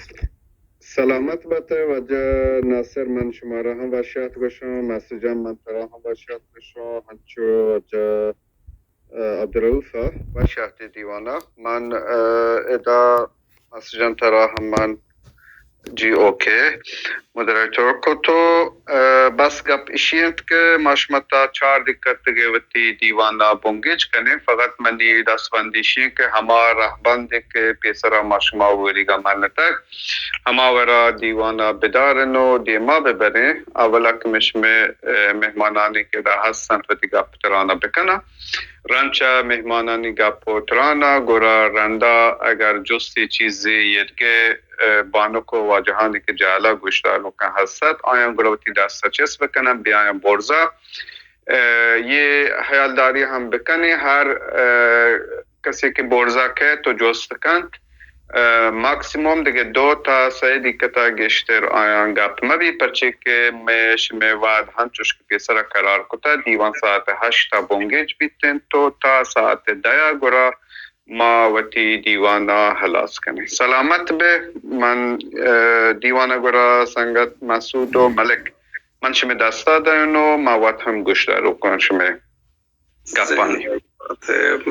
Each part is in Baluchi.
سلامت بات ئے واجہ ناصر، من شمارا ہم وش آتک گوشاں، مسعود جان من ترا ہم وش آتک گوشاں، ہنچو واجہ، ء، عبدالرؤف ء وش آتک ئے دیوان ء۔ من، ء، ادا مسعود جان ترا ہم من جی اوکے، مودریٹر کتو۔ ء، بس گپ اشی انت کہ ما شما تا چار دقیقہ دگہ وتی دیوان ء بنگیج کنیں، فقط منی دستبندی اشی انت کہ ہما رہبندے کہ پیسرا ما شما وریگا منتگ، ہما وڑا دیوان ء بدارن و دیما ببریں۔ اولا کہ من شمئے، ء، مہمانانی کہ ادا ہست انت وتی گپ تران ء بکناں۔ رند چہ مہمانانی گپ و تران ء گڑا رندا اگر جستے چیزے یدگہ، ء، بانک و واجہانی کہ جہلا گوشداروکاں ہست ات، آیاں گڑا وتی دست ء چست بکناں، بیایاں برزا۔ ء، یہ ہیالداری ہم بکنیں، ہر، ء، کسے کہ برزا کئیت و جست کنت، ء، ماکسیموم دگہ دو تا سئے دقیقہ تا گیشتر آیاں گپ مہ بیت، پرچے کہ مئے شمئے وہد ہنچوش کہ پیسرا قرار کتہ، دیوان ساعت ہشت ء بنگیج بیت انت و تا ساعت دہ ء گڑا ما وتی دیوان ء ہلاس کنیں۔ سلامت بہ من، ء، دیوان ء گڑا سنگت مسعود و ملک، من شمئے دستا دئین و ما وت ہم گوشداروکاں شمئے گپانی۔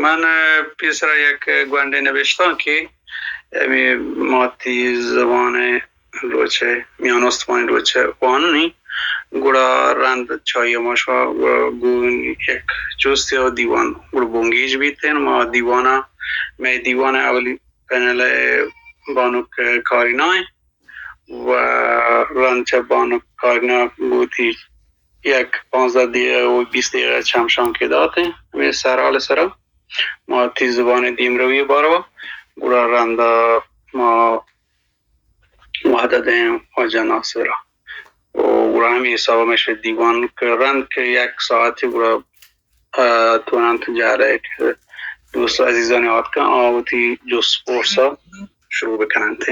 من، ء، پیسرا یک گونڈیں نبشتانکے ہمے ماتی زبان ء روچ ء، میان استمانی روچ ء واننی، گڑا رند چائی ما شما گوں یک جستے ء دیوان گڑا بنگیج بیت انت۔ ما دیوان ء، مئے دیوان ء اولی پینل ء بانک کارینا انت و رند چہ بانک کارینا گوں وتی یک پانزدہ دقیقہ و بیست دقیقہ چمشانکے دات انت۔ ہمے سرحال ء سرا ما وتی زبان ء دیمروی ء باروا گڑا رندا ما وہدہ دئیں واجہ ناصر ء۔ و گڑا ہمے حساب ء مئے دیوان کہ رند کہ یک ساعتے گڑا، ء، توننت جہلے کہ دوست عزیزانی آتکاں آ وتی جست پرس ء شروع بکننت۔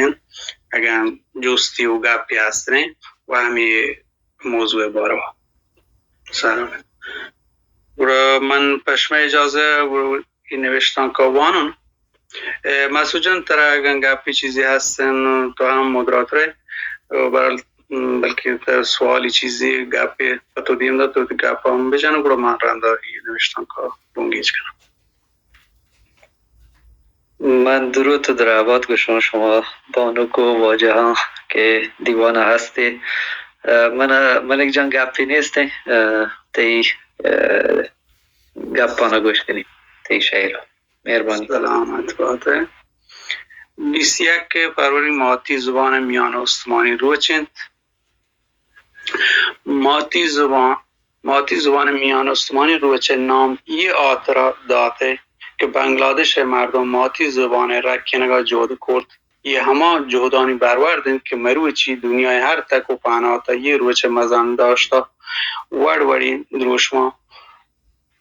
اگاں جستی و گپے ہستیں و ہمے موضوع ء باروا۔ سلام۔ گڑا من پہ شمئے اجازہ گڑا اے نوشتانک ء وانن۔ اے، مسعود جان، ترا اگاں گپے چیزے ہستن، تو ہم مودراتر ئے، بہرحال، بلکیں ترا سوالی چیزے گپے پہ تو دیم دات، تو وتی گپ ہم بجن، گڑا من رندا اے نوشتانک ء بنگیج کناں۔ من دروت و درہبات گوشاں شما بانک و واجہاں کہ دیوان ء ہست ئے۔ ء، من ء ملک جان گپے نیست انت، ء، تئی، ء، گپاں گوش کنی، تئی شئیر ء۔ مہربانی۔ سلامت بات ئے۔ بیست یک فروری ماتی زبان ء میان استمانی روچ انت۔ ماتی زبان، ماتی زبان ء میان استمانی روچ ء نام اے ہاترا دات ئے کہ بنگلادش ء مردم ماتی زبان ء رکینگ ء جہد کرت۔ اے ہما جہدانی برورد انت کہ مروچی دنیا ء ہر تک و پہنات ء اے روچ ء مزن داشت ء وڑ وڑیں دروشماں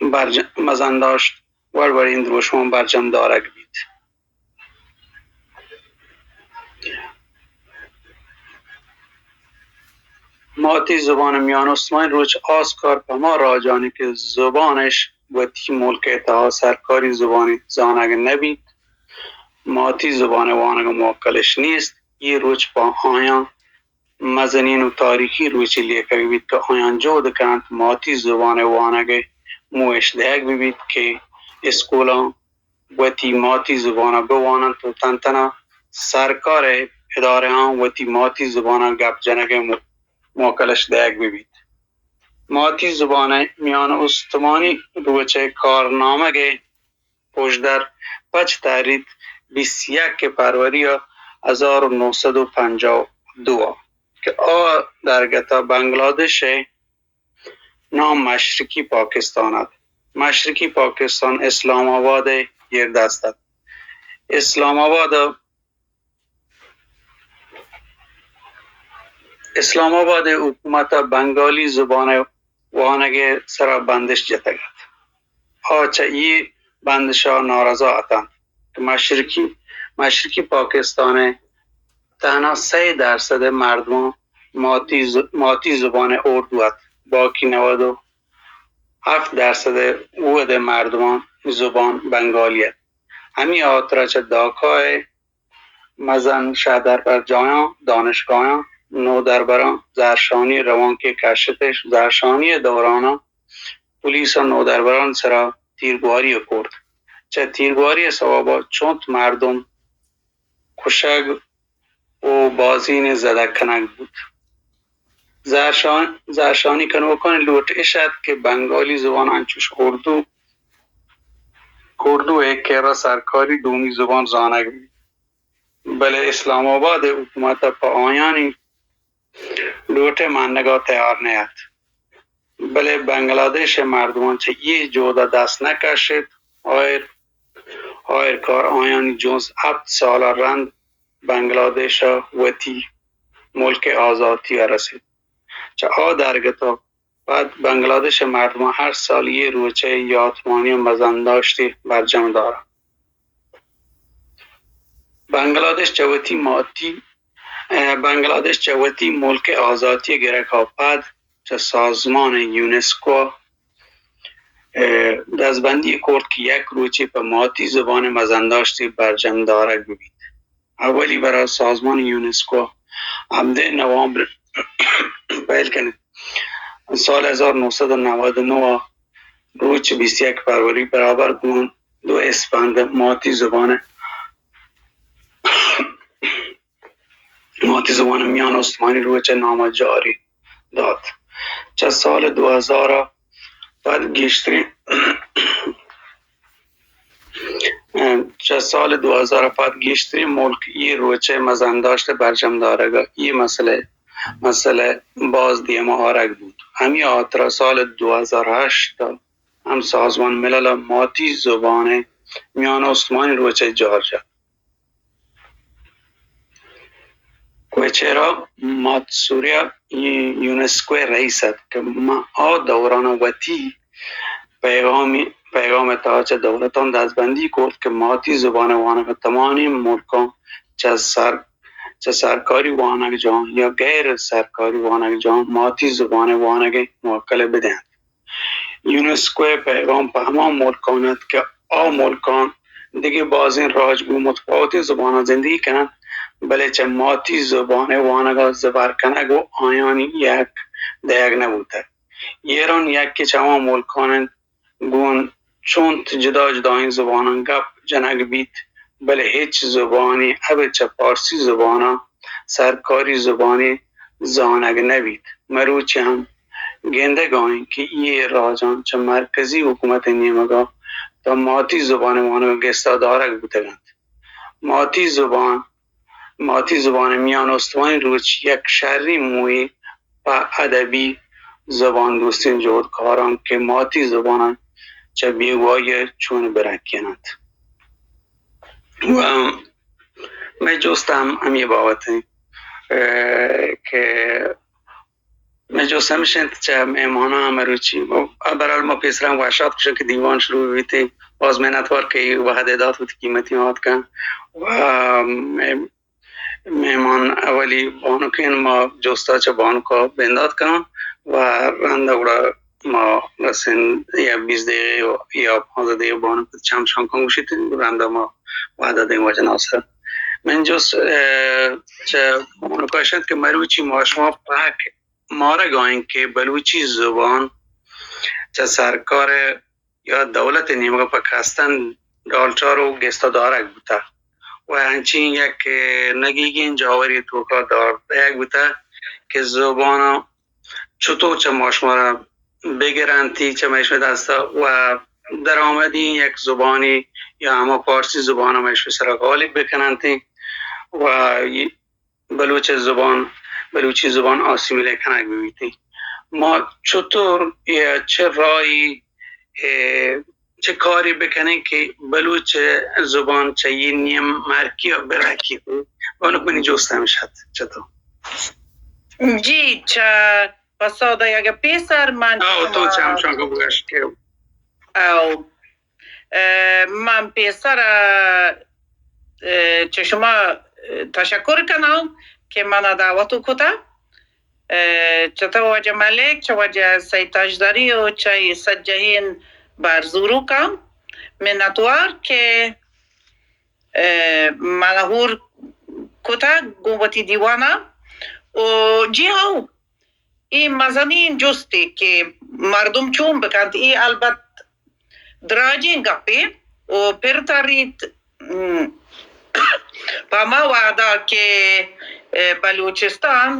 برج-، مزن داشت وڑ وڑیں دروشماں برجم دارگ بیت۔ ماتی زبان میان استمانی روچ آس کار پہ ہما راجانی کہ زبانش وتی ملک ء تہا سرکاری زبانی زانگ نہ بیت، ماتی زبان وانگ موکلش نیست، اے روچ پہ آیاں مزنین و تاریخی روچے لیکگ بیت کہ آیاں جہد کننت ماتی زبان وانگ موش دئیگ ببیت کہ اسکولاں وتی ماتی زبان ء بواننت و تن تنا سرکار ء ادارہاں وتی ماتی زبان ء گپ جنگ ء مو-، موکلش دئیگ بہ بیت۔ ماتی زبان ء میان استمانی روچ ء کارنامگ ء پژدر پچ تحریت بیست یک فروری ء ہزار و نو سد و پنجاہ و دو ء کہ آ درگت ء بنگلادش ء نام مشرقی پاکستان ات۔ مشرقی پاکستان اسلام آباد ء گردست ات۔ اسلام آباد ء، اسلام آباد ء حکومت ء بنگالی زبان ء وانگ ء سرا بندش جتگ ات۔ آ چہ اے بندش ء نارضا اتنت کہ مشرقی، مشرقی پاکستان ء تہنا سئے درسد ء مردماں ماتی ز-، ماتی زبان ء اردو ات، باقی نود و ہفت درسد ء اود ء مردماں زبان بنگالی ات۔ ہمے ہاترا چہ ڈھاکا ء مزن شہدربرجاہاں، دانشگاہاں، نودربراں زہرشانی روانکے کشتش۔ زہرشانی ءِ دوران ءَ پولیس ءَ نودربرانی سرا تیرگواری ءَ کرت۔ چہ تیرگواری ءِ سوب ءَ چنت مردم کشگ ءُ بازینے زدگ کنگ بوت۔ زہرشان-، زہرشانی کنوکانی لوٹ اش ات کہ بنگالی زبان انچوش اردو، اردو ءِ کرا سرکاری دومی زبان زانگ بیت، بلے اسلام آباد ءِ حکومت ءَ پہ آیانی لوٹ ءِ منگ ءَ تیار نہ ات۔ بلے بنگلادیش ءِ مردماں چہ اے جہد ءَ دست نہ کشت۔ آئر، آئرکار آیانی جنز ہپت سال ءَ رند بنگلادیش ءَ وتی ملک ءِ آزاتی ءَ رست۔ چہ آ درگت ءَ پد بنگلادیش ءِ مردماں ہر سال اے روچ ءِ یاتمانی ءُ مزنداشتے برجم دارنت۔ بنگلادیش چہ وتی ماتی، ءَ، بنگلادیش چہ وتی ملک ءِ آزاتی ءِ گرک ءَ پد چہ سازمان یونسکو ءَ، ءَ، دزبندی کرت کہ یک روچے پہ ماتی زبان ءِ مزنداشتے برجم دارگ بہ بیت۔ اولی برا سازمان یونسکو ہبدہ نوامبر پہل کنت۔ سال ہزار نو سد ءُ نود ءُ نو ءَ روچ بیست یک فروری برابر گوں دو اسپند ماتی زبان ءِ، ماتی زبان ءِ میان استمانی روچ ءِ نام ءَ جاری دات۔ چہ سال دو ہزار ءَ پد گیشتریں چہ سال دو ہزار ءَ پد گیشتریں ملک اے روچ ءِ مزنداشت ءِ برجم دارگ ءَ اے مسئلہ، مسئلہ باز دیم ءَ آرگ بوت۔ ہمے ہاترا سال دو ہزار ہشت ءَ ہم سازمان ملل ءَ ماتی زبان ءِ میان استمانی روچ ءِ جار جت۔ کوئچیرا ماتسوریا یونسکو ءِ رئیس ات کہ ماں آ دوران ءَ وتی پیغامی، پیغام ءِ تہا چہ دولتاں دزبندی کرت کہ ماتی زبان ءِ وانگ ءَ تمامیں ملکاں چہ سر، چہ سرکاری وانگجاہ یا غیر سرکاری وانگجاہ ماتی زبان ءِ وانگ ءِ موکل ءَ بدینت۔ یونسکو ءِ پیغام پہ ہما ملکان ات کہ آ ملکان دگہ بازیں راج گوں متفاوتیں زباناں زندگی کننت، بلے چہ ماتی زبان ءِ وانگ ءَ زبر کنگ ءُ آیانی یک دئیگ نہ بوتگ۔ ایران یکے چہ ہما ملکان انت گوں چنت جدا جدائیں زباناں گپ جنگ بیت، بلے ہچ زبانے ابید چہ پارسی زبان ءَ سرکاری زبانے زانگ نہ بیت۔ مروچی ہم گندگ ءَ ایں کہ اے راجاں چہ مرکزی حکومت ءِ نیمگ ءَ تاں ماتی زبان ءِ وانگ ءَ گستا دارگ بوتگ انت۔ ماتی زبان، ماتی زبان ءِ میان استمانی روچ یک شریں موئے پہ ادبی زبان دوستیں جہدکاراں کہ ماتی زبان ءَ چہ بیگواہی ءَ چون برکین انت۔ ءُ مئے جست ہم ہمے بابت انت، ءَ، کہ مئے جست ہمیش انت چہ مہماناں مروچی، بہرحال ما پیسراں وشات گوشاں کہ دیوان شروع بیت، باز منتوار کہ اے وہد ءَ دات وتی قیمتی آتکاں۔ ءُ مئے مہمان اولی بانک انت، ما جستا چہ بانک ءَ بندات کناں ءُ رند ءَ گڑا ما رسیں یا بیست دقیقہ یا پانزدہ دقیقہ بانک چم شانکاں گوشیت، رند ءَ ما وہد ءَ دیں واجہ ناصر۔ من جست، ءَ، چہ بانک ءَ اش انت کہ مروچی ما شما پہک مارگ ءَ ایں کہ بلوچی زبان چہ سرکار ءَ یا دولت ءِ نیمگ ءَ پہ کستن ڈالچار ءُ گستا دارگ بوتگ ءُ انچیں یک نگیگیں جاورے توکا دار دئیگ بوتگ کہ زبان ءَ چطور چہ ما شما را بگرنتی چہ مئے شمئے دست ءَ ءُ درآمدیں یک زبانے یا ہما پارسی زبان ءَ مئے شمئے سرا غالب بکننتی ءُ بلوچ زبان، بلوچی زبان آسیمیلہ کنگ بہ بیت۔ ما چطور یا چہ راہی، اے، چہ کارے بکنیں کہ بلوچ زبان چہ اے نیم مرکی ءَ برکیت؟ بانک منی جست ہمیش ات چہ تو۔ جی، چہ پسو دئیگ ءَ پیسر من او تو چہ ہمشاں گپ گشت کہ او ءَ، من پیسر ءَ، ءَ، چہ شما، ءَ، تشکر کناں کہ من ءَ دعوت کتگ۔ ءَ، چہ تو واجہ ملک، چہ واجہ سید تاجداری ءُ چہ اے سجہیں بر زوروکاں منتوار کہ، ءَ، من ءَ ہور کتگ گوں وتی دیوان ءَ۔ و جی ہاؤ، اے مزنیں جستے کہ مردم چون بکنت، اے البت دراجیں گپے و پر تریت، م، پہ ہما وہدا کہ، اه، بلوچستان،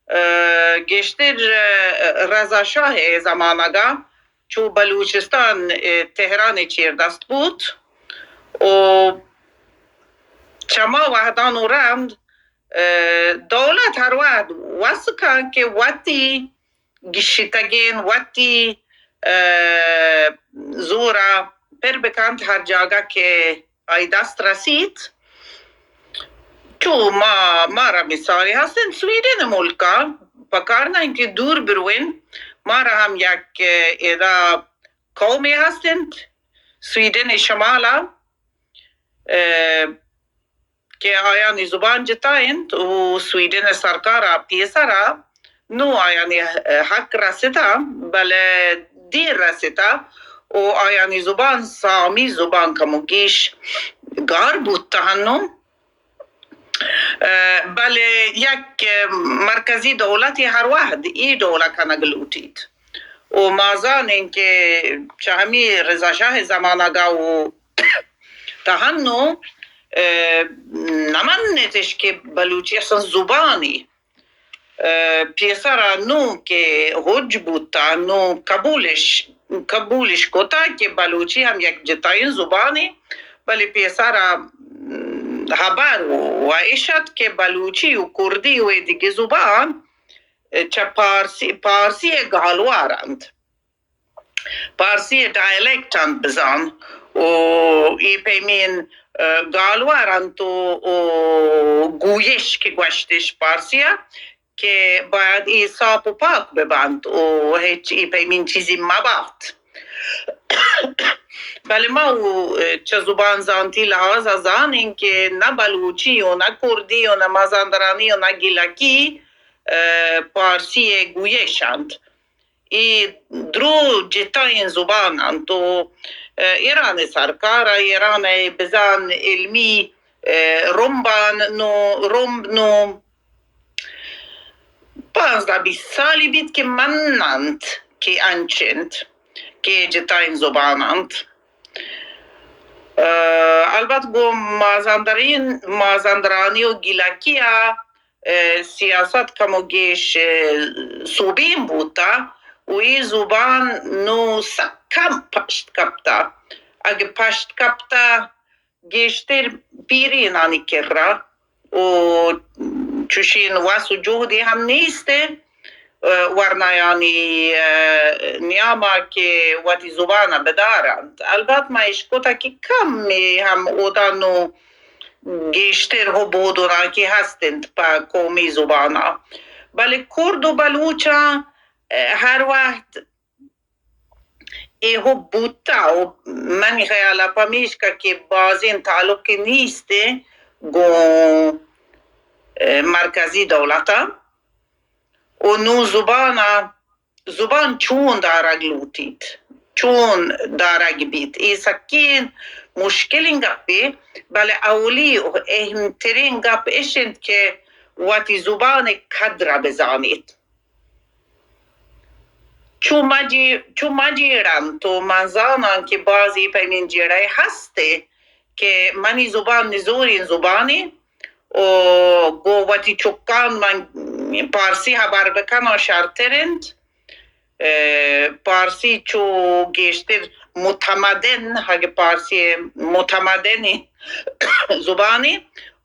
اه، گیشتر، اه، رضا شاہ ءِ زمانگ ءَ چو بلوچستان، اه، تہران ءِ چیر دست بوت و چما وہدان و رند، اه، دولت ہر وہد وس کن کہ وتی گشتگین وتی، اه، زور ءَ پر بکنت ہر جاگہ کہ آئی دست رسیت۔ چو ما، مارا مثالے ہستن سویڈن ملکا، پکار نہ انت کہ دور بروین، مارا ہم یک، اه، ادا قومے ہستنت سویڈن شمالا، اه، کہ آیانی زبان جتا انت و سویڈن سرکار ءَ پیسر ءَ نوں آیانی حق رسیتہ، بلے دیر رسیتہ و آیانی زبان سامی زبان کمو گیش گار بوتہ ہنوں۔ اه، بلے یک مرکزی دولتے ہر وہد اے ڈول ءَ کنگ لوٹیت۔ و ما زانیں کہ چہ ہمے رضا شاہ زمانگ ءَ و تہ ہنوں، اه، نہ منتش کہ بلوچی اصلاً زبانے۔ اه، پیسرا نوں کہ حج بوتا، نوں قبولش، قبولش کتا کہ بلوچی ہم یک جتائیں زبانے، بلے پیسرا، م، ہبر و اش ات کہ بلوچی و کردی و دگہ زبان، اه، چہ پارسی، پارسی گالوار انت۔ پارسی ءِ ڈائلیکٹ انت بزان و اے پیمیں، اه، گالوار انت و، و گویش کہ گوشتش پارسی ءَ کہ باید اے ساپ و پاک ببنت و ہچ اے پیمیں چیزی مبات۔ بلے ما و چہ زبان زانتی لحاظ ءَ زانیں کہ نہ بلوچی و نہ کردی و نہ مازندرانی و نہ گیلکی، اه، پارسی ءِ گویش انت۔ اے درو جتائیں زبان انت و، اه، ایران ءِ سرکار ءَ ایران ءِ بزان علمی، اه، رمبان نو، رمب نو پانزدہ بیست سالی بیت کہ من انت کہ انچ انت کہ جتائیں زبان انت۔ اه، البت گوں مازندرین، مازندرانی و گیلکی ءَ اه، سیاست کمو گیش، اه، سوبین بوتا و اے زبان نوں سک کم پشت کپتا۔ اگہ پشت کپتا گیشتر پیرینانی کرا و چوشین وس و جہدے ہم نیست، اه، ورنایانی، اه، نیاما کہ وتی زبان بدارنت۔ البت ما اشکتا کہ کمے ہم اودا نوں گیشتر ہب و ہدوناکی ہست انت پہ قومی زبان ءَ۔ بلے کرد و بلوچاں، اه، ہر وہد اے ہب بوتا و منی خیال ءَ پمیشکا کہ بازیں تعلقے نیست گوں، اه، مرکزی دولت ءَ و نوں زبان ءَ زبان چون دارگ لوٹیت، چون دارگ بیت، اے سکیں مشکلیں گپے، بلے اولی و اہم ترین گپ اش انت کہ وتی زبان ءِ قدر ءَ بزانیت۔ چو ما جی-، چو ما جیڑ انت و من زاناں کہ بازی پیمیں جیڑہ ہستے کہ منی زبان نزوریں زبانے، و گوں وتی چکان من پارسی ہبر بکناں شرتر انت۔ اه، پارسی چو گیشتر متمدن، اگہ پارسی متمدن زبانے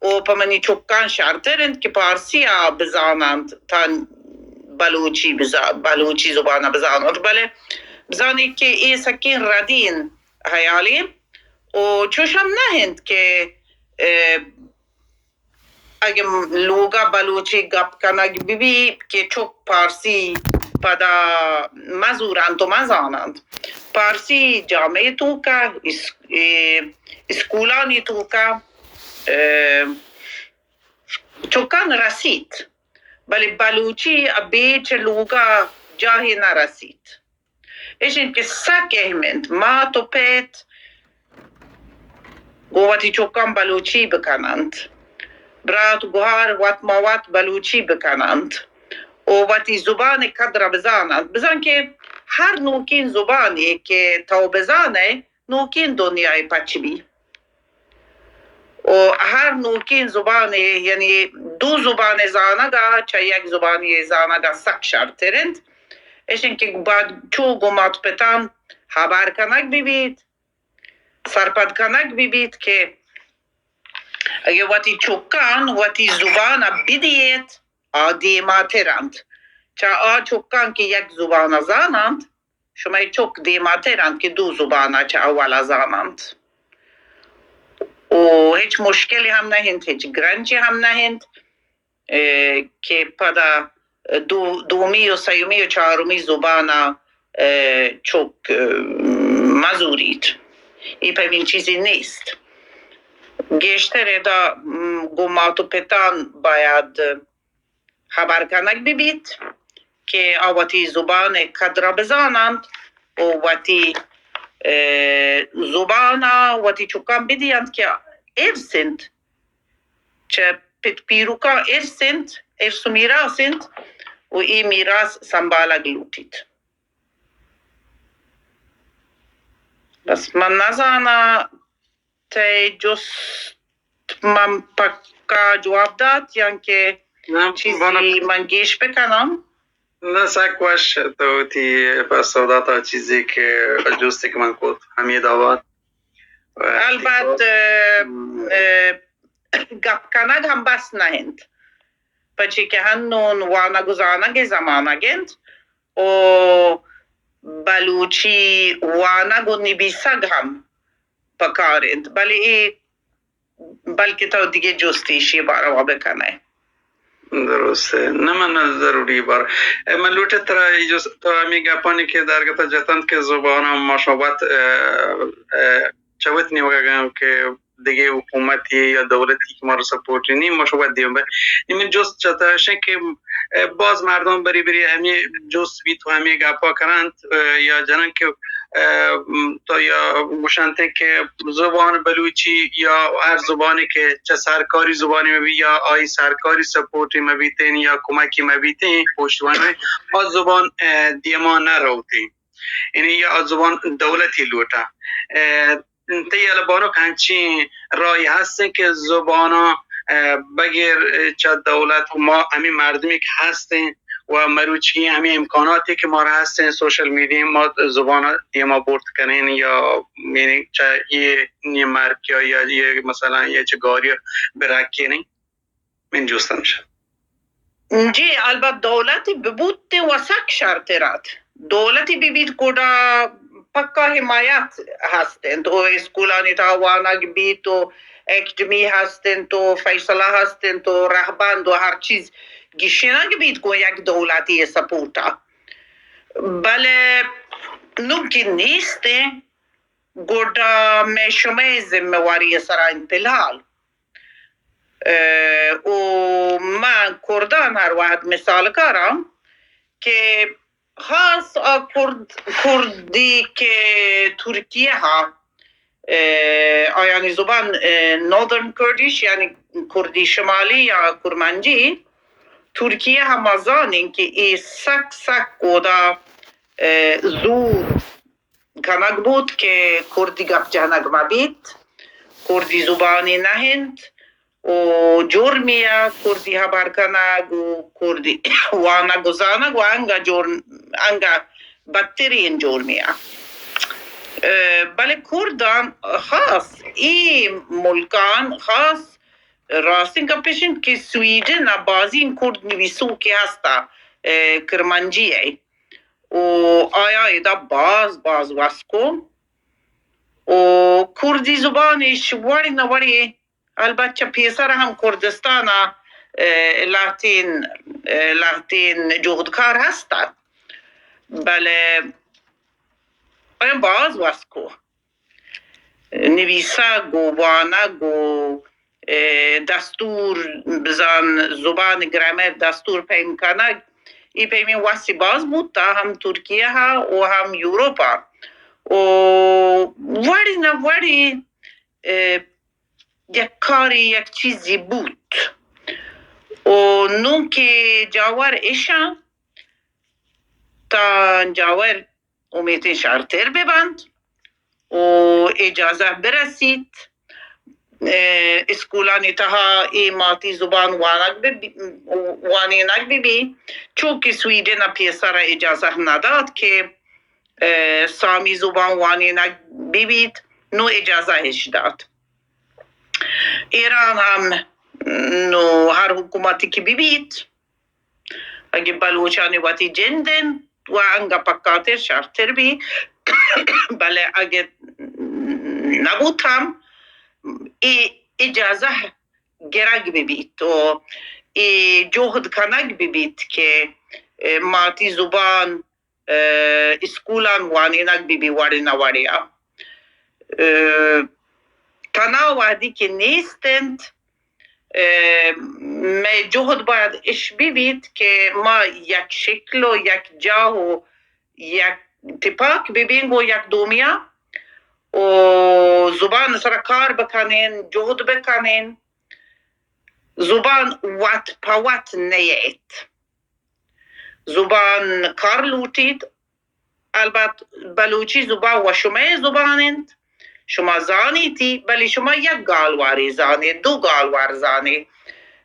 و پہ منی چکان شرتر انت کہ پارسی آ بزاننت تا بلوچی بزا-، بلوچی زبان بزاننت۔ بلے بزانی کہ اے سکیں ردین حیالے و چوش ہم نہ انت کہ، اه، اگہ لوگا بلوچی گپ کنگ بہ بی کہ چک پارسی پدا مزورنت و مزاننت۔ پارسی جامعہ توکا، اس-، اے، اسکولانی توکا، اه، چکان رسیت، بلے بلوچی ابید چہ لوگا جاہے نہ رسیت۔ اش انت کہ سک اہم انت مات و پت گوں وتی چکاں بلوچی بکننت۔ برات گوھار وت ما وت بلوچی بکننت و وتی زبان قدر بزاننت. بزان کہ ہر نوکین زبانے کہ تو بزانے، نوکین دنیای پچ بی. و ہر نوکین زبانے، یعنی دو زبان زانگا چہ یک زبانی زانگا سک شرتر انت. اشن کہ باید چو گوں مات پتان ہبر کنگ ببیت، سرپد کنگ ببیت کہ اگہ وتی چکان وتی زبان بدیت، آ دیماتر انت. چہ آ چکان کہ یک زبان زاننت، شمئے چک دیماتر انت کہ دو زبان ء چہ اول ء زاننت. و ہچ مشکلی ہم نہ انت، ہچ گرنچی ہم نہ انت، اه، کہ پدا دو، دومی و سیومی و چارمی زبان ء، اه، چک، اه، مزوریت. ای پمین چیزی نیست. گیشتر ادا، م، گوں مات و پتان باید ہبر کنگ ببیت کہ آ وتی زبان ء قدر ء بزاننت و وتی، اه، زبان ء وتی چکاں بدینت کہ ارث انت، چہ پت پیرکاں ارث انت، ارث و میراث انت و اے میراث سنبھالگ لوٹیت. بس من نزاناں تئی جست من پکا جواب دات یا کہ نہ، چیزی بنا- من گیش بکنم؟ نہ، سک وش تو وتی پسو داتا چیزی کہ جستی کہ من کت ہمے دعوت. البت، اه، اه، گپ کنگ ہم بس نہ انت، پچی کہ ہنون وانگ و زانگ زمانگ انت و بلوچی وانگ و نبیسگ ہم پکار انت، بلے اے بلکہ تو دگہ جستے ایشی باروا بکنئے. درست ہے. نہ، من ضروری بار. اے، من لوٹے ترا اے جست، تو ہمیں گپانی کہ درگت جتنت کہ زبان ما شما وت، اے، اے، چوت نیمگا گم کہ دگہ حکومتی یا دولتی کہ مارا سپورٹ نی، ما شما وت دیما بر. نی من جست چتا شے کہ، اے، باز مردم بری بری ہمیں جست بیت و ہمیں گپا کرنت، اے، یا جنن کہ اه، تو یا گوشنت کہ زبان بلوچی یا ہر زبانی کہ چہ سرکاری زبانی مبی یا آئی سرکاری سپورٹی مبیتین یا کمکی مبیتین پشتوانی، آ زبان، اه، دیما نہ روتین. یعنی یا آ زبان دولتی لوٹا. اه، تئی البانک ہنچین راہی ہستیں کہ زباناں، اه، بغیر چہ دولت ما ہمیں مردمی کہ ہستیں، و مروچی ہمیں امکاناتی کہ مارا ہستیں سوشل میڈیا ما زبان دیما برد کنیں یا یعنی چہ یہ نیمرک یا، یا یہ مثلاً یہ چہ گاری برکنیں. من جستم شد. جی، البت دولتی ببوت و سک شرتر ات. دولتی ببیت گڑا پکا حمایت ہست انت و اسکولانی تہا وانگ بیت و اکیڈمی ہست انت و فیصلہ ہست انت و رہبند و ہر چیز گیشینگ بیت گوں یک دولتی سپورٹا. بلے نوں کہ نیست انت، گڑا مئے شمئے ذمہ واری سرا انت فی الحال. اه، و من کردان ہر وہد مثال کاراں کہ خاص آ کرد، کردی کہ ترکیہ ہا، اه، آیانی زبان، اه، ناردرن کردش، یعنی کردی شمالی یا کرمانجی، ترکیہ ہا ما زانیں کہ اے سک سک اودا، اه، زور کنگ بوت کہ کردی گپ جنگ مہ بیت، کردی زبانی نہ انت و جرمی ء کردی ہبر کنگ و کردی وانگ و زانگ و انگا جرم، انگا بدترین جرمی ء. اه، بلے کردان خاص، اے ملکان خاص، راستیں گپش انت کہ سویڈن ء بازیں کرد نویسوکے ہستا، اه، کرمانجی ء. و آیا ادا باز، باز وسکو و کردی زبانش وڑے نہ وڑے، البت چہ پیسر ہم کردستان ء، اه، لہتین، اه، لہتین جہدکار ہست ات، بلے آیا باز وسکو. نویسگ و وانگ و، اه، دستور بزان، زبان گرامر دستور پیم کنگ، ای پیمیں وسی باز بوت تا ہم ترکیہ ء و ہم یورپ ء. و وڑی نہ وڑی، اه، یک کاری، یک چیزی بوت. و نوں کہ جاور اشاں، تاں جاور امیتیں شرتر بہ بنت و اجازہ برسیت، اه، اسکولانی تہا اے ماتی زبان وانگ بہ بی-، وانینگ بہ بی، چو کہ سویڈن ء پیسر ء اجازہ ندات کہ، اه، سامی زبان وانینگ بہ بیت، نوں اجازہ اش دات۔ ایران ہم نوں ہر حکومتی کہ بہ بیت، اگہ بلوچانی وتی جند انت و انگہ پکاتر شرتر بی، بلے اگہ نبوت ہم اے اجازہ گرگ بہ بیت و اے جہد کنگ بہ بیت کہ، اه، ماتی زبان، اه، اسکولان وانینگ بہ بی وڑے نہ وڑے آ۔ اه، تنا وہدی کہ نیست انت، اه، مئے جہد باید اش بہ بیت کہ ما یک شکل و یک جاہ و یک تپاک بہ بین گوں یک دومیا و زبان سرا کار بکنین، جہد بکنین۔ زبان وت پہ وت نیت۔ زبان کار لوٹیت۔ البت بلوچی زبان و شمئے زبان انت، شما زانیتی، بلے شما یک گالوارے زانے، دو گالوار زانے۔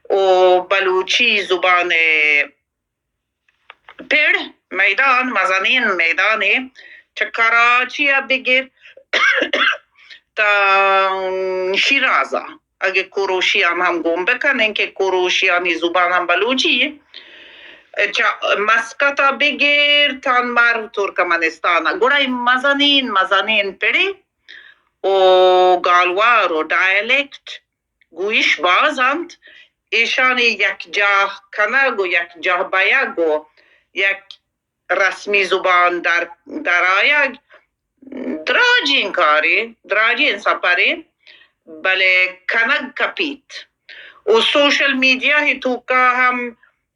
و بلوچی زبان پڑ میدان، مزنین میدانے، چہ کراچی ء بگر تا شیراز ء۔ اگہ کوروشیان ہم گون بکنیں کہ کوروشیانی زبان ہم بلوچی یے۔ چہ مسقط ء بگر تاں مر ترکمنستان ء، گڑا اے مزنین مزنین پڑے و گالوار و ڈائلیکٹ گوئیش باز انت۔ ایشانی یک جاہ کنگ و یک جاہ بیگ و یک رسمی زبان در، در آیگ دراجیں کارے، دراجیں سپرے، بلے کنگ کپیت۔ و سوشل میڈیا ء توکا ہم،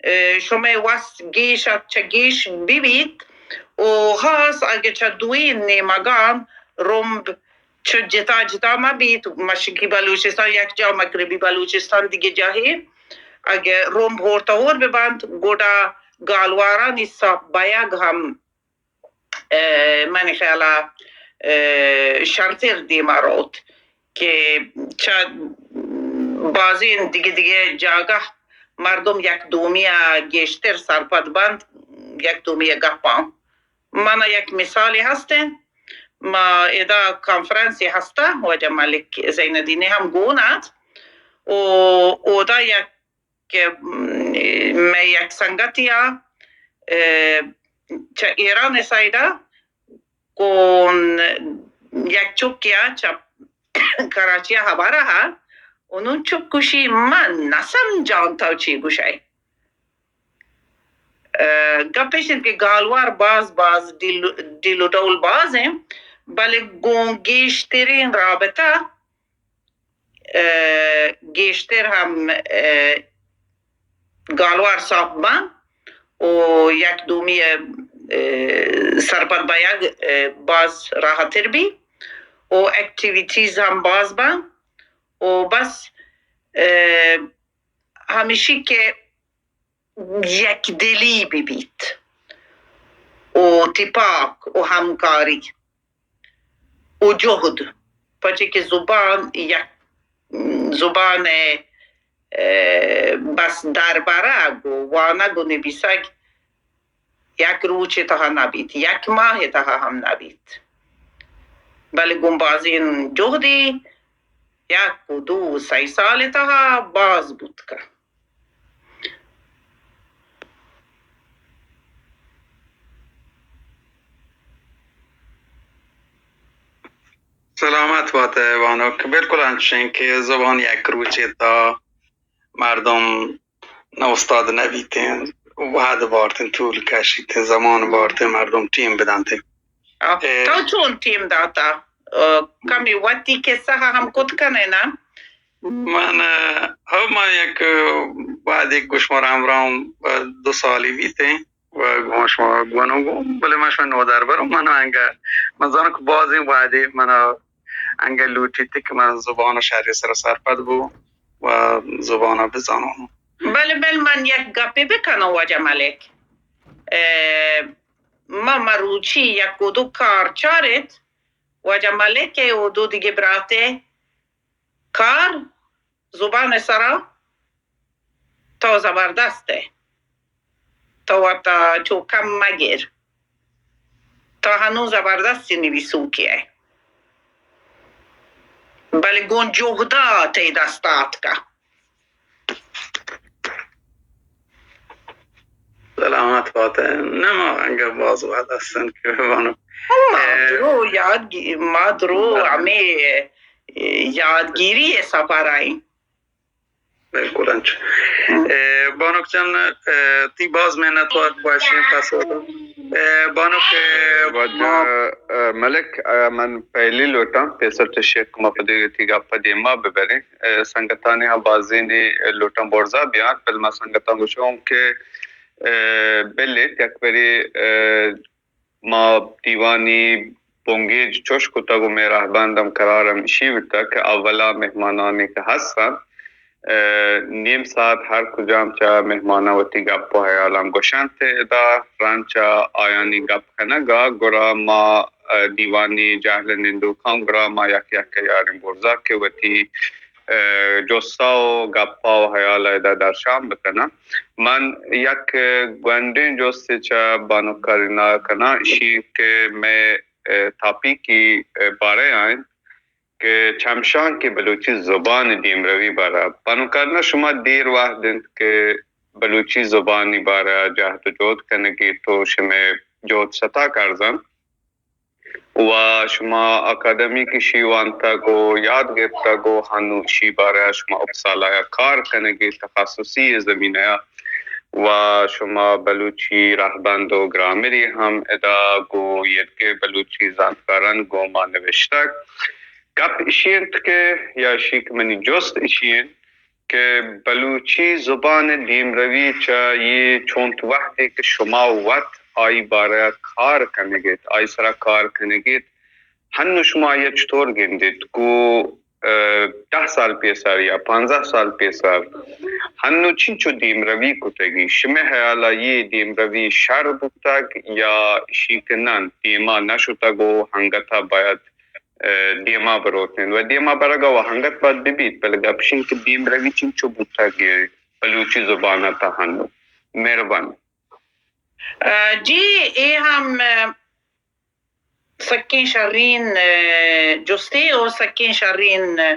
اه، شمئے وس گیش ات چہ گیش بہ بیت و خاص اگہ چہ دوئیں نیمگان رمب چہ جتا جتا مہ بیت، مشرقی بلوچستان یک جاہ، مغربی بلوچستان دگہ جاہے، اگہ رمب ہور تہ ہور بہ بنت، گڑا گالوارانی ساپ بیگ ہم، اه، منی خیالا، اه، شرتر دیما روت کہ چہ بازیں دگہ دگہ جاگہ مردم یک دومی ء گیشتر سرپد بنت، یک دومی ء گپاں۔ من ء یک مثالے ہست انت، ما ادا کانفرنسے ہستہ، واجہ ملک زین الدین ء ہم گون ات، و اودا یک کہ، م، مئے یک سنگتے ء، اه، چہ ایران ء سائیڈ ء گوں یک چکے ء چہ کراچی ء ہبر ء، انوں چک گوشی، من نہ سمجھاں تو چی گوشئے۔ اه، گپ ایش انت کہ گالوار باز باز ڈیل، ڈیل و ڈول باز ہیں، بلے گوں گیشترین رابطہ اه، گیشتر ہم، اه، گالوار ساپ باں و یک دومی ء، اه، سرپد بیگ، اه، باز راحتر بی و ایکٹیویٹیز ہم باز باں و بس، اه، ہمیشی کہ یک دلی بہ بیت و تپاک و ہمکاری و جہد، پرچے کہ زبان یک زبان ء، اه، بس دربرگ و وانگ و نبیسگ یک روچے تہا نہ بیت، یک ماہ تہا ہم نہ بیت، بلے گوں بازیں جہدے یک و دو و سئے سال تہا باز بوت کنت۔ سلامت بات ئے بانک۔ بالکل انچیں کہ زبان یک روچے تا مردم نہ استاد نہ بیتیں، وہد بارتیں، طول کشیتیں، زمان بارتیں، مردم ٹیم بدنتیں۔ آ، اے، تو چون ٹیم داتا؟ آ، کمی وتی قصہ ہم کت کنے نا؟ من، آ، ہو، من یک وہدے گوش مارا ہمراہ دو سالی بیتیں و گوش ما گونو گو، بلے من شما نودار برو، من انگا، من زانو کہ بازیں وہدے من انگا لوٹیت کہ من زبان شہری سر سرپد بو و زبان بزانو۔ بلے، بل من یک گپے بکناں، واجہ ملک. اه، ما مروچی یک و دو کار چارت، واجہ ملک ء و دو دیگه برات ء کار زبان ء سرا تو زبردست ئے. تو وتا چو کم مگر. تو ہنو زبردستی نویسوکے ئے. بلے گوں جہدا تئی دست آتکا. سلامت بات ئے. نہ، ما انگہ باز وہد ہستن کہ بانک. ما اے، درو یاد گی-، ما درو بلے. ہمے یادگیری ء سفر آئیں. بالکل انچ. ہم. اے، بانک جان، اے، تی باز محنت وار، وشیں پسو. اے، بانک، اے، واجہ، ما اے، ملک، اے، من پہلی لوٹاں، پیسر چہ شیخ ما پدی تی گپ دیما ببریں. اے، سنگتانی ہم بازینی لوٹاں برزا بیان، بل ما سنگتاں گوشوں کہ، اے، بلیت یک بری، اے، ما دیوانی بنگیج چوش کتگ و مئے رہبند ہم قرار ہم اشی بوتگ کہ اولا مہمانانی کہ ہست انت، ء، نیم ساعت ہر کجام چہ مہماناں وتی گپ و حیالاں گوشنت، ادا رند چہ آیانی گپ کنگا گڑا ما، ء، دیوانی جہل نندوکاں گڑا ما یک یک یاریں برزا کہ وتی ء، جستا و گپا و حیالا ادا درشان بکناں. من یک گونڈیں جستے چہ بانک کرینا کناں، اشی کہ مئے، ء، تاپیکی، ء، بارہ آئیں کہ چمشانکے بلوچی زبان دیمروی بارہ. بانک کرینا، شما دیر وہد انت کہ بلوچی زبانی بارہ جہد و جہد کنگیت و شمئے جہد ستا کرزن. و شما اکادمیک اشی وانتگ و یاد گپتگ و ہنو اشی بارہ شما اپسالایا کار کنگے، تخصصی زمینہ و شما بلوچی رہبند و گرامری ہم ادا گوں ایدگہ بلوچی زانتکاران گوں ما نوشتگ. گپ اشی انت کہ یا اشی کہ منی جست اشی انت کہ بلوچی زبان ء دیمروی چہ یہ چونت وہدے کہ شما وت آئی بارہ ء کار کنگیت، آئی سرا کار کنگیت، ہنو شما آئی ء چطور گندیت؟ گوں، ء، دہ سال پیسر یا پانزدہ سال پیسر ہنو چنچو دیمروی کتگی؟ شمئے حیال ء یہ دیمروی شر بوتگ یا اشی کہ نہ، دیما نہ شتگ و ہنگت ء باید ء، دیما بروتیں و دیما برگا و ہنگت باید ببیت، بلے گپ اشی کہ دیمروی چنچو بوتگ بلوچی زبان ء تہ ہنو. مہربانی. ء، جی، اے ہم، ء، سکیں شرین، ء، جستے و سکیں شرین، ء،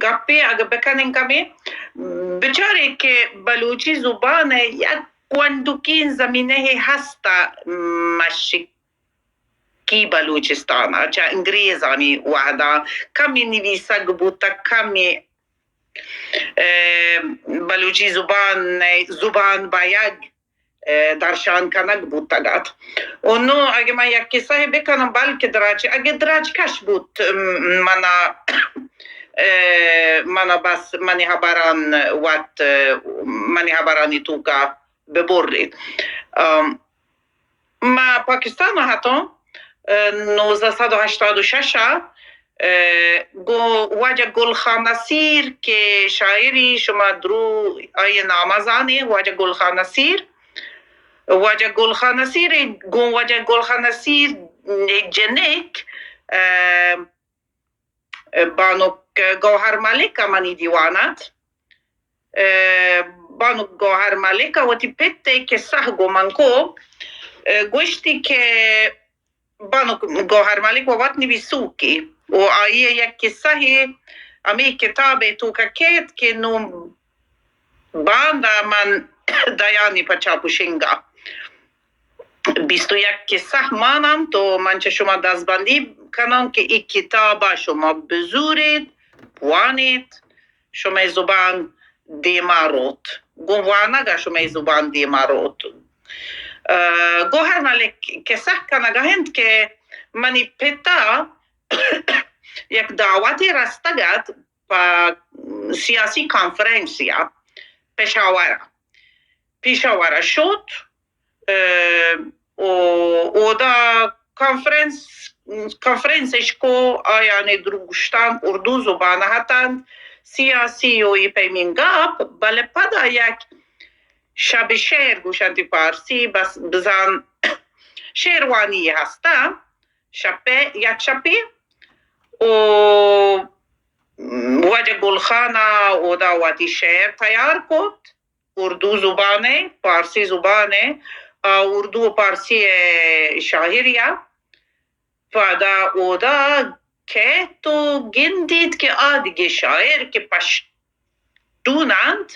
گپے. اگہ بکنیں کمے بچارے کہ بلوچی زبان ء یک گونڈکیں زمینہ ہستا مشک کی بلوچستان ء چہ انگریزانی وہدا کمی نویسگ بوتگ، کمی، ء، بلوچی زبان ء زبان بایگ، ء، درشان کنگ بوتگ ات. و نوں اگہ من یک قصہ بکنم، بلکہ دراج، اگہ دراج کش بوت، م-، منا، ء، منا بس منی حبران وت، ء، منی حبرانی توکا ببریت. ام، ما پاکستان ء ہتاں، ء، نوزدہ سد و ہشتاد و شش ء، ء، گوں واجہ گل خان نصیر کہ شاعری شما درو آئی نام ء زانے، واجہ گل خان نصیر، واجہ گل خان نصیر، گوں واجہ گل خان نصیر جنک، ء، بانک گوہر ملک ء منی دیوان ات. ء، بانک گوہر ملک ء وتی پت ء قصہ گوں من کو، ء، گوشتی کہ بانک گوہر ملک و وت نویسوکی و آئی ء یک قصہ ہمے کتاب ء توکا کیت کہ نوں باندا من دیانی پہ چاپ و شنگا بیست و یک قصہ مان انت و من چہ شما دزبندی کناں کہ اے کتابا شما بزوریت، بوانیت، شمئے زبان دیما روت، گوں وانگا شمئے زبان دیما روت. ء، گوہر ملک قصہ کنگا انت کہ منی پتا یک دعوتے رستگ ات پہ سیاسی کانفرنسیا پشاورا. پیشاورا شوت، ء، و اودا کانفرنس، کانفرنس اش کو، آیانی دروگوشتانک اردو زبان اتنت، سیاسی و ای پیمین گپ، بلے پدا یک شب شعر گوشنتی پارسی، بس بزان شعر وانی ہستا، شپے، یک شپی، و واجہ گل خان ء اودا وتی شعر تیار کت، اردو زبان ء، پارسی زبان ء، آ اردو و پارسی ء شاعری ء۔ پدا اودا کیت و گندیت کہ آ دگہ شاعر کہ پشتون انت،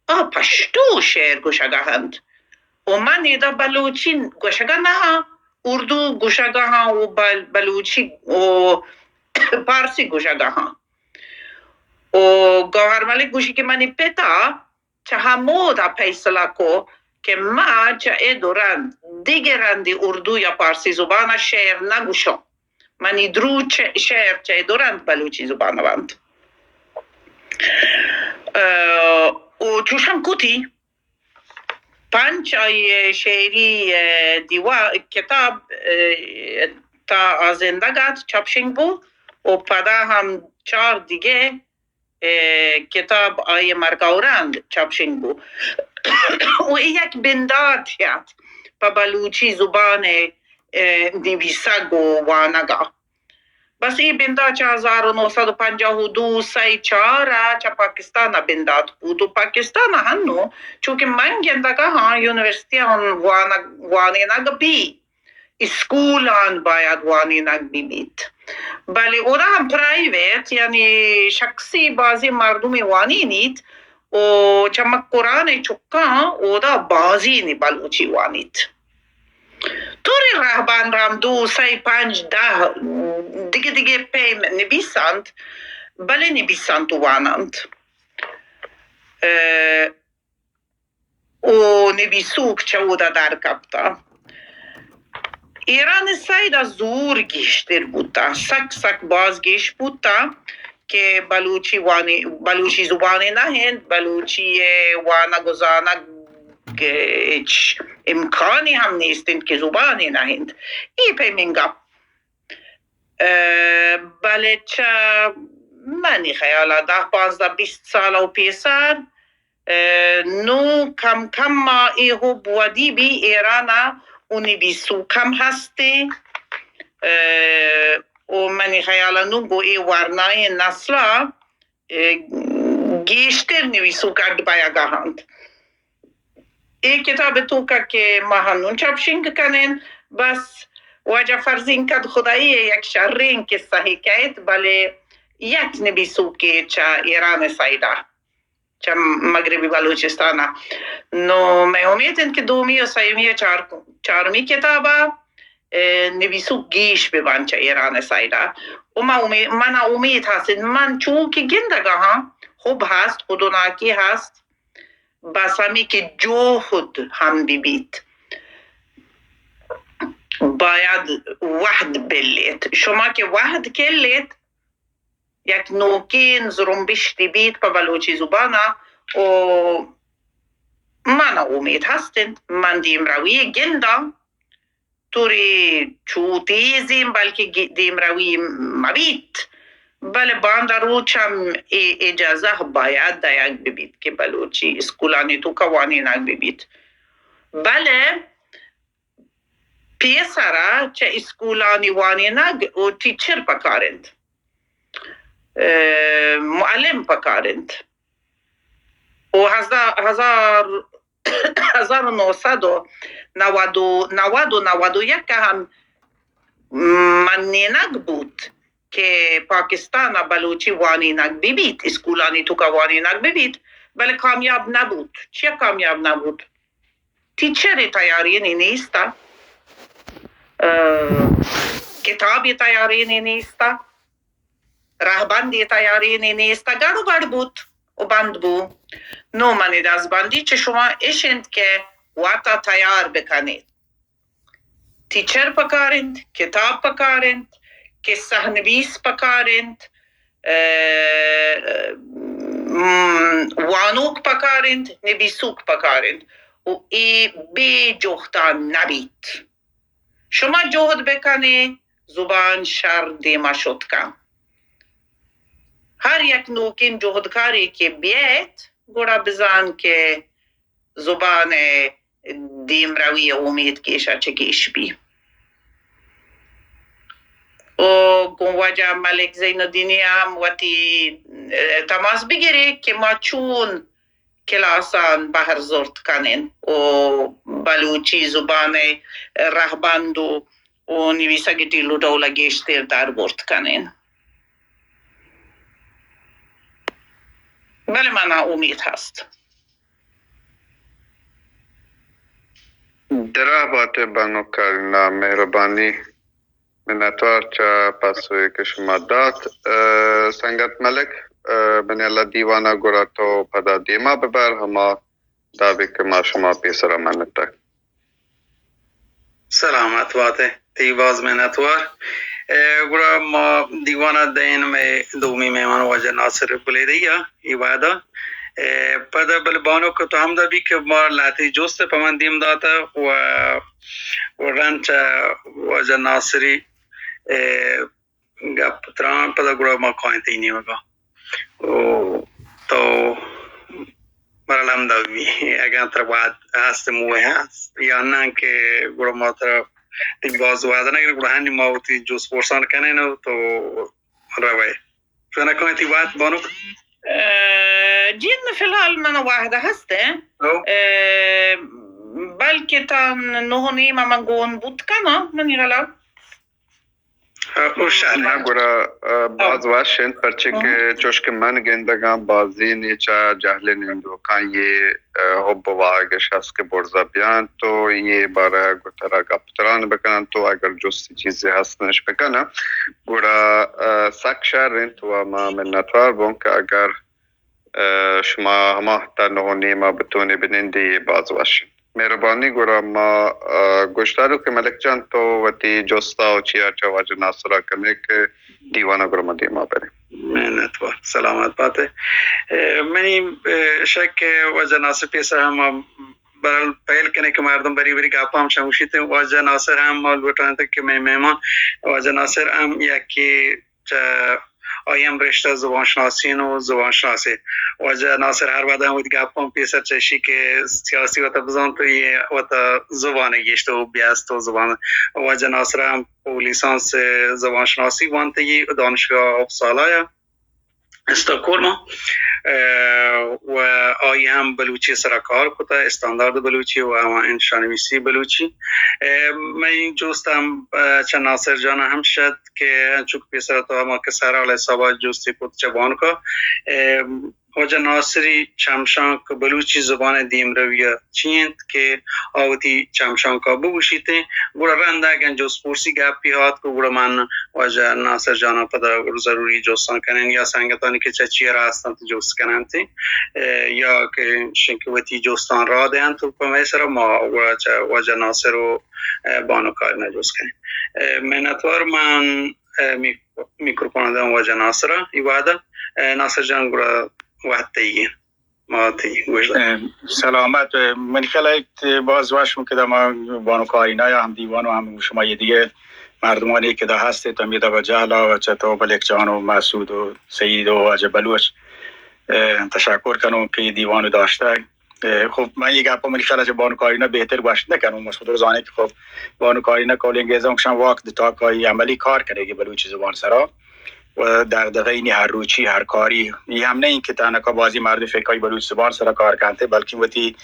آ پشتو شعر گوشگا انت۔ و من ادا بلوچی گوشگا نہ آں، اردو گوشگا آں و بل-، بلوچی و پارسی گوشگا آں۔ و گوہر ملک گوشی کہ منی پتا چہ ہمودا پیسلہ کو کہ ما چہ اے دو رند دگہ رندی اردو یا پارسی زبان ء شعر نہ گوشوں۔ منی دروچ شعر چہ اے دو رند بلوچی زبان ء بنت۔ ء، او چوشم کتی پنچ آئی ء شعری ء دیوا-، کتاب ء تا آ زندگ ات چاپشنگ بو و پدا ہم چار دگہ ء کتاب آئی مرگاورند چاپشنگ بو۔ و اے یک بنداتے ات پہ بلوچی زبان ء، ء، نویسگ و وانگ ء۔ بس اے بندات چہ ہزار و نو سد و پنجاہ و دو، سئے، چار ء چہ پاکستان ء بندات بوت و پاکستان ء ہنو چونکہ من گندگ ء آں یونیورسٹی آں وانگ-، وانینگ بی اسکولان باید وانینگ بہ بیت، بلے اودا ہم پرائیویٹ، یعنی شخصی، بازیں مردمے وانینیت و چہ مکران ء چکاں اودا بازینے بلوچی وانیت۔ توری رہبان رام دو، سئے، پنچ، دہ دگہ دگہ پیم نبیسانت، بلے نبیسانت و وانانت۔ ء، و نبیسوک چہ اودا در کپتہ۔ ایران ء سائیڈ ء زور گیشتر بوتہ، سک سک باز گیش بوتہ کہ بلوچی وانی-، بلوچی زبانے نہ انت، بلوچی ء وانگ و زانگ ء ہچ امکانے ہم نیست انت کہ زبانے نہ انت۔ اے پیمیں گپ۔ ء، بلے چہ منی خیال ء دہ، پانزدہ، بیست سال ء پیسر، ء، نوں کم کم ء اے حب ودی بی ایران ء و نبیسوک ہم ہستیں۔ ء، و منی خیال ء نوں گوں اے ورنائیں نسل ء، ء، گیشتر نبیسوک اڈ بئیگ ء انت۔ اے کتاب ء توکا کہ ما ہنون چاپشنگ کنین، بس واجہ فرزین کد خدائی ء یک شریں قصہ ء کئیت، بلے یک نبیسوکے چہ ایران ء سائیڈ ء، چہ مغربی بلوچستان ء۔ نوں مئے امیت انت کہ دومی و سیمی و چار-، چارمی کتاب ء، ء، نبیسوک گیش بہ بنت چہ ایران ء سائیڈ ء۔ و ما امی-، من ء امیت ہست انت، من چو کہ گندگ ء آں، حب ہست، خودوناکی ہست، بس ہمے کہ جہد ہم بہ بیت، باید وہد بلیت۔ شما کہ وہد کلیت، یک نوکیں زرمبشتے بیت پہ بلوچی زبان ء، و من ء امیت ہست انت، من دیمروی گنداں۔ توری چو تیزیں، بلکہ گی-، دیمروی مہ بیت، بلے باندا روچ ہم اے اجازہ باید دئیگ بہ بیت کہ بلوچی اسکولانی توکا وانینگ بہ بیت۔ بلے پیسرا چہ اسکولانی وانینگ و ٹیچر پکار انت، ء، معلم پکار انت۔ و ہزار، ہزار ہزار و نو سد و نود و، نود و نود و یک ء ہم منینگ بوت کہ پاکستان ء بلوچی وانینگ بہ بیت، اسکولانی توکا وانینگ بہ بیت، بلے کامیاب نہ بوت۔ چیا کامیاب نہ بوت؟ ٹیچر ء تیاری نی نیست ء، ء، کتاب ء تیاری نی نیست ء۔ رہبندے تیاری نی نیست، گڑ و بڑ بوت و بند بو۔ نوں منی دزبندی چہ شما اش انت کہ وتا تیار بکنیت۔ ٹیچر پکار انت، کتاب پکار انت، قصہ نویس پکار انت، ء، م، وانوک پکار انت، نبیسوک پکار انت و اے بے جہدان نبیت۔ شما جہد بکنی، زبان شر دیما شت کن۔ ہر یک نوکیں جہدکارے کہ بیایت، گڑا بزان کہ زبان ءِ دیمروی ءِ امیت گیش ءَ چہ گیش بی۔ او گوں واجہ ملک زین الدینی ہم وتی، ءَ، تماس بگرے کہ ما چون کلاسان بہر زرت کنین و بلوچی زبان ءِ رہبند و، و نویسگ ءِ ڈیل و ڈول ءَ گیشتر در برت کنین۔ بلے منا امید ہست۔ دراہ بات ئے بانک کارینا، مہربانی۔ منتوار چہ پسوے کہ شما دات۔ ءَ، سنگت ملک، ءَ، بنی اللہ دیوان ءَ گڑا تو پدا دیما ببر، ہما دابے کہ ما شما پیسرا منتگ۔ سلامت بات ئے، تئی باز منتوار۔ ءَ، گڑا ما دیوان ءَ دئین مئے دومی مہمان واجہ ناصر بلیدی ءَ اے وہدا۔ ءَ، پدا بلے بانک تو ہمدا بی کہ ما لہتے جست پہ من دیم داتہ و، و رند چہ واجہ ناصری، ءَ، گپ تران پدا گڑا ما کائیں تئی نیمگا۔ او تو برحال ہمدا بی، اگاں ترا وہد ہست، موہ ہست یا نہ کہ گڑا ما ترا تئی باز وہد نہ گریں، گڑا ہنی ما وتی جست پرسان کنین و تو روئے۔ تو نہ کائیں تئی وہد بانک؟ ءَ، جی نہ، فی الحال من وہد ہست۔ او۔ ءَ، بلکہ تا نہ و نیم من گون بوت کناں، منی خیالا۔ ءَ، نہ، گڑا، ءَ، باز وش انت، پرچے کہ چوش کہ من گندگاں بازینے چہ جہلیں نندوکاں یہ، ءَ، حب و واہگش ہست کہ برزا بیان تو یہ بارہ گترا گپ تران بکنن تو اگر جستی چیزے ہست نش بکنن گڑا، ءَ، سک شر انت و ما منتوار بون کہ اگر ءَ، شما ہما تا نہ و نیما بتونے بنندی، باز وش انت۔ مہربانی۔ گڑا ما، ءَ، گوشداروک ملک جان تو وتی جستا و چیا چہ واجہ ناصرا کنے کہ دیوانا گڑا ما دیما بریں۔ منتوار، سلامت باتے۔ ءَ، منی، ءَ، شک کہ واجہ ناصر پیسر ہم برحال پہل کنے کہ مردم بری بری گپا ہم شموشیت۔ واجہ ناصر ہم ما لوٹانت کہ مئے مہمان واجہ ناصر ہم یکی چہ آئی ہم رشتہ زبان شناسی انت و زبان شناسے۔ واجہ ناصر ہر وہد ہم وتی گپاں پیسر چشی کہ سیاسی وتا بزانت و یہ وتا زبان گیشتر و بیست و زبان۔ واجہ ناصر ہم پہ لیسانس زبان شناسی وانتگی دانشگاہ اپسالا یا استکہولم، ءَ، و آئی ہم بلوچی سرا کار کتا، استاندارد بلوچی و ہما انشانویسی بلوچی۔ ءَ، مئے جست ہم، ءَ، چہ ناصر جان ہم شد کہ انچو کہ پیسرا تو ہما کہ سرحال حسابا جستی کت چہ بانکا، ءَ، واجہ ناصری چمشانک بلوچی زبان دیمروی چی انت کہ آ وتی چمشانکا بگوشیت، گڑا رند اگن جست پرسی گپی آتک گڑا من واجہ ناصر جانا پدا گڑا ضروری جستان کنین یا سنگتانی کہ چہ چیرا ہستنت جست کننت، ءَ، یا کہ شنکہ وتی جستان را دینت و پہ مئے سرا ما گڑا چہ واجہ ناصر و، ءَ، بانک کارینا جست کنین۔ ءَ، منتوار۔ من، ءَ، میک-، میکروفون دم واجہ ناصرا ای وہدا۔ ءَ، ناصر جان گڑا وہد تئیگین۔ ما تئی گوش دار۔ ءَ، سلامت۔ منی خیال ءَ باز وش کہ دما بانک آئینہ یا ہم دیوان و ہم شما یہ دیگہ مردمانی کہ دا ہست تو ہمیں دبا جہلا و چہ تو ملک جان و مسعود و سعید و واجہ بلوچ، ءَ، تشکر کنوں کہ دیوان داشتگ۔ ءَ، خب، من یہ گپ منی خیال ءَ چہ بانک آئینہ بہتر گوشت نہ کنوں۔ مسعود رو زانے کہ خب، بانک آئینہ کولنگ ایزم کشان وقت دتا کائی عملی کار کرے گی بلوچی زبان سرا۔ و دغدغه‌های هر روچی، هر کاری، ای هم نه این که تنها بازی مردم فکای بلوچ زبان سرا کار کنته، بلکه وتی،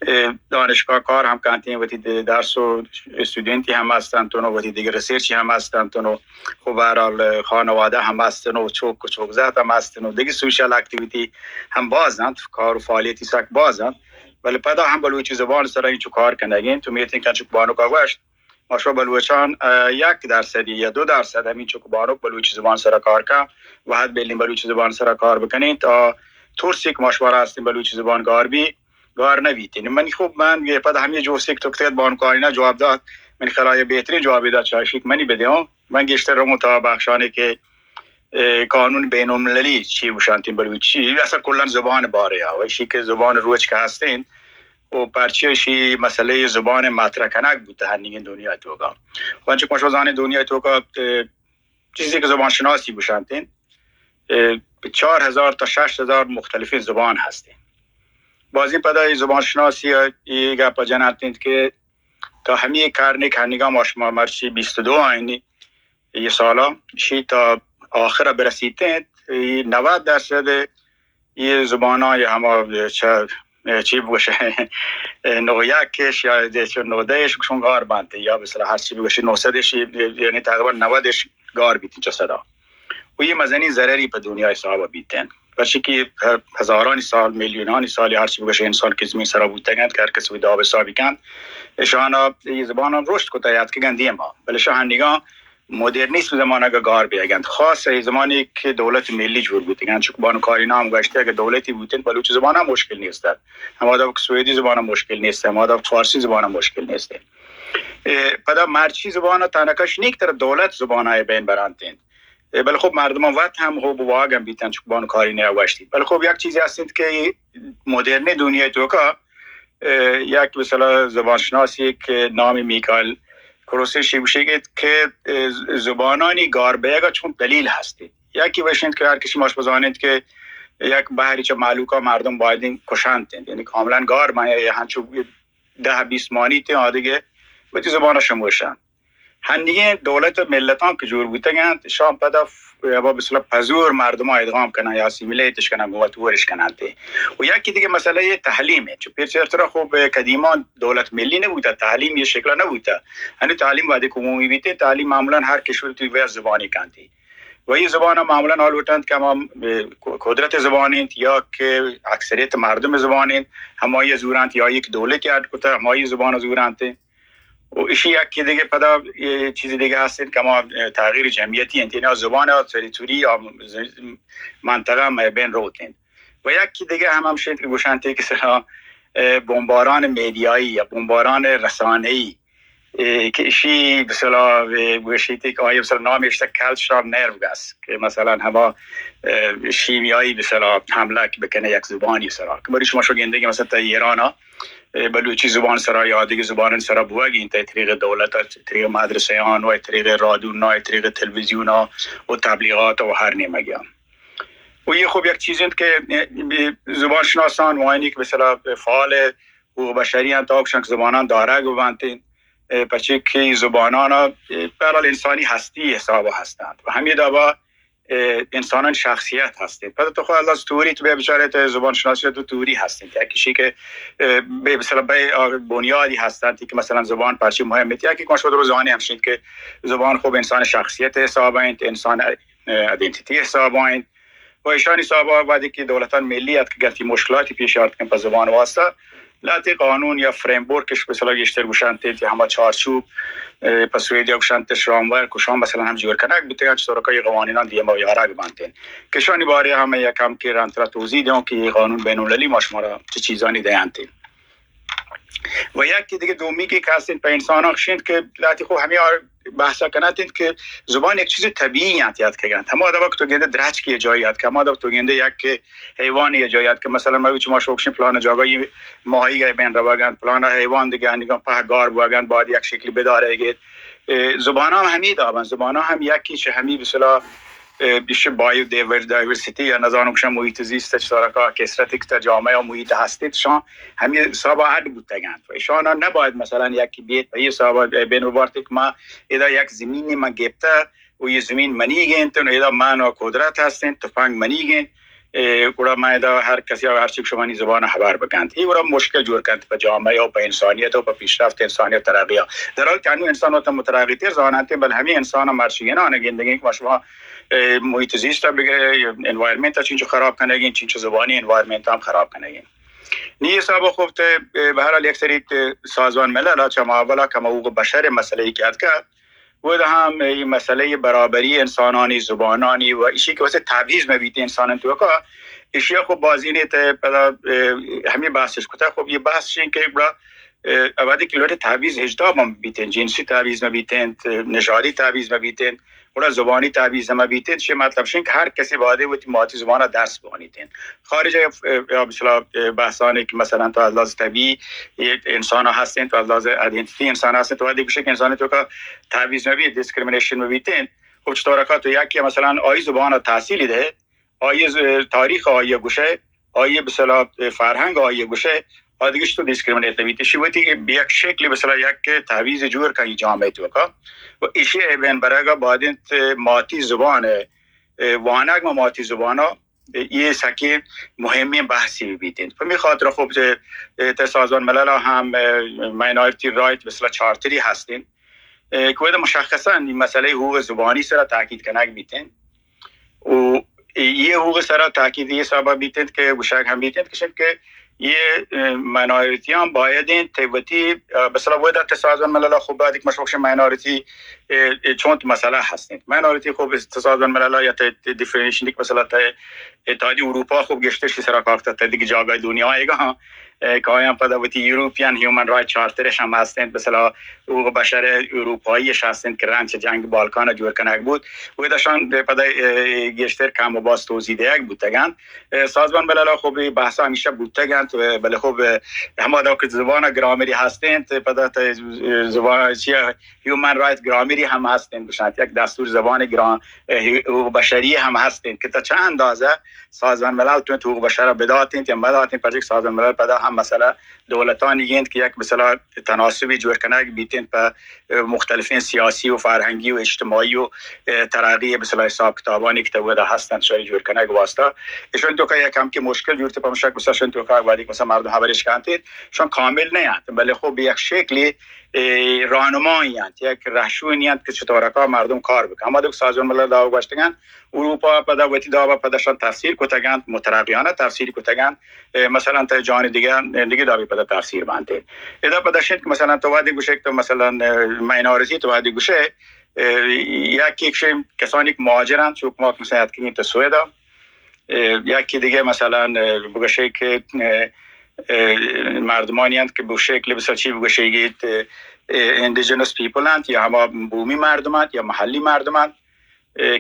اه، دانشگاه کار هم کنته، وتی د-، درس و استودنتی هم هستن تونو، وتی دیگه ریسرچی هم هستن تونو، خب به هر حال خانواده هم هستن و چوک و چوک زاد هم هستن و دیگه سوشل اکتیویتی هم بازند، کار و فعالیتی سک بازند. ولی پدا هم بلوچی زبان سرا اینچو کار کنگین، تو میتین کنچو بانو کا گوشت، ما شما بلوچان، اه، یک درصدی یا دو درصد همینچو که بانک بلوچی زبان سرا کار کن و حد بیلین بلوچی زبان سرا کار بکنین تا ترسی که ما شما را هستین بلوچی زبان گار بی، گار نبیتین. من خب من یه پد همین جوستی که تو کتید بانک آئینه جواب داد، من خیال آیا بهترین جوابی داد، چاشی که منی بدیم. من گیشتر رو تا بخشانی که اه، قانون بین المللی چی گوشنتین بلوچی، اصلا کلا زبان باره ها، و ایشی که زبان روچ که هستین، و پرچی ایشی مسئله زبان مطرح کنگ بوده هنگین دنیا توکا. و انچه که ما شما زانین دنیا توکا، اه، چیزی که زبان شناسی گوشنتین، چار هزار تا شش هزار مختلفیں زبان هستیں. بازیں پدا اے زبان شناسی ءَ اے گپ ءَ جننت انت کہ تا ہمے کرنے کہ ہنیگا ما شما مرچی بیست و دو آئینی اے سالا، شی تا آخر ءَ برسیت انت، اے نود درصد اے زباناں یا ہما چہ، چی بگوشے، نو یکش یا چہ نو دہش گوشن گار بنت، یا مثلا ہر چی بگوشی نو صدش، یعنی تقریبا نودش گار بیت چہ صدا. و اے مزنیں ضرری پہ دنیا حساب بیت انت. پرچہ کہ ہزارانی سال، میلیونانی سال، ہر چی بگوشے انسان کہ زمین سرا بوتگ انت، کہ ہر کس وی داب حسابی کنت، اشانا اے زبانان رشد کتا یاتکگن دیما، بلے شاہ ہنیگا مدرنیسم زمانگ ءَ گار بیگ انت. خاص اے زمانی کہ دولت ملی جوڑ بوتگ انت، چونکہ بانو کاری نام گوشتے، اگر دولتی بوتن بلوچی زبان ہم مشکل نیست ات. ہما داب سویدی زبان ہم مشکل نیست، ہما داب فارسی زبان ہم مشکل نیست. اے، پدا مرچی زبان تنکش نیک تر دولت زبان ءَ بین برانت انت. اے، بلے خب مردمان وت ہم خب واگ ہم بیتن، چونکہ بانو کاری نیا گوشتی. بلے خب یک چیزی ہست انت کہ مدرن دنیا توکا، اے، یک مثلا زبان شناسی کہ نام میکائل کروسش گوشیگیت کہ، اے، زبانانی گار بیگا چون دلیل ہستی. یکی وشنت کہ ہر کسی ماش بزانیت کہ یک بحری چہ مہلوکا مردم بایدیں کشنت انت، یعنی کاملا گار بایاں، یا ہنچو دہ بیست مانی تے آدگہ وتی زبان شموشن. ہنیگیں دولت و ملتان کہ جوڑ بوتگ انت، شان پدا ف-، ہما مثلا پزور مردمان ادغام کنن یا اسیمیلیٹش کنن، گوں وت ورش کنن تے. و یکی دیگہ مسئلہ یہ تعلیم ہے. چو پیر چرترا خوب قدیمان دولت ملی نبوتا، تعلیم یہ شکلا نبوتا. ہنی تعلیم وعدے عمومی بیتے، تعلیم معمولا ہر کشور توی ویز زبانی کنتی. و یہ زبان معمولا آ لوٹنت کہ ہما، اے، قدرت زبان انت یا کہ اکثریت مردم زبان انت، ہمائی زورانت یا یک دولتی اڈ کتا، ہمائی زبان زورانت. و اشی یکی دیگہ پدا، اے، چیز دیگہ ہست انت کہ ہما تغییر جمعیتی انت، یعنی زبان یا تریتوری یا ز-، منطقہ مئے بین روت انت. و یکی دیگہ ہم ہمشی انت کہ گوشنت کہ سرا، اے، بمباران میڈیایی یا بمباران رسانه‌ای، اے، کہ اشی بسلا، اے، گوشیت کہ آئی بسلا نام اشتا کلچرال نروگس، کہ مثلا ہما، اے، شیمیایی بسلا حملہ کہ بکنے یک زبانی سرا. کہ بری شما شو گندے کہ مثلا تا ایران، اے، بلوچی زبان سرا یا دیگہ زبان سرا بوگی انت، طریق دولت، طریق مدرسہ آن و طریق رادیو نا، طریق تلویزیون و تبلیغات و ہر نیمگی آن. و یہ خوب یک چیز انت کہ، اے، زبان شناسان و آئینی کہ مثلا فعال حقوق بشری انت، آ گوشن کہ زبانان دارگ بنت، اے، پرچے کہ زبانان، اے، بہرحال انسانی ہستی حساب ہستند و ہمیں دابا، اے، انسانان شخصیت ہستند. پدا تو خود از توری تو بیا بچارے تو زبان شناسی تو توری ہستند. یک کسی کہ، اے، بے مثلا بے، آ، بنیادی ہستند کہ مثلا زبان پرچے مهم انت. یا کہ کمش رو زانی ہمشید کہ زبان خوب انسان شخصیت حساب انت، انسان، اے، آئیڈنٹیٹی حساب انت. و ایشانی حساب ء وہدے کہ دولتان ملی اتکگنت، مشکلاتی پیش آرتکن پہ زبان واسطہ، لہتے قانون یا فریم ورکش مثلا گیشتر گوشنت کہ ہما چارچوب، اے، پہ سویدیا گوشنت شرام ورک و شان مثلا ہم جوڑ کنگ بوتگن، چطور کہ یہ قوانینان دیما یارگ بنت. کشانی بارے ہم یک کم کہ رندترا توضیح دیاں کہ یہ قانون بین المللی ما شمارا چه چیزانی دینت. و یکی دیگه دومی که هستین په انسان ها خشین که لاتی خو همه بحثا کنات انت که زبان یک چیز طبیعی انت یاد که گنت. هما دوا که تو گنده درچکی جایی یاد که، هما دوا که تو گنده یک حیوانی جایی یاد که، مثلا ما چما شوکشین پلان جاگایی ماهی گای بین روا گنت، پلان حیوان دیگه انگان په گار بوا گنت، باید یک شکلی بداره گید. زبان هم همی دابن، زبان هم یکی چه همی بسلا، اه، بیش بایو دیور-، دایورسیتی یا نزانم کشان محیط زیست چطور که کسرتی که تا جامعه و محیط هستید شان همی حساب اڈ بوتگنت و ایشان نباید مثلا یکی بیت به حساب بین ببارت که ما ادا یک زمینی من گپته و یہ زمین منی گینت و ادا من و قدرت هستین، تفنگ منی گینت، اه، گڑا من ادا ہر کسی ہر چیز شمانی زبان خبر بکنت. یہ گڑا مشکل جوڑ کنت پہ جامعہ و پہ انسانیت و پہ پیشرفت انسانیت ترقی. در حالی کہ انو انسان وقت مترقی تر زاننت، بل ہمیں انسان مرشی نہ گندگی کہ شما، اے، محیط زیست بگرے، انوائرمنٹ چینچو خراب کنگی، چینچو زبانی انوائرمنٹ ہم خراب کنگی. نی حساب خب تے، اے، بہرحال یک سری تے سازمان ملل چہ ما اولا کم حقوق بشر مسئلہ کی اتکا، و ہم اے مسئلہ برابری انسانانی زبانانی و ایشی کہ واسطے تبعیض مبیت انسان توکا، ایشی خب بازینے تے پدا، اے، ہمیں بحثش کتا. خب یہ بحث چین کہ گڑا، اے، آبادی کہ لوٹے تبعیض ہچ داب ہم بیتین، جنسی تبعیض مبیتین، نژادی تبعیض مبیتین، گڑا زبانی تبعیض مبیتین، چه مطلب شین کہ ہر کسی باید وتی ماتی زبان درس بوانیتین. خارج ء، اه، یا مثلا، اه، بحثانی که مثلا تو از لحاظ طبیعی یک انسان هستین، تو از لحاظ آیدنتیتی انسان هستین، تو وقتی گوشه که انسان توکا تبعیض مبی، دیسکریمینیشن مبیتین، خب چطور که تو یکی مثلا آئی زبان تحصیلی ده، آئی ءِ تاریخ آئی ءِ گوشئے، آئی ءِ بسلا فرہنگ آئی ءِ گوشئے، آ دگہ چطور ڈسکریمنیٹ بیت؟ ایشی وتی بہ یک شکلی بسلا یک تحویز جوڑ کن ای جامعہ توکا و ایشی ءِ بین برگ ءَ باید انت ماتی زبان ءِ وانگ ما ماتی زبان ءَ یہ سکیں مہمیں بحثی بیت انت۔ پمی خاطر خوب تہ سازمان ملل ءَ ہم مائنارٹی رائٹ بسلا چارٹری ہست انت کہ ودا مشخصاً مسئلہ حقوق زبانی سرا تاکید کنگ بیت انت۔ و یہ حقوق سرا تاکید یہ سبب بیت انت کہ گوشگ ہم بیت انت کہ شن کہ یہ مائنارٹیاں باید انت تہ وتی بسلا ودا تہ سازمان ملل ءَ خوب بعد ایک مشوقش مائنارٹی چونت مسئلہ ہست انت۔ مائنارٹی خوب تہ سازمان ملل ءَ یا تہ ڈیفینیشن ایک مسئلہ تہ اتحادی اروپا خوب گشتر شی سرا کاکتا تہ دیگہ جاگہ دنیا ایگا ہاں کہ آیاں پدا وتی یورپین ہیومن رائٹ چارٹرش ہم ہست انت، بسلا حقوق بشر اروپایی اش ہست انت کہ رند چہ جنگ بالکان جوڑ کنگ بوت۔ و دشان پدا گشتر کم و باز توضیح دیگ بوتگان۔ سازمان ملل خوب بحث ہمیشہ بوتگان، بلے خوب ہما دا کہ زبان گرامری ہست انت، پدا زبان چیا ہیومن رائٹ گرامری ہم ہست انت، بشانت یک دستور زبان گرام حقوق بشری ہم ہست انت کہ تا چند اندازہ سازمان ملل تو حقوق بشر بدات انت یا مدات انت، پرچہ سازمان ملل پدا ہم مسئلہ دولتانی انت کہ یک مثلا تناسبی جوڑ کنگ بیت انت پہ مختلفیں سیاسی و فرہنگی و اجتماعی و ترقی مثلا حساب کتابانی کہ تو ودا ہست انت شری جوڑ کنگ واسطہ اشان تو کہ یک ہم کہ مشکل جوڑ تے پمشک مثلا شان تو کہ وادی مثلا مردم خبرش کانت شان کامل نہ انت، بلے خوب یک شکلی راہنمایی انت، یک رہشونی انت کہ چطورکا مردم کار بکن۔ ہما دو سازمان ملل دعوا گوشتگن اروپا پدا وتی دابا پدا شان تفسیر کتگنت، مترقیانہ تفسیر کتگنت۔ مثلا تا جان دیگه دیگه دابی پدا تفسیر بنت۔ ادا پدا شد که مثلا تو وادی گوشه که تو مثلا مایناریتی تو وادی گوشه یکی کسانی که مهاجرن چون ما مثلا اتکنی تو سوئدا یکی دیگه مثلا بگوشه که مردمانی انت که به شکل بسیار چی بگوشه گیت indigenous people انت یا هما بومی مردم انت یا محلی مردم انت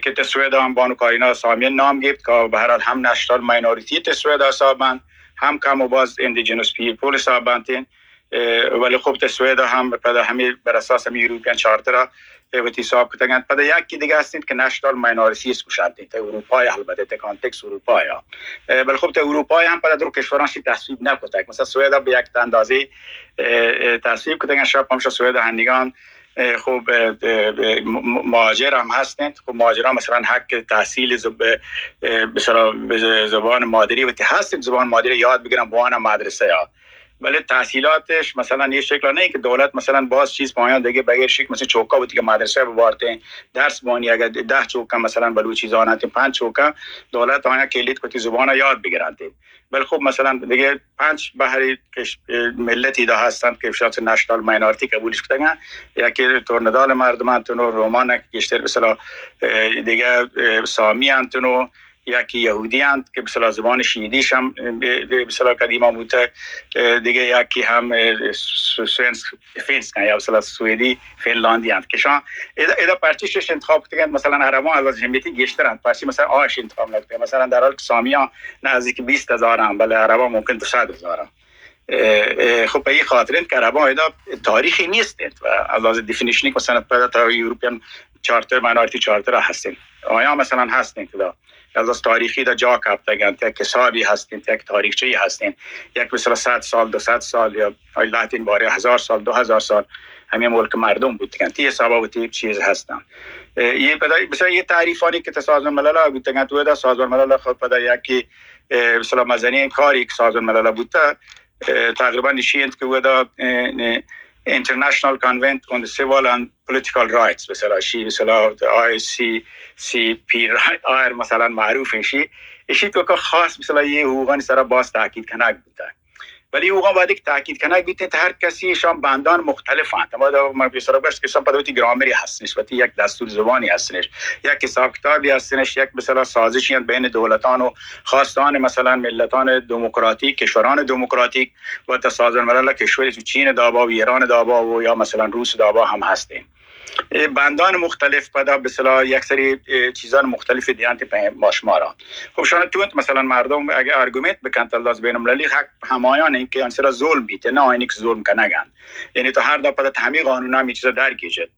که تسویدا هم بانو کارینا سامیان نام گیپت که به هر حال هم نشنال ماینوریتی تسویدا حساب بند هم کم و باز indigenous people حساب بنتین. ولی خب تسویدا هم پدا همی بر اساس همی یوروپیان چارترا وتی حساب کتگنت. پدا یکی دیگه هستین که نشنال ماینوریتی است گوشنتین تا اروپای البته تا کانتکس اروپایا. بلی خب تا اروپای هم پدا درو کشوران شی تصویب نکتگ. مثلا سویدا به یک اندازه تصویب کتگن شب همشا سویدا هنگان خب مهاجر هم هستند. خب مهاجران مثلا حق تحصیل زب... مثلا زبان مادری وتی هستند، زبان مادری یاد بگیرن بوان مدرسه یا. ولی تحصیلاتش مثلا یه شکل نه که دولت مثلا باز چیز پایان دیگه بغیر شک مثلا چوکا وتی که مدرسه بوارتین درس بانی اگر ده چوکا مثلا بلوچی زانت پنج چوکا دولت آیا کلیت کتی زبان یاد بگیرنتین. بل خب مثلا دیگه پنج بحری ملتی دا هستند که شاید نشنال ماینارتی قبولش کتگن، یکی تورندال مردم انتن و رومان که گیشتر مثلا دیگه سامی انتن و یکی یهودی انت که مثلا زبان شیدیش هم مثلا قدیما بوته، دیگه یکی هم سوئنس فینس کن یا مثلا سوئدی فنلاندی انت که شان ادا پرچیش انتخاب کتگن. مثلا عربان از جمعیتی گیشتر انت، پرچی مثلا آش انتخاب نکتگن. مثلا در حال که سامیان نزدیک بیست هزار هم، بلے عربان ممکن دو صد هزار هم. خب به این خاطر انت که عربان ادا تاریخی نیست انت و از لحاظ دفینیشنی مثلا پدا تا یورپین چارتر ماینوریتی چارتر هستین، آیا مثلا هستین که از لحاظ تاریخی دا جا کپتگن، یک حسابی هستین، یک تاریخچه‌ای هستین، یک مثلا صد سال دو صد سال یا لاتین باره هزار سال دو هزار سال همین ملک مردم بودگن. تی حسابا و تی چیز هستن. یه پدا مثلا یه تعریفانی که تا سازمان ملل بودگن تو دا سازمان ملل خود پدا یکی مثلا مزنین کاری که سازمان ملل بودتا تقریبا نشینت که ودا International Convention on the Civil and Political Rights مثلا شی مثلا آی سی سی پی آر مثلا معروف شی. اشی تو که خاص مثلا یه حقوقانی سرا باز تاکید کنگ بوده. ولی حقوقا باید یک تاکید کنگ بیت تا هر کسی شان بندان مختلف انت. ما دا من پیسرا گشت که شان پدوتی گرامری هستنش، وتی یک دستور زبانی هستنش، یک حساب کتابی هستنش، یک مثلا سازشی انت بین دولتان و خواستان مثلا ملتان دموکراتیک، کشوران دموکراتیک و تا سازمان ملل کشوری چون چین دابا و ایران دابا و یا مثلا روس دابا هم هستین. بندان مختلف پدا بسلا یک سری چیزان مختلف دیانت پہ ماشمارا. خب شان تونت مثلا مردم اگه آرگومنت بکنت الله بین المللی حق همایان این که انسرا ظلم بیت نه آینی که ظلم کنگن. یعنی تو هر دا پدا همی قانون هم چیزا در گیجت.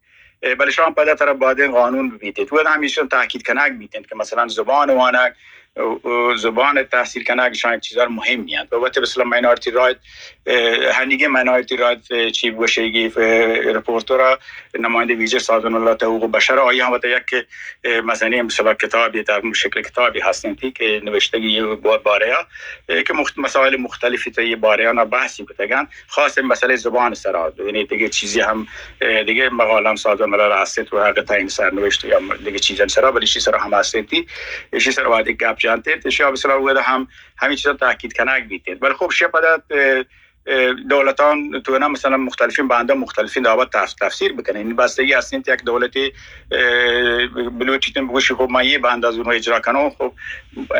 بلے شان پدا ترا بادین قانون بیتیت و همیشن تاکید کنگ بیتیت که مثلا زبان وانگ و، و زبان تحصیل کنگ شان یک چیزار مهم میاد. و وقتی مثلا ماینارتی رایت، اه، هنیگه ماینارتی رایت، اه، چی بوشیگی، اه، رپورتورا نماینده ویژه سازمان ملل حقوق بشر، آیا هم وقت یک، اه، مزنی مثلا کتابی در شکل کتابی هستن تی که نوشتگی با-، باره ها، اه، که مخت-، مسائل مختلفی تا یه باره ها بحثی کتگن، خاص مسئله زبان سرا، یعنی دیگه چیزی هم، اه، دیگه مقاله هم سازمان ملل هستید و حق تعیین سرنوشت یا م-، دیگه چیزان سرا، ولی شی سرا هم هستید تی، شی سرا وادی گپ جانتید، شی مثلا ودا هم همین چیزا تاکید کنگ بیتید. ولی خب شی پدا، اه، اه، دولتان تو نه مثلا مختلفین بنده مختلفین دعوت تف-، تفسیر بکنه. این بستگی هستید یک دولتی، اه، بلوچی تن بگوشی خب من یه بند از اونو اجرا کنم، خب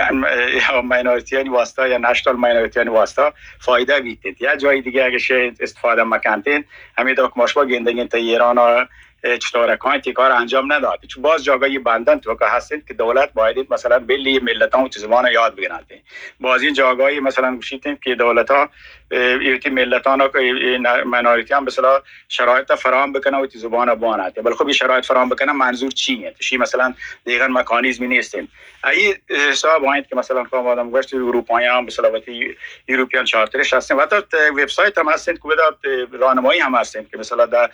ام، اه، یا ماینارتیانی واسطه یا نشنال ماینارتیانی واسطه فایده بیتید. یا جای دیگه اگه شه استفاده مکنتین، همین دا که ما شما گندگین تا ایران ها، اه، چطور کاین تی کار انجام نداد. چون باز جاگای بندن تو که هستید که دولت باید مثلا بلی ملتان و تی زبان یاد بگیرند. باز این جاگای مثلا گوشیتین که دولت ها، اه، تی ملتان ها که، اه، ن-، ماینارتی هم مثلا شرایط فراهم بکنه و تی زبان بوانند. بله خب این شرایط فراهم بکنه منظور چی انت؟ شی مثلا دیگر مکانیزمی نیستین. ای حساب آیند که مثلا کام آدم گوشت اروپایی هم مثلا وتی یوروپیان چارترش هستن. و حتی وبسایت هم هستن که بدا راهنمایی هم هستن که مثلا در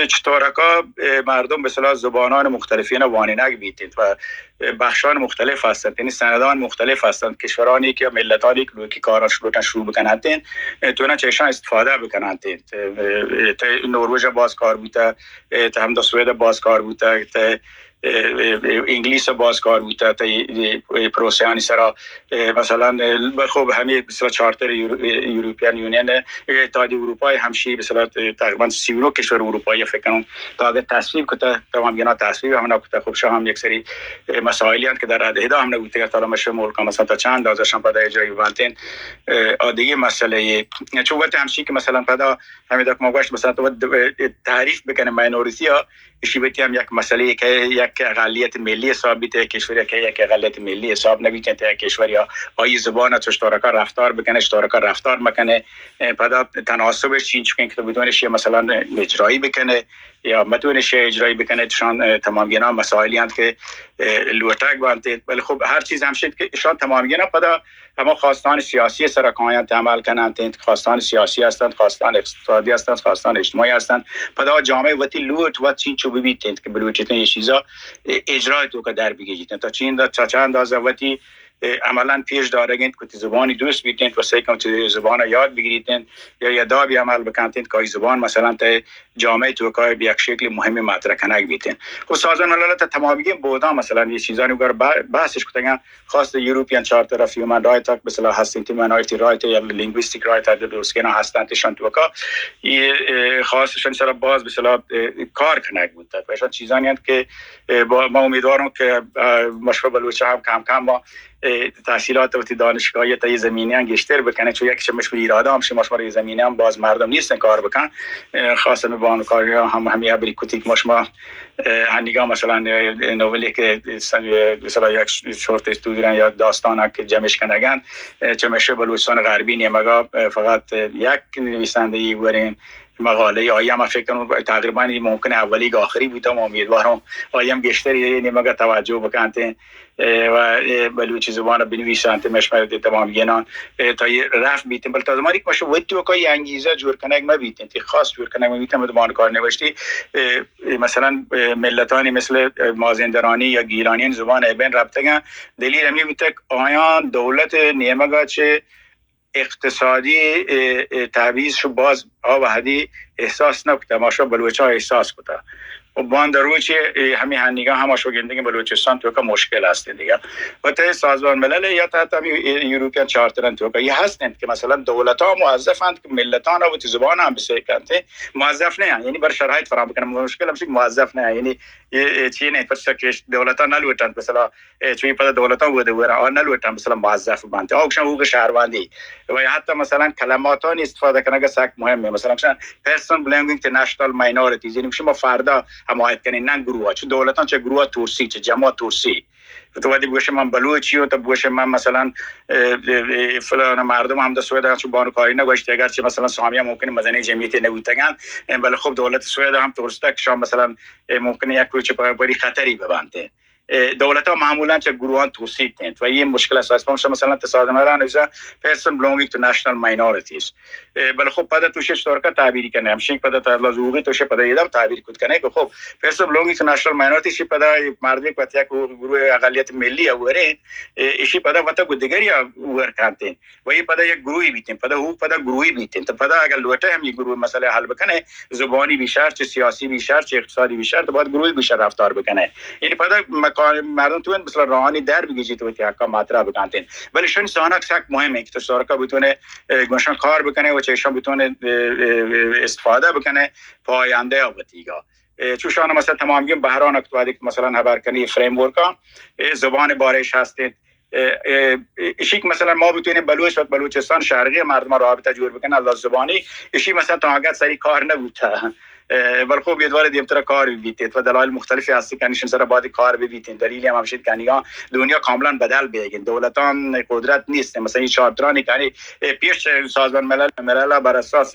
چطورکا مردم مثلا زبانان مختلفین وانینگ بیتید و بخشان مختلف هستند، یعنی سندان مختلف هستند، کشورانی که ملتانی که لوکی کارا شروع کن، شروع بکنند، تو نه چشان استفاده بکنند. ته نروژ باز کار بوده، ته هم سوئد باز کار بوده، ته اه، اه، اه، انگلیس باز کار بوتا تا ای، ای، ای پروسه‌انی سرا، اه، مثلا، اه، خب همه مثلا چارتر یورو-، اه، یورپین یونین، اه، اتحادیهٔ اروپا همشی مثلا، اه، تقریبا سی و نه کشور اروپایی فکر کنم تا اگر تصویب کتا، تمام اینا تصویب هم نکتا. خب شاه هم یک سری، اه، مسائلی هست که در ادا هم نبوده، تا مشه ملک مثلا تا چند ازشان پدا اجرایی بانتین، اه، آ دیگه مسئله، چون وقت همشی که مثلا پدا همین دک ما گوشت مثلا تو، اه، تعریف بکنه ماینورتی ها، ایشی بیتی هم یک مسئله که یک اقلیت ملی حساب بیته، یک کشوری که یک اقلیت ملی حساب نبیته، یک کشوری یا آئی زبان چشتارکا رفتار بکنه، چشتارکا رفتار مکنه، اه، پدا تناسبش چین چکن که تو بدونش یه مثلا اجرایی بکنه یا مدونش یه اجرایی بکنه، چشان، اه، تمام اینا مسائلی هست که، اه، لوٹک بانته. ولی خب هر چیز هم شد که ایشان تمام اینا پدا اما خواستان سیاسی سر کایان عمل کنند، انت خواستان سیاسی هستند، خواستان اقتصادی هستند، خواستان اجتماعی هستند. پدا جامعه وتی لوٹ و چین چو ببیت انت که بلوچستان یه چیزا اجرای تو که در بگیجیت انت. تا چین دا، چا چند اندازه وتی، اه، عملاً پیش دارگ انت که تی زبانی دوست بیت انت و سعی کن تی زبان یاد بگیریت انت یا یا دابی عمل بکنت انت که ای زبان مثلاً تی جامعه توکا به یک شکل مهمی مطرح کنگ بیتین. خب سازمان ملل تا تمامی بودان مثلاً یه چیزانی اگر ب-، بحثش کتگن، خاص یورپین چارتر اف هیومن رایت، مثلاً هستین تی ماینورتی رایت یا لینگویستیک رایت، اگر درست کنا هستن تشان توکا، یه، اه، خاصشان سر باز مثلاً، اه، کار کنگ بوده. و ایشان چیزانی هست که، اه، با، ما امیدوارم که، اه، مشکل بلوچ هم کم کم ما اه، تحصیلات وتی دانشگاهی تا یه زمینه هم گیشتر بکنه، چون یک چه مشکل ایراده هم شما، شما یه زمینه هم باز مردم نیستن کار بکن. اه، خاص می بانکاری هم همی ابری کتی که ما شما، اه، هنگا مثلاً، اه، نولی که سن-، مثلاً یک شورت استودیو یا داستان که جمعش کنگن، اه، چه مشه بلوچستان غربی نیمگا، اه، فقط، اه، یک نویسنده ای ورین مقاله آیا ما فکر کنم تقریباً این ممکنه اولی که آخری بوده. ما امیدوارم آیا هم گیشتر یه نیمگا توجه بکنتین. اه، و، اه، بلوچی زبان بنویسنت مشمر دی تمام گینان، اه، تا یه رفت بیتیم. بل تا زمانی که مشه وقتی وکا یه انگیزه جور کنگ ما بیتیم، تی خاص جور کنگ ما بیتیم، زبان کار نوشتی، اه، اه، مثلاً، اه، ملتانی مثل، اه، مازندرانی یا گیلانی زبان ابن ربطگن، دلیل همی بیتک آیان دولت نیمگا چه اقتصادی، اه، اه، تبعیض شو باز آ وحدی احساس نکتا، ما شو بلوچا احساس کتا. و باند روچی، اه، همی هنیگا هم شو گندگی بلوچستان توکا مشکل هست دیگه. و ته سازمان ملل یا تحت همی، اه، یورپین چارترن توکا یه هستند که مثلاً دولتا موظفند که ملتان و تی زبان هم بسیکنت، موظف نه، یعنی بر شرایط فراهم بکنن. مشکل همشی موظف نه، یعنی یه، یه چی نه، پرچا که دولتا نلوٹند مثلاً اه، چوی پدا دولتان وده ورا آ نلوٹن مثلاً موظف بنت. آ گوشن حقوق شهروندی. و یا حتی مثلاً کلماتانی استفاده کنگ سک مهمه. مثلاً گوشن person belonging to national minorities. یعنی شما فردا حمایت کنین، نه گروه. چون دولتان چه گروه ترسی، چه جماعت ترسی. تو وقتی بگوشه من بلوچی و تو بگوشه من مثلاً، اه، اه، اه، فلان مردم هم دست وده چون بانو کاری نگوشتی، اگر چه مثلاً سامی هم ممکنه مزنی جمعیتی نبوتگن، اه، بله خب دولت سوئد هم ترسته که شما مثلاً، اه، ممکنه یک روچ پا بری خطری ببنده. دولت ها معمولاً چه گروهان توسیت انت و این مشکل اساس پمش مثلاً تصادم الان ایزا person belonging to national minorities. بل خب پدا توشی چطور کا تعبیری کنه، همشین پدا تدلا زوغی توشی پدا ایدم تعبیر کت کنه که خب person belonging to national minorities شی پدا مردمی که وقتی یک گروه اقلیت ملی اوره، ایشی پدا وتا گو دیگری ور کنتین و این پدا یک گروهی بیتین، پدا هو پدا گروهی بیتین. تو پدا اگر لوٹه هم یک گروه مسئله حل بکنه، زبانی بیشتر، چه سیاسی بیشتر، چه اقتصادی بیشتر، تو باید گروهی بیشتر رفتار بکنه. یعنی پدا مکان مردم تو مثلا راهانی در بگیجی تو تی حقا مطرح بکنتین. ولی شن سانک سک مهمه که تو سرکا بتونه گوشان کار بکنه و چه ایشان بتونه استفاده بکنه پاینده یا وتیگا. چوشان مثلا تمام گیم بهران اکت وادی که مثلا هبر کنی فریم ورکا زبان بارش هستید. اشی که مثلا ما بتونیم بلوچ و بلوچستان شرقی مردم رابطه جور بکنه، الله زبانی اشی مثلا تا آگت سری کار نبوده. بل خوب یه دوار دیمتر کار بیتید و دلایل مختلفی هستی که نشین سر بعد کار بیتید. دلیلی هم همشید که دنیا کاملا بدل بیگین، دولتان قدرت نیست. مثلا این چارترانی که پیش سازمان ملل ملل بر اساس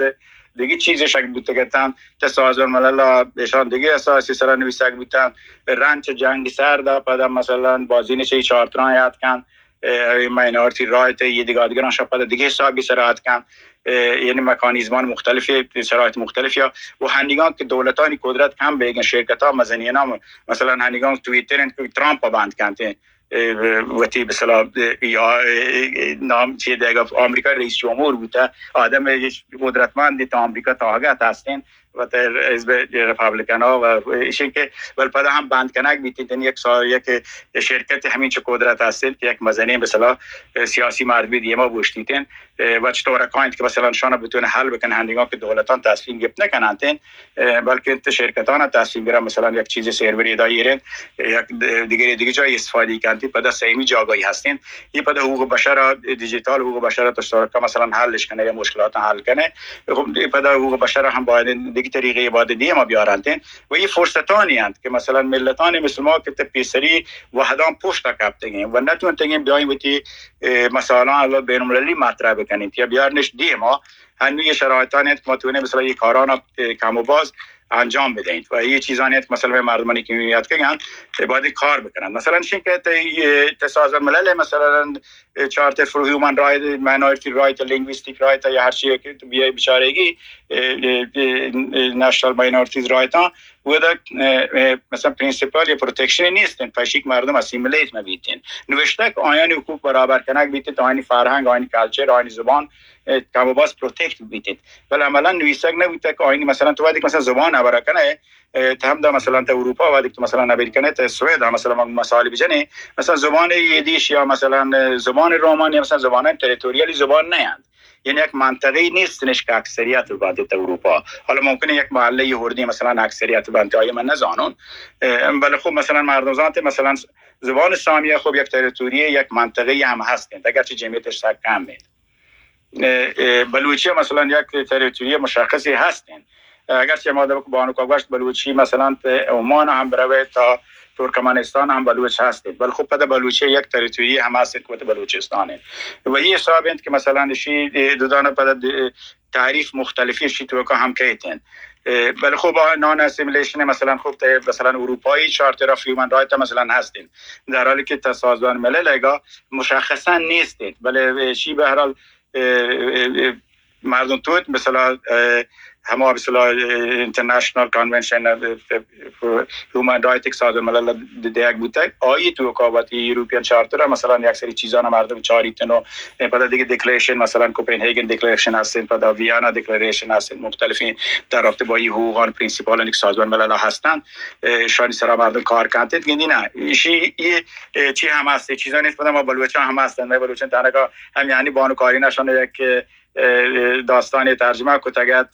دیگه چیزی شکل بوتگتن، چه سازمان ملل ایشان دیگه اساسی سر نویسگ بوتن، رنچ جنگ سرد پدا مثلا بازین چه چارتران یاد کن، ماینارتی رایت یه دیگه دیگران شب پدا دیگه حسابی سر یاد کن. یعنی مکانیزمان مختلفی، شرایط مختلفی ها و هنیگان که دولتانی قدرت کم بیگن، شرکت ها مزنین ها، مثلا هنیگان تویتر انت که ترامپ بند کنت، وتی بسلا یا نام چی دیگه آمریکا رئیس جمهور بوده، آدم قدرتمندی تا آمریکا تا آگت هستین و تا حزب ریپابلیکن ها و ایشین که بل پدا هم بند کنگ بیتین، یک سا یک شرکت همین چه قدرت هستین که یک مزنین بسلا سیاسی مردمی دیما بوشتیتین و چطور کاینت که مثلا شان بتونه حل بکنه، هندگان که دولتان تصمیم گرفت نکننتین، بلکه انت شرکتان تصمیم گرن مثلا یک چیز سروری دا ایرن، یک دیگری دیگه جای استفاده کنتی، پدا سیمی جاگاهی هستین. این پدا حقوق بشر، دیجیتال حقوق بشر تو سرکا مثلا حلش کنه یا مشکلات حل کنه. خب این پدا حقوق بشر هم باید دیگه طریقه باید دیگه ما بیارنتین و این فرصتانی هست که مثلا ملتان مثل ما که پیسری وحدان پشت کپتگین و نتونتگین بیاین وتی مسائلان بین المللی مطرح بکنین یا بیارنش دیما. هنوی شرایطانی هست که ما تونه مثلا یک کاران کم و باز انجام بدهید و یه چیزانی هست که مثلا مردمانی که میاد که باید کار بکنن. مثلا شین که تی سازمان ملل مثلا چارتر فور هیومن رایت، ماینورتی رایت، لینگویستیک رایت یا هر چیزی که تو بیای بیچارگی نشنال ماینورتیز رایت ها و دا مثلا پرینسیپال یا پروتکشن نیستن، پشیک مردم اسیمیلیت نبیتین. نوشته که آیانی حقوق برابر کنگ بیتین، آیانی فرهنگ، آیانی کلچر، آیانی زبان کم و باز پروتکت بیتید. ولی عملا نویسگ نبوده که آینی مثلا تو وقتی که مثلا زبان هبره کنه، اه، تا هم دا مثلا تا اروپا وقتی که تو مثلا نبیر کنه تا سوئد هم مثلا ما مثال بجنه، مثلا زبان یدیش یا مثلا زبان رومانی مثلا زبان تریتوریالی زبان نیند. یعنی یک منطقه نیستنش که اکثریت بباید تا اروپا. حالا ممکنه یک محله یهودی مثلا اکثریت بنت آیا من نزانون، اه، ولی خب مثلا مردم زانت مثلا زبان سامیه خب یک تریتوری یک منطقه هم هستند، اگرچه جمعیتش سک کم بلوچی مثلا یک تریتوری مشخصی هستین. اگرچه ما دبک بانو کا گوشت بلوچی مثلا عمان هم بروه تا ترکمنستان هم بلوچ هستین، بل خب پدا بلوچی یک تریتوری هم هستین که بلوچستان انت. و یه حساب انت که مثلا شی دودان پدا تعریف مختلفی شی توکا هم کیتین. بل خب نان اسیمیلیشن مثلا خب مثلا اروپایی چارتر آف هیومن رایت مثلا هستین، در حالی که تا سازمان ملل اگا مشخصا نیستین. بل شی به هر حال مردم توت مثلا هما مثلا اینترنشنال کانونشن هیومن رایت یک سازمان ملل دیگ بوده، آیی توکا وتی یوروپین چارتر مثلا یک سری چیزان مردم چاریتن و پدا دیگه دیکلریشن مثلا کوپنهاگن دیکلریشن هستین، پدا ویانا دیکلریشن هستین، مختلفین در رابطه با این حقوقان پرینسیپالانی که سازمان ملل هستن شانی سرا مردم کار کنتید گندی نه ایشی یه چی هم هست، چیزا نیست. پدا ما بلوچان هم هستن، ما بلوچان تنها هم یعنی بانو کاری نشان یک داستانی ترجمه کتگت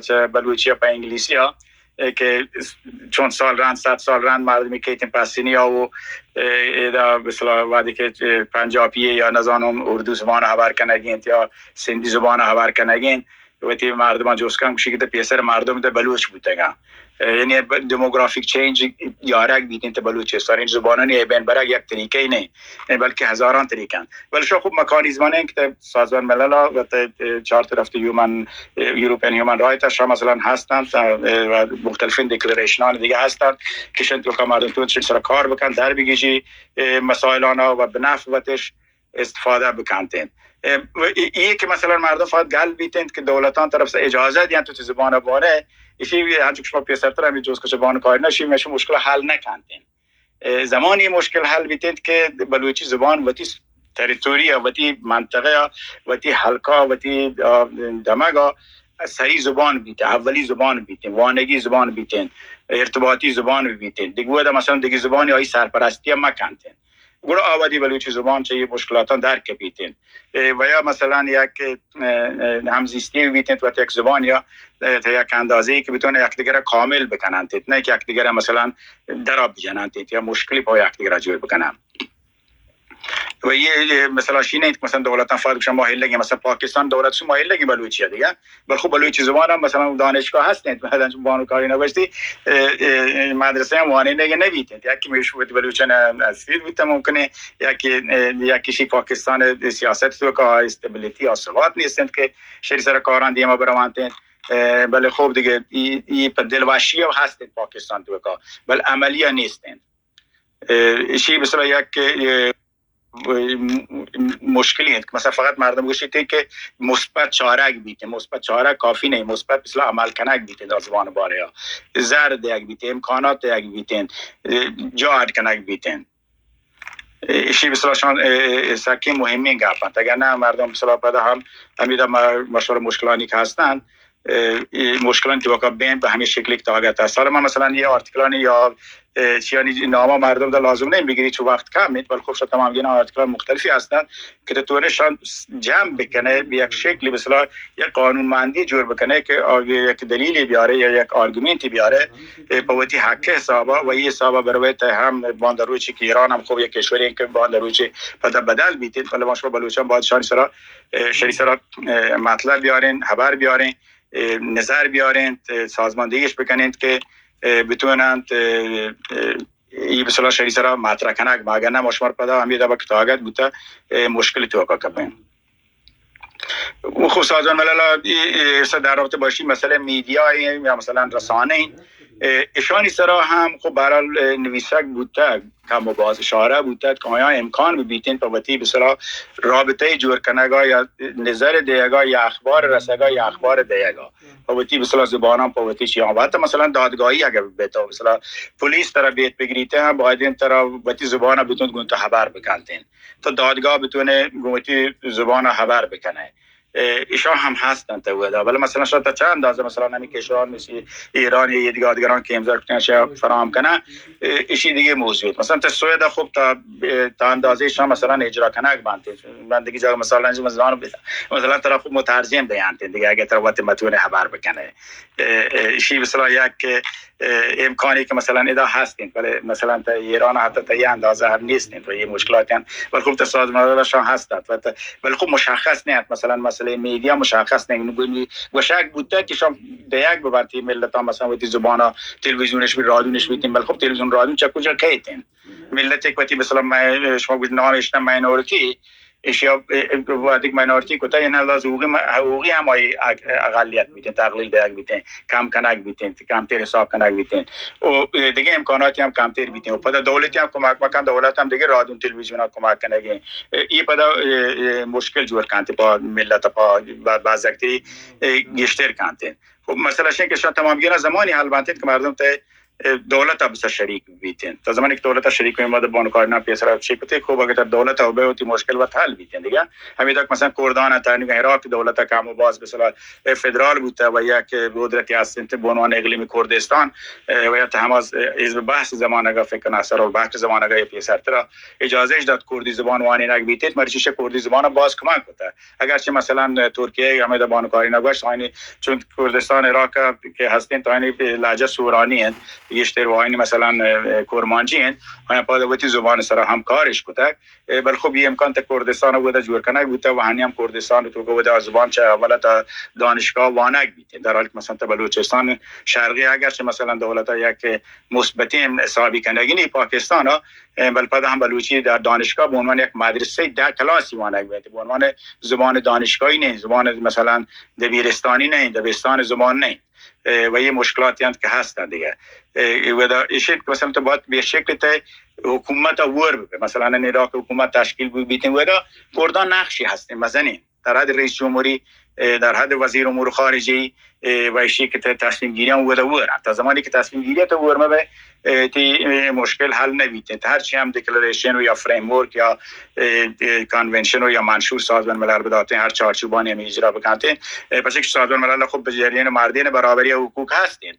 چه بلوچی یا په انگلیسی ها که چون سال رند صد سال رند مردمی که ایتن پسینی ها و ادا مثلا وقتی که پنجابی یا نزانم اردو زبان خبر کنگین یا سندی زبان خبر کنگین وتی مردمان جست کن، گوشی کہ پیسر مردم تہ بلوچ بوتگاں. یعنی ب-، دیموگرافیک چینج یارگ بیتین تہ بلوچستان، این زبانانی بین برگ یک طریقہ ای نہیں، یعنی بلکہ ہزاران طریقہ ہیں. ولی شو خوب مکانیزمان ہیں کہ تہ سازمان ملل و تہ چارتر of human, European human right شا مثلاً ہستند، تہ، و مختلفین ڈکلریشنان دیگه ہستند کہ شن تو مردم تو سر کار بکن، در بگیجی، مسائلانا و بنفع وتش استفاده بکنتین. اه، و ای ای که مثلاً مردم فقط گل بیتین که دولتان طرف سے اجازه دیان تو تی زبان باره، ایشی هنچو که شما پیسرتر همی جوز کچه بان کاری نشی، میشه مشکل حل نکنتین. اه، زمانی مشکل حل بیتین که بلوچی زبان وتی تریتوری، وتی منطقه، وتی حلقه، وتی، آه، دمگا سری زبان بیتین، اولی زبان بیتین، وانگی زبان بیتین، ارتباطی زبان بیتین. دیگه ودا مثلاً دیگه زبانی آئی سرپرستی مکنتین. گڑا آ وھدی بلوچی زبان چہ اے مشکلاتاں در کپیت انت. اے، و یا مثلاً یک، اے، اے، ہمزیستی بیت انت وت یک زبان یا، اے، تا یک اندازے کہ بتوان یکدیگر کامل بکننت، نہ کہ یکدیگر مثلاً درا بجننت یا مشکلی پہ یکدیگر جوڑ بکنن. و یہ، یہ مثلاً شی نہیں، مثلاً دولتاں فاد شما ہلگی، مثلاً پاکستان دولت شما ہلگی بلوچی دیگه. بلے خب بلوچی زبان هم مثلاً دانشگاه هستند، مثلاً چون بانو کاری نوشتی، اه، اه، مدرسه هم وانینگ نبیت. یکی میش بود بلوچان اسیر بیت ممکنه، یکی، اه، یکی شی پاکستان سیاست تو که استبیلیتی یا ثبات نیستند که شری سر کاران دیما بروانتند. اه، بلے خب دیگه ای، ای په دلوشی هم هستند پاکستان تو که، بلے عملی ها نیستند. اه، ایشی مثلاً یک، اه، م-، م-، مشکلی انت. مثلاً فقط مردم گوشیت که مثبت چارگ بیت، مثبت چارگ کافی نہیں، مثبت مثلاً عمل کنگ بیت در زبان باره ها، زر دیگ بیت، امکانات دیگ بیت، اه، جا اڈ کنگ بیت. ایشی مثلاً شان، اه، اه، سکیں مهمیں گپ انت. اگر نه مردم مثلاً پدا هم همیدا ما-، مشور مشکلانی که هستند، اه، ای مشکلانی توکا بین به همین شکلی که تاگت است. حالا من مثلاً یه آرتیکلانی یا، اه، چیانی ناما مردم در لازم نیم بگیری چون وقت کم انت، بلکه خب شاید تمام اینا آرتیکلان مختلفی هستند که تو تونه شان جمع بکنه به یک شکلی، مثلاً یک قانونمندی جور بکنه که آگه یک دلیلی بیاره یا یک آرگومنتی بیاره، اه، په وتی حق حسابا و ای حسابا برویت هم باندروچی که ایران هم خب یک کشوری که باندروچی پدا بدل بیتین، ولی ما شما بلوچان باید شانی سرا، اه، شری سرا، اه، مطلب بیارین، خبر بیارین، اه، نظر بیارین، اه، سازماندهیش بکنین که، اه، بتونن، اه، اه، ای مثلاً شری سرا مطرح کنگ، ما اگر نه ما شما پدا همی دبا که تاگت بوتا، اه، مشکل توکا کپین. و خب سازمان ملل ای، ای، سر در رابطه باشی مسئله میدیا یا مثلاً رسانه، اه، اشانی سرا هم خب به هر حال، اه، نویسگ بوتگ، کم و باز اشاره بوتگ که آیا امکان ببیتین په وتی بسرا رابطه جور کنگا یا نظر دیگا یا اخبار رسگا یا اخبار دیگا په وتی بسرا زبانان په وتی چیان. و حتی مثلاً دادگاهی اگر بیتا مثلاً پولیس ترا بیت بگریته هم باید ترا وتی زبان بتون گون تو خبر بکنتین. تو دادگاه بتونه گون وتی زبان خبر بکنه. اه، ایشان هم هستن تا ودا. ولی مثلاً شاید تا چند اندازه مثلاً همین کشوران مثل ایران یا دیگه دیگران که امضا کردن شاید فراهم کنن، اه، ایشی دیگه موضوع. مثلاً تا سوئد خب تا، اه، تا اندازه شان مثلاً اجرا کنگ بنت. من دیگه جا مثلاً اینجا مزدان بیتا. مثلاً طرف مترجم دیانت دیگه اگه طرف وقت متونه خبر بکنه. اه، اه، ایشی مثلاً یک، اه، امکانی که مثلاً ادا هستین، ولی مثلاً تا ایران حتی تا یه اندازه هم نیستین و یه مشکلاتی هم. ولی خب تا سازمان ملل شان هست. و تا ولی خب مشخص نیست، مثلاً مسئله میدیا مشخص نیست. نگونی گوشک بوده که شما دیگ ببرتی ملت ها مثلاً وتی زبان ها تلویزیونش بی، رادیونش بیتین، ولی خب تلویزیون رادیون چه کجا کیتین؟ ملت یک وتی مثلاً من، شما گوش نام اشنا مینورتی، اشیا وادی مینورتی کتا، این لحاظ حقوقی م-، حقوقی هم آئی اق-، اقلیت بیتین، تقلیل دیگ بیتین، کم کنگ بیتین، کمتر حساب کنگ بیتین. و دیگه امکاناتی هم کمتر بیتین. و پدا دولتی هم کمک مکن، دولت هم دیگه رادیون تلویزیون ها کمک کنگی. ای پدا، اه، اه، مشکل جوڑ کنت پا ملت پا ب-، بزگتی، اه، گیشتر کنت. خب، مسئله شین که شان تمام گیرا زمانی حل بنت که مردم ته، اه، دولت بسر شریک بیتین. تا زمانی که دولت شریک ما بانکاری نا پیسر چی کتی، خب، اگه تا دولت او به وتی مشکل وت حل بیتین دیگه. همی تک مثلاً کردان تنی عراق دولت کم و باز مثلاً فدرال بوته و یک قدرتی هستین ته به عنوان اقلیم کردستان، اه، و یا ته هم از حزب بحث زمانگا فکر کنه سر و بحث زمانگا یه پیسرتره اجازه اش داد کردی زبان وانینگ بیتیت، مرچی شه کردی زبان باز کمک کته. اگرچه مثلاً ترکیه همه ده بانکاری نگوشت، آینی چون کردستان عراق که هستین تا آینی لهجه سورانی انت، گیشتر و آئین مثلاً، اه، کرمانجی انت، آیاں پدا وتی زبان سرا ہم کارش کتگ۔ اه، بل خب، یہ امکان تا کردستان ودا جوڑ کنگ بوتا و ہنی ہم کردستان تو ودا زبان چہ اولا تا دانشگاہ وانگ بیت۔ در حالی کہ مثلاً تا بلوچستان شرقی اگرچہ مثلاً دولت یک مثبتیں حسابی کنگی نی پاکستان، اه، بل پدا ہم بلوچی در دانشگاہ به عنوان یک مدرسه در کلاسی وانگ بیت، به عنوان زبان دانشگاهی نه، زبان مثلاً دبیرستانی نه، دبستان زبان نه۔ اه، و یہ مشکلاتی انت کہ ہستن دیگه۔ اه، ودا ایشی کہ مثلاً تو باید به شکل تے حکومت ور ببه، مثلاً عراق حکومت تشکیل ببیتیں، ودا کردان نقشی ہستیں مزنیں در حد رئیس جمهوری، اه، در حد وزیر امور خارجه، اه، و ایشی کہ تے تصمیم گیریان ودا ور انت۔ تا زمانی کہ تصمیم گیری تو ور مبه، اه، تی، اه، مشکل حل نبیت۔ تا ہرچی ہم ڈکلریشن و یا فریم ورک یا، اه، اه، کانونشن و یا منشور سازمان ملل بداتیں، ہر چارچوبانی ہم اجرا بکنتیں۔ اه، پس ایک سازمان ملل خب جنین و مردین برابری حقوق ہستیں۔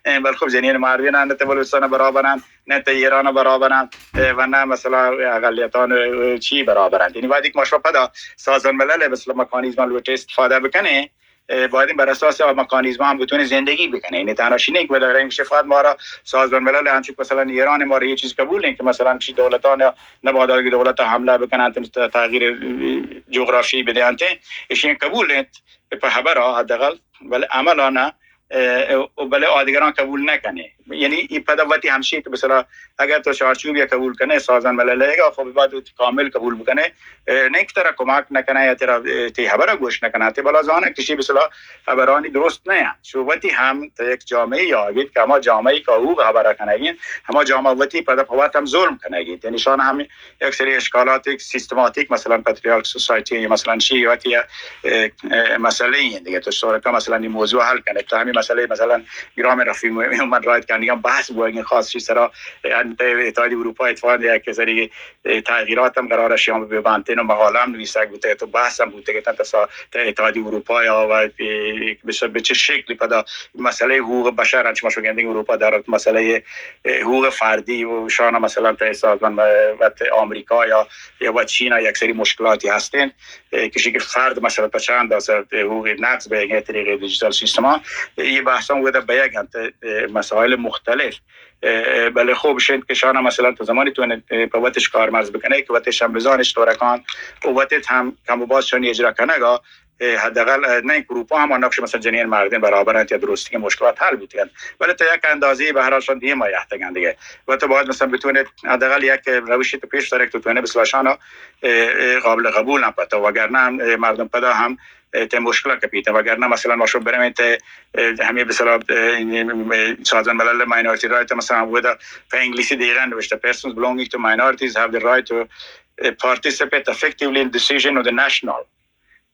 اه، بل خب جنین و مردین نه تا بلوچستان برابر انت، نه تا ایران برابر انت، اه، و نه مثلاً اقلیتان، اه، چی برابر انت۔ یعنی وقتی که ما شما پدا سازمان ملل مثلاً مکانیزم لوٹے استفاده بکنه، اه، باید بر اساس آ مکانیزم هم بتونه زندگی بکنه۔ یعنی تنها شی نه که بالاخره میشه فقط ما را سازمان ملل، همچون مثلاً ایران ما را یه چیز قبول نیست که مثلاً چی دولتان یا نباید که دولت حمله بکنند، ت-، تغییر، اه، جغرافی بدهند، ایشی قبول نیست په خبر حداقل، ولی عمل نه، اه، و بله آدگران قبول نکنه۔ یعنی این پدا وتی همشی که مثلاً اگر تو چارچوب یا قبول کنه سازمان ملل، خب باید کامل قبول بکنه، اه، نه که ترا کمک نکنه یا ترا، اه، تی خبره گوش نکنه، تی بلا زانه کشی بسلا خبرانی درست نه انت۔ شو وتی هم تا یک جامعه یا بید که هما جامعه که حقوق خبره کنگین، هما جامعه وتی پدا په وت هم ظلم کنگین۔ یعنی شان هم یک سری اشکالات سیستماتیک، مثلاً پاتریارک سوسایتی یا مثلاً چی وتی، اه، اه، مسئله این دیگه تو شورکا مثلاً این موضوع حل کنه، تو همین مسئله مثلاً گرام رفیع من رایت کنگان بحث بوگین خاص چی سرا، اه، اتحادی اروپا اتفاق یک سری اه، تغییرات هم قرار شیام ببنتین و مقاله هم نویسگ بوته تو بحث هم بوته که تا سا-، تا اتحادی اروپا یا و، اه، به چه، به چه شکلی پدا مسئله حقوق بشر، هنچ ما شو گندین اروپا در مسئله، اه، حقوق فردی و شان مثلاً تا سازمان ملل آمریکا یا، یا و چین یک سری مشکلاتی هستین، اه، کشی که فرد مثلاً تا چند درصد حقوق نقض به یک طریق دیجیتال سیستم ها، اه، یه بحثان ودا به یک انت، اه، مسائل مختلف اه، اه، بلے خوب شنت کہ شانا مثلاً تو زمانی تو، اه، په وتش کارمرز بکنه که وتش هم بزانش تورکان و وتت هم کم و باز شانی اجرا کنگا، اه، حداقل، اه، نه اینکه اروپا هم نقش مثلاً جنین مردین برابر انت یا درستی که مشکلات حل بوتگن، ولی تا یک اندازه‌ای به هر حال شان دیما یحتگن دیگه. و تو باید مثلاً بتونه حداقل یک روشی تو پیش داره که تو تونه بسلا شانا، اه، اه، قابل قبول هم پتا، وگرنه هم، اه، مردم پدا هم اه، تے مشکل کپیت۔ وگرنہ مثلاً ما شو برمیں تے، اه، ہمیں بسلا، اه، سازمان ملل مائنارٹی رائٹ مثلاً ودا پہ انگلیسی دیران نوشتہ، persons belonging to minorities have the right to, uh, participate effectively in decision on the national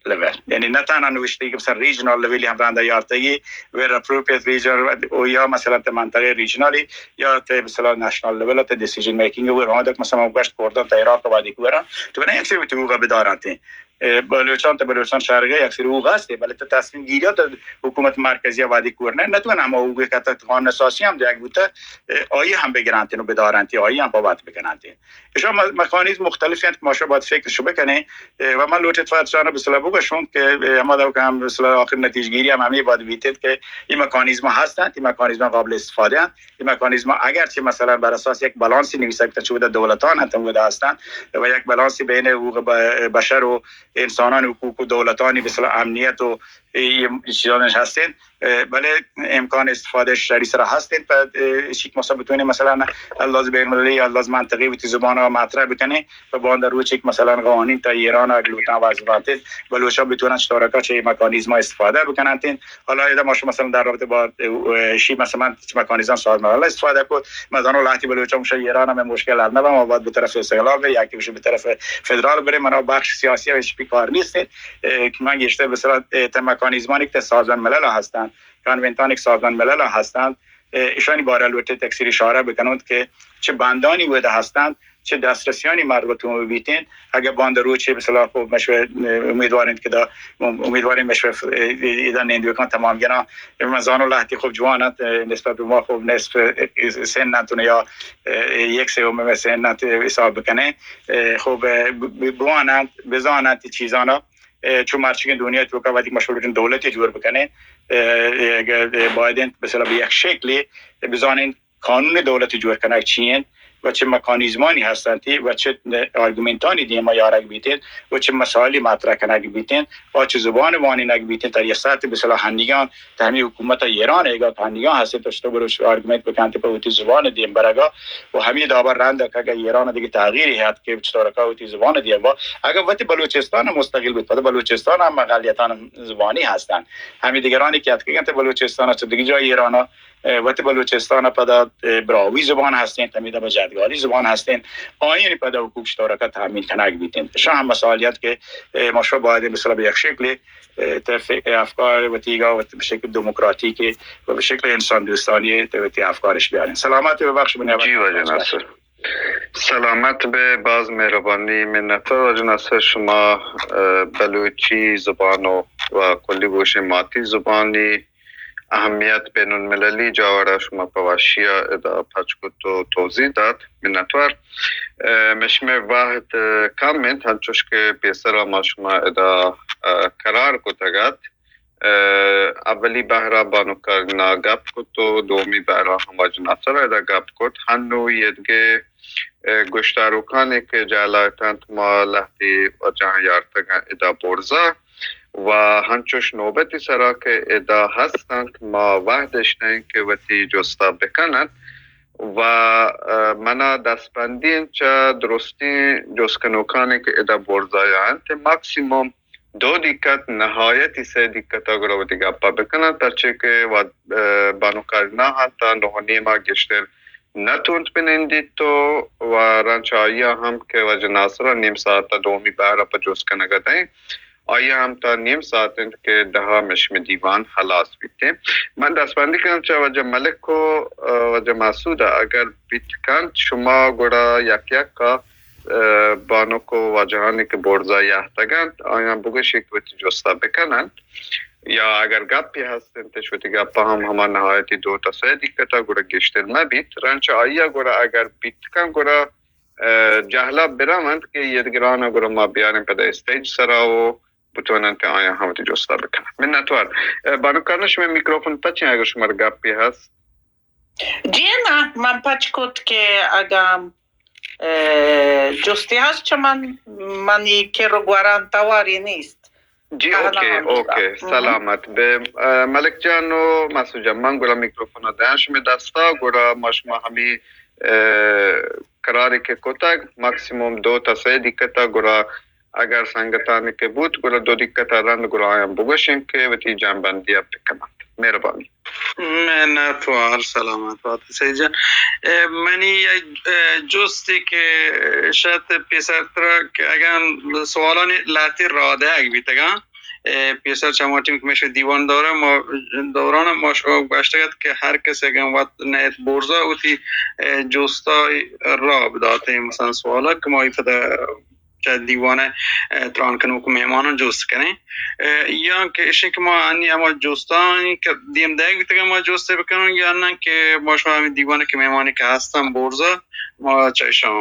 level۔ یعنی نہ تنہا نوشتہ کہ مثلاً ریجنل لیول ہم راندا یارتگی، where appropriate regional، او یا مثلاً تے منطقہ ریجنلی یا تے مثلاً نیشنل لیول تے ڈیسیژن میکنگ، وہ راندا مثلاً گشت کردن تے عراق وادی کورا تو نہ یک سری تو بدارانتے۔ اه، بلوچان تا بلوچستان شرقی یک سری حقوق هستی، بلے تا تصمیم گیری تا حکومت مرکزی وادی کور نه، نتوان همه حقوقی که تا قانون اساسی هم دیگ بوده، اه، آیی هم بگرانتین و بدارنتی، آیی هم بابت بکننتین۔ اشان م-، مکانیزم مختلفی هست که ما شما باید فکرشو بکنین، اه، و من لوٹت فقط شان بسلا بگوشون که، اه، اما دو که هم بسلا آخر نتیجگیری هم همی باید بیتید که این مکانیزم هستند، این مکانیزم قابل استفاده هستند، این مکانیزم اگرچه مثلاً بر اساس یک بالانسی نویسه که چه بوده دولتان انت بوده هستند و یک بالانسی بین حقوق ب-، بشر و انسانان، حقوق و دولتانی مثل امنیت و این چیزانش هستین، اه، بلے امکان استفاده شری سرا هستین۔ په، اه، چیک مثلاً بتونین مثلاً انداز بین المللی، انداز منطقی و تی زبان ها مطرح بکنین و باند روچ یک مثلاً قوانین تا ایران اگلوتان وضع بانتین، بلوچا بتونن چطور که چه مکانیزم استفاده بکننتین۔ حالا اذا ما شما مثلاً در رابطه با، اه، شی مثلاً من چه مکانیزم ساز ملل استفاده کد، من زانو لهتی بلوچا مشه ایران هم مشکل حل نبا، ما باید به طرف استقلال به، یکی بشه به طرف فدرال بره، منا بخش سیاسی و هیچ کار نیست۔ اه، که من گیشتر به صورت، اه، ته مکانیزمانی که سازمان ملل هستند، کانونتانی که سازمان ملل هستند، اه، ایشانی باره لوٹه تکثیر اشاره بکنند که چه بندانی وده هستند، چه دسترسیانی مربوط به بیتین، اگه باند روچی به صلاح خب مشوه، اه، امیدوارین که دا، امیدوارین مشوه، اه، ایدان نیندوکان تمام گران، من زانو لهتی خب جوان انت، اه، نسبت به ما خب نصف، اه، سن انت یا، اه، یک سوم سن انت حساب بکنه، اه، خب، اه، ب-، ب-، بوانند، بزانند چیزانا، اه، چون مرچی که دنیا توکا وقتی که ما شروع کنیم دولتی جور بکنیم، اه، اه، باید انت مثلاً به یک شکلی بزانیم قانون دولت جوڑ کنگ چی انت و چه مکانیزمانی هستند و چه آرگومنتانی دیما یارگ بیتین و چه مسائلی مطرح کنگ بیتین و چه زبان وانینگ بیتین. تا یه ساعت به صلاح هنیگان تا همی حکومت ایران ایگا تا هنیگان هستین تا شتو بروش آرگومنت بکنت په وتی زبان دیم برگا و همی دابا رند که اگه ایران دیگه تغییری هست که چطور که وتی زبان دیم با اگه وتی بلوچستان مستقل بود، پس بلوچستان هم اقلیتان زبانی هستند. همی دیگرانی که اتکگن تا بلوچستان است دیگه جای ایران، اه، وتی بلوچستان پدا، اه، براهوی زبان هستین، تمیدا به جدگالی زبان هستین، آیانی پدا حقوق شتارکا تامین کنگ بیتین. شا هم مسائلیت که، اه، ما شو باید مثلا به یک شکل، اه، تف-، افکار وتیگا و به شکل دموکراتیکی و به شکل انسان دوستانی وتی افکارش بیارین. سلامت ببخش من جی واجه ناصر. سلامت به، باز مهربانی، منتوار واجه ناصر. شما، اه، بلوچی زبان و، و کلی گوشین ماتی زبانی اهمیت بین المللی جاورا شما په واشیا ادا پچ کت و توضیح دات. منتوار. اه، مشمه وحد، اه، کم انت، هنچوش که پیسرا ما شما ادا، اه، قرار کتگات. اه، اولی بهرا بانو کرینا گپ کت و دومی بهرا هم واجه ناصر ادا گپ کت. هنو یدگه، اه، گوشتاروکانی که جهلا اتنت ما لهتی واجهان یارتگن ادا برزا و هنچوش نوبتی سرا که ادا هستنت ما وهدش دهین که وتی جستا بکنن و، اه، منا دستبندین چه درستین جست کنوکانی که ادا برزایا انت ماکسیموم دو دقت نهایتی سه دقت گرا وتی گپا بکنن، پرچه که و، اه، بانو کرینا هم تا نه و نیما گیشتر نتونت بنندیت و، و رنچ آیا هم که واجه ناصر نیم ساعت دومی بهرا په جست کنگا دهین، آیا هم تا نیم ساعت انت که دها مشم دیوان خلاص بیتین. من دستبندی کنم چه واجه ملک و، اه، واجه مسعود اگر بیت کنت شما گڑا یک یک اه، بانک و واجهانی که برزا یهتگنت، آیان بگوشی که وتی جستا بکننت یا اگر گپی هستنت، وتی گپا هم هما نهایتی دو تا سه دقیقتا گڑا گیشتر مبیت. رنچ آیا گڑا اگر بیت کن گڑا، اه، جهلا برونت که یدگرانا گڑا ما بیارین پدا استیج سرا و بتوننت آیان هم وتی جستا بکننت. منتوار. اه، بانک کرینا شما میکروفون پچین اگر شما گپی هست. جی نه، من پچ کت که اگه، اه، جستی هست چه من، منی که رو گوران تواری نیست. جی، اوکی، اوکی، سلامت به. اه، ملک جان و مسعود جان، من گڑا میکروفون دهن شمی دستا، گڑا ما شما همی، اه، قراری که کتگ، ماکسیموم دو تا سه دقیقتا، گڑا اگر سنگتانی که بوت، گڑا دو دقیقتا رند گڑا آیان بگوشین که وتی جمعبندی بکننت. مهربانی. منتوار، سلامت بات سید جان. اه، منی یک، اه، جستی که شت پیسر ترا که اگن سوالانی لهتی را دهگ بیتگن، اه، پیسر چه ما ٹیم که میشه دیوان داره، ما دوران ما شما گوشتگت که هر کس اگن وقت نیت برزا وتی، اه، جستای را بداته، مثلا سوالا که ما ای پدا چہ دیوان ء تران کنوک مہماناں جست کنیں، ء یا کہ ایشی کہ ما انی ہما جستانی کہ دیم دئیگ بیتگ ما جست بکنیں، یا نہ کہ ما شما ہمے دیوان کہ مہمانی کہ ہستن برزا ما چہ ایشاں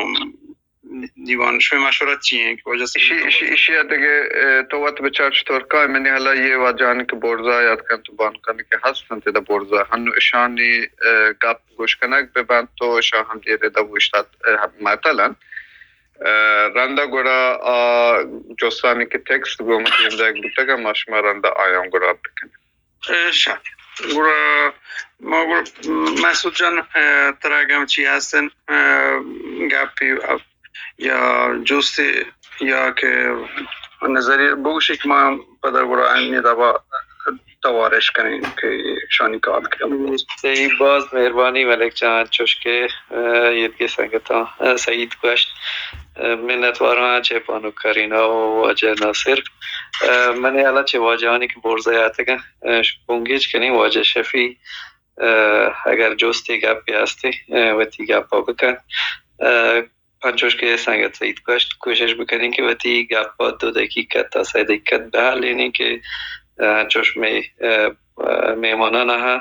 دیوان شمئے مشورت چی ہیں کہ وجہ سے ایشی، ایشی، ایشی ء دگہ، ء، تو وت بچار چطور کائے منی حالا یہ واجہانی کہ برزا یاد کن تو بانکانی کہ ہستن تیدا برزا ہنو اشانی، ء، گپ گوش کنگ بہ بنت تو اشاں ہم دیر ادا گوشتات، ء، معطل انت۔ ء، رندا گڑا آ جستانی کہ ٹیکسٹ گوں دیم دئیگ بوتگ، ما شما رندا آیاں گڑا بکنیں۔ ء، شر۔ گڑا ما گڑا مسعود جان، ء، ترا گم چی ہستن، ء، گپی یا جستے یا کہ نظری بگوشی کہ ما پدا گڑا انی دابا توارش کنیں کہ شانی کار کنیں۔ صحیح، باز مہربانی ملک جان، چوش کہ، ء، یدگہ سنگتاں، ء، سعید گوشت، ء، منتواراں چہ بانک کرینا و واجہ ناصر۔ ء، من حالا چہ واجہانی کہ برزا یاتگاں، ء، بنگیج کنیں واجہ شفیع، ء، اگر جستے گپے ہستے، ء، وتی گپا بکن۔ ء، پنچوش کہ سنگت سعید گوشت، کوشش بکنیں کہ وتی گپ ء دو دقیقہ تا سہ دقیقہ بحالینیں کہ، ء، چوش مئے، ء، ء، مہمانان ء،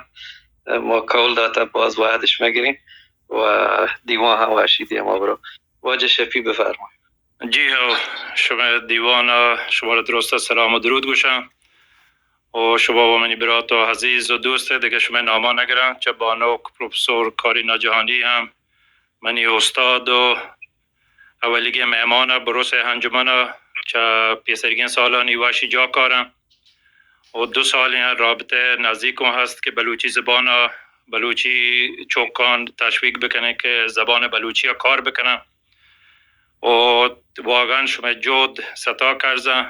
ء، ما قول داتا باز وہدش مگریں و دیوان ہم وشی دیما برو۔ واجہ شفیع بفرمائیں۔ جی ہو، شما دیوان ء شما را درست سلام و درود گوشاں۔ و شما و منی برات و عزیز و دوست دگہ شمئے ناما نگراں، چہ بانک پروفیسور کارینا جہانی ہم منی استاد و اولیگیں مہمان ء بروس ء انجمن ء چہ پیسرگیں سالانی وشی جا کاراں و دو سالیں رابطہ نزیکوں ہست کہ بلوچی زبان ء بلوچی چوکان تشویق بکنیں کہ زبان بلوچی ء کار بکناں و واقعاً شمئے جہد ستا کرزاں۔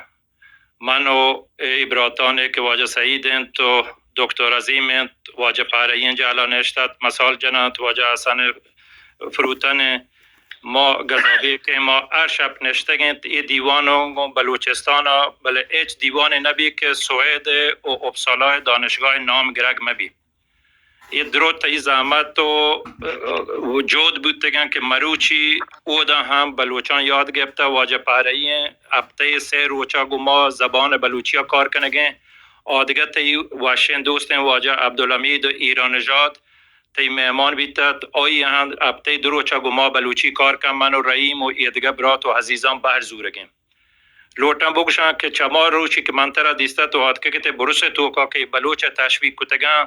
من و اے براتانے کہ واجہ سعید انت و دکتر عظیم انت، واجہ پہرئی انت جہلا نشتت، مثال جننت، واجہ حسن فروتن انت، ما گزابی کہ ما ہر شپ نشتگ انت اے دیوان و گوں بلوچستان ء، بلے ہچ دیوانے نبی کہ سوید و اپسالا دانشگاہ نام گرگ مبی۔ اے درو تئی زحمت و، و جہد بوتگاں کہ مروچی اودا ہم بلوچاں یاد گپتہ۔ واجہ پہرئی ایں ہپتہ ء سے روچا گوں ما زبان بلوچی ء کار کنگیں۔ آدگہ تئی وشیں دوستیں واجہ عبدالحمید ایرانژاد تئی مہمان بیتت۔ آئی ہم ہپتہ ء دو روچا گوں ما بلوچی کار کن۔ من و رحیم و ایدگہ برات و عزیزاں بہر زورگیں۔ لوٹاں بگوشاں کہ چہ ہما روچی کہ من ترا دیستہ تو آتکگ ات بروس ء توکا کہ بلوچ ء تشویق کتگاں،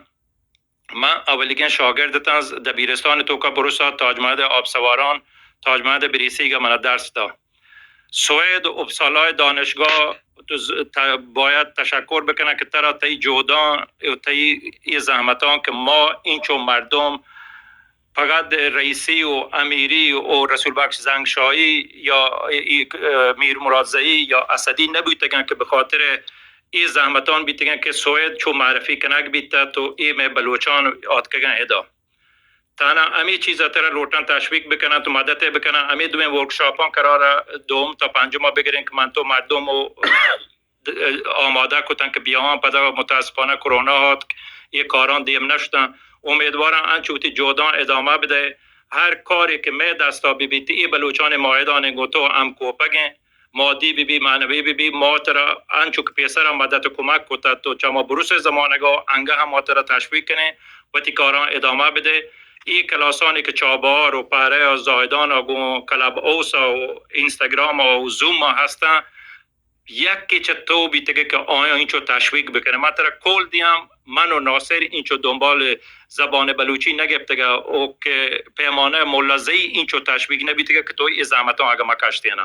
من اولیگیں شاگرد اتاں دبیرستان توکا بروسا تاج محمد آب سواران، تاج محمد بریسیگ ء منا درس دا۔ سوید و اپسالای دانشگاہ تو ز-، ت-، باید تشکر بکنن کہ ترا تئی جہدان و تئی اے زحمتان کہ ما اینچو مردم فقط رئیسی و امیری و رسول بخش زنگشاہی یا ای، ای، میر مراد زئی یا اسدی نبوتگن کہ بخاطر اے زحمتان بیتگن کہ سوید چو معرفی کنگ بیتہ تو اے مئے بلوچان آتکگن ادا۔ تہنا ہمے چیز ء ترا لوٹاں تشویق بکناں تو مدد ء بکناں۔ ہمے دوئیں ورکشاپاں قرار ء دوم تا پنجم ء بگریں کہ من تو مردم و آمادہ کتن کہ بیاواں، پدا متاسفانہ کرونا آتک، اے کاراں دیم نشتن۔ امیدواراں انچو وتی جہداں ادامہ بدئے۔ ہر کارے کہ مئے دستا ببیت، اے بلوچان معاہدان گوں تو ہم کوپگیں۔ مادی بہ بی، معنوی بہ بی، ما ترا انچو کہ پیسرا مدد و کمک کتت و چہ ما بروس زمانگا انگہ ہم ما ترا تشویق کنیں، وتی کاراں ادامہ بدے۔ اے کلاسانی کہ چابہار و پہرہ و زاہدان و گوں کلب ہاؤس و انستاگرام و زوم ہستن، یکے چہ تو بیتگے کہ آیاں اینچو تشویق بکنے۔ من ترا قول دیاں، من و ناصر اینچو دنبال زبان بلوچی نگپتگا و کہ پیمانہ ملا زئی اینچو تشویق نبیتگا کہ تو اے زحمتاں اگہ ما کشتینا۔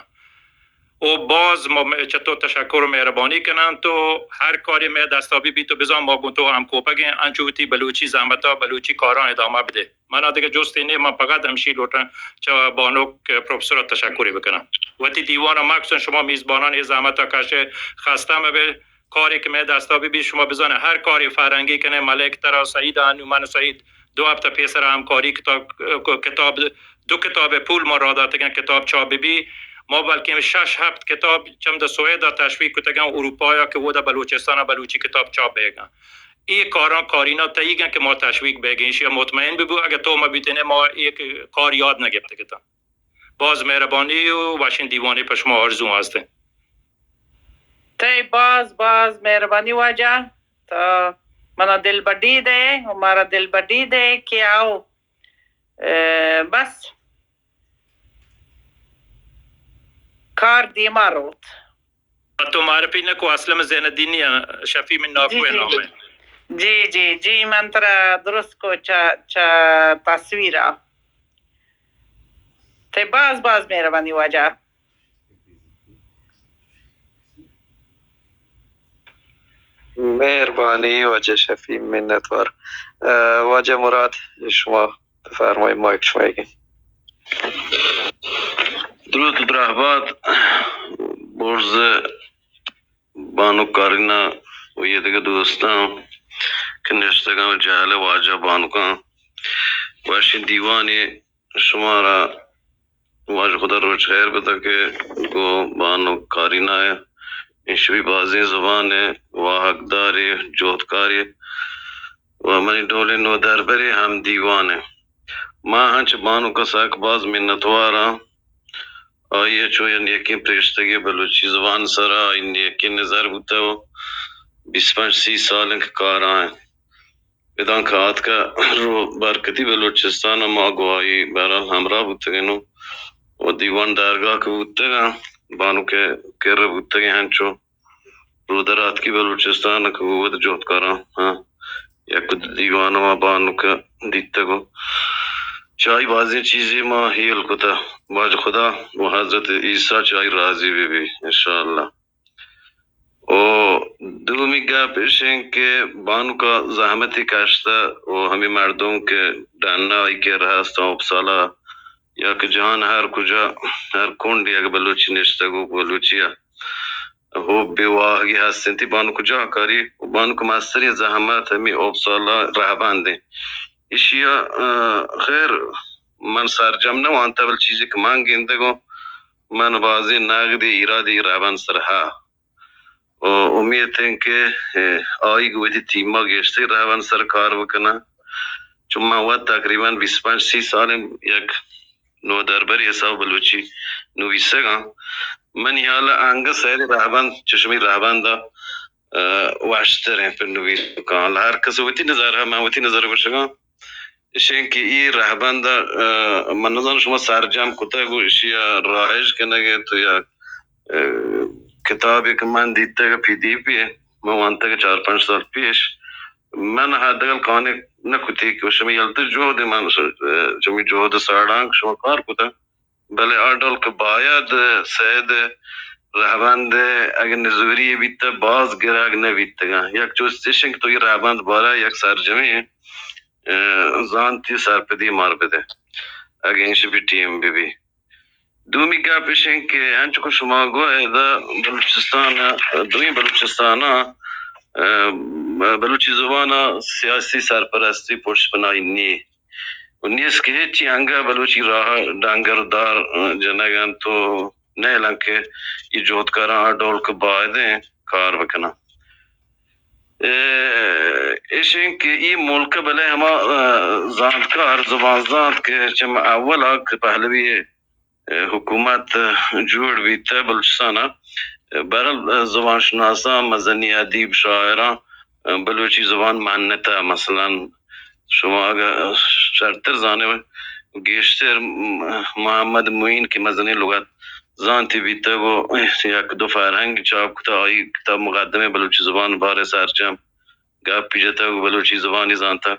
و باز ما چہ تو تشکر و مہربانی کناں۔ تو ہر کاری مئے دستا بہ بیت و بزان ما گوں تو ہم کوپگیں، انچو وتی بلوچی زحمتا، بلوچی کاراں ادامہ بدے۔ منا دگہ جستے نے، من فقط ہمشی لوٹاں چہ بانک پروفیسر تشکری بکناں۔ وتی دیوانا مخصوصاً شما میزبانان اے زحمتا کشے، خستہ مبے۔ کاری کہ مئے دستا بہ بی، شما بزانے ہر کاری فرہنگی کنے، ملک ترا سعید انو من سعید دو ہفتہ پیسر ہمکاری کتاب، کتاب، دو کتاب پول ما را داتگن کتاب چاپ بہ بی۔ ما بلکیں شش ہفت کتاب چمد سویدا تشویق کتگن، اروپایا کہ ودا بلوچستانا بلوچی کتاب چاپ بیگن۔ اے کاراں کارینا تئیگن کہ ما تشویق بیگیں، ایشیا مطمئن ببو، اگہ تو ما بیتنے ما اے کار یاد نگپتگتاں۔ باز مہربانی و وشیں دیوانے پہ شما آرزو ہستیں۔ تئی باز باز مہربانی واجہ، تو منا دل بڈی دے و مارا دل بڈی دے کہ آؤ، اے، بس کار دیما روت۔ تو معرفی نکو، اسلم زین الدینی آں، شفیع من جی، ناکوئے جی، نام جی۔ ہے۔ جی، جی، جی، من ترا درست کو چا، چا تصویرا۔ تئی باز باز مہربانی واجہ۔ مہربانی واجہ شفیع، منتوار۔ اه، واجہ مراد، شما بفرمائیں، مائیک شمایگیں۔ درود و درہبات، برز بانک کارینا و یہ دگہ دوستاں کہ نشتگاں، جہل واجہ بانکاں، وشیں دیوانے شمارا واجہ خدا روچ خیر بتا کہ گو بانک کارینا ہے، ایشی بازیں زبان ہے، واہگدار ہے، جہدکار ہے و منی ڈولیں نودربرے ہم دیوان ہے۔ ما ہنچ بانک سک باز منتواراں۔ آئی ء چو یک نیکیں پریشتگے بلوچی زبان سرا آئی نیکیں نظر بوتہ و بیست پنچ سی سال انت کہ کاراں انت۔ بدانکہ آتکہ رو برکتی بلوچستان ء ما گوں آئی بہرحال ہمراہ بوتگیں و دیوان درگاہ کہ بوتگاں، بانک ء کر بوتگیں ہنچو رودراتکی بلوچستان کہ گوں وت جہدکاراں، ہاں، یک دیوان ما بانک دیتگ و چائی بازیں چیزے ما ہیل کتہ۔ واجہ خدا و حضرت عیسی چائی راضی بہ بی، انشاءاللہ۔ و دومی گپ اش انت کہ بانک ء زحمتے کشتہ و ہمے مردم کہ ڈن ء آئی کرا ہست، اپسالا یا کہ جہان ہر کجا، ہر کنڈے اگہ بلوچی نشتگ و بلوچی ء حب واہگی ہست انت، بانک جاہ کاری و بانک مستریں زحمت ہمے اپسالا رہبند انت۔ ایشی ء، ء، خیر، من سرجم نہ وانتہ، بل چیزے کہ من گندگوں، من بازیں نقدے ایرادے رہبند سر ہا۔ و امیت انت کہ، ء، آئی گوں وتی ٹیم ء گیشتر رہبند سر کار بکناں۔ چون من وت تقریباً بیست پنچ سی سال یک نودربرے حساب بلوچی نویسگ آں۔ منی ہیال ء انگت سید رہبند چشمی رہبند ء، ء، وشتر انت پہ نویسکاں۔ ہر کس وتی نظر ء، من وتی نظر ء گوشگ آں۔ اش انت کہ اے رہبند ء، ء، من نزاناں شما سرجم کتگ و ایشی ء رائج کنگ ء تو یا، ء، کتابے کہ من دیتگ پی ڈی پی ء، من وانتگ چار پنچ سال پیش، من حداقل قانع نہ کتی کہ شما یلت جہد من س-، ء، چمی جہد ساڑانک شما کار کتگ۔ بلے آ ڈول کہ باید سید رہبند اگہ نزوری بیتہ، باز گرگ نہ بیتگاں۔ یک جست اش انت کہ تو اے رہبند بارہ یک سرجمیں، ء، زانتی سرپدی مار بدے، اگہ انچ بی ٹیم بہ بی۔ دومی گپ اش انت کہ انچو کہ شما گو ادا بلوچستان ء، دوئیں بلوچستان ء، ء، بلوچی زبان ء سیاسی سرپرستی پشت بنائی نی۔ و نیست کہ ہچی انگہ بلوچی راہ ڈنگر دار جنگ انت و نیلن کہ ای جہدکاراں آ ڈول کہ بایدیں کار بکناں۔ ء، اش انت کہ ای ملک بلے ہما، ء، زانتکار زبان زانت کہ چم اولا کہ پہلوی حکومت جوڑ بیتہ بلوچستان ء، بہرحال زبان شناساں، مزنی ادیب، شاعراں بلوچی زبان منتہ۔ مثلاً شما اگہ شرتر زانے، گیشتر محمد معین کہ مزنی لغت زانتی بیتگ و یک دو فرہنگ چاپ کتہ، آئی کتاب مقدمہ بلوچی زبان بارے سرجم گپی جتگ و بلوچی زبانی زانتگ۔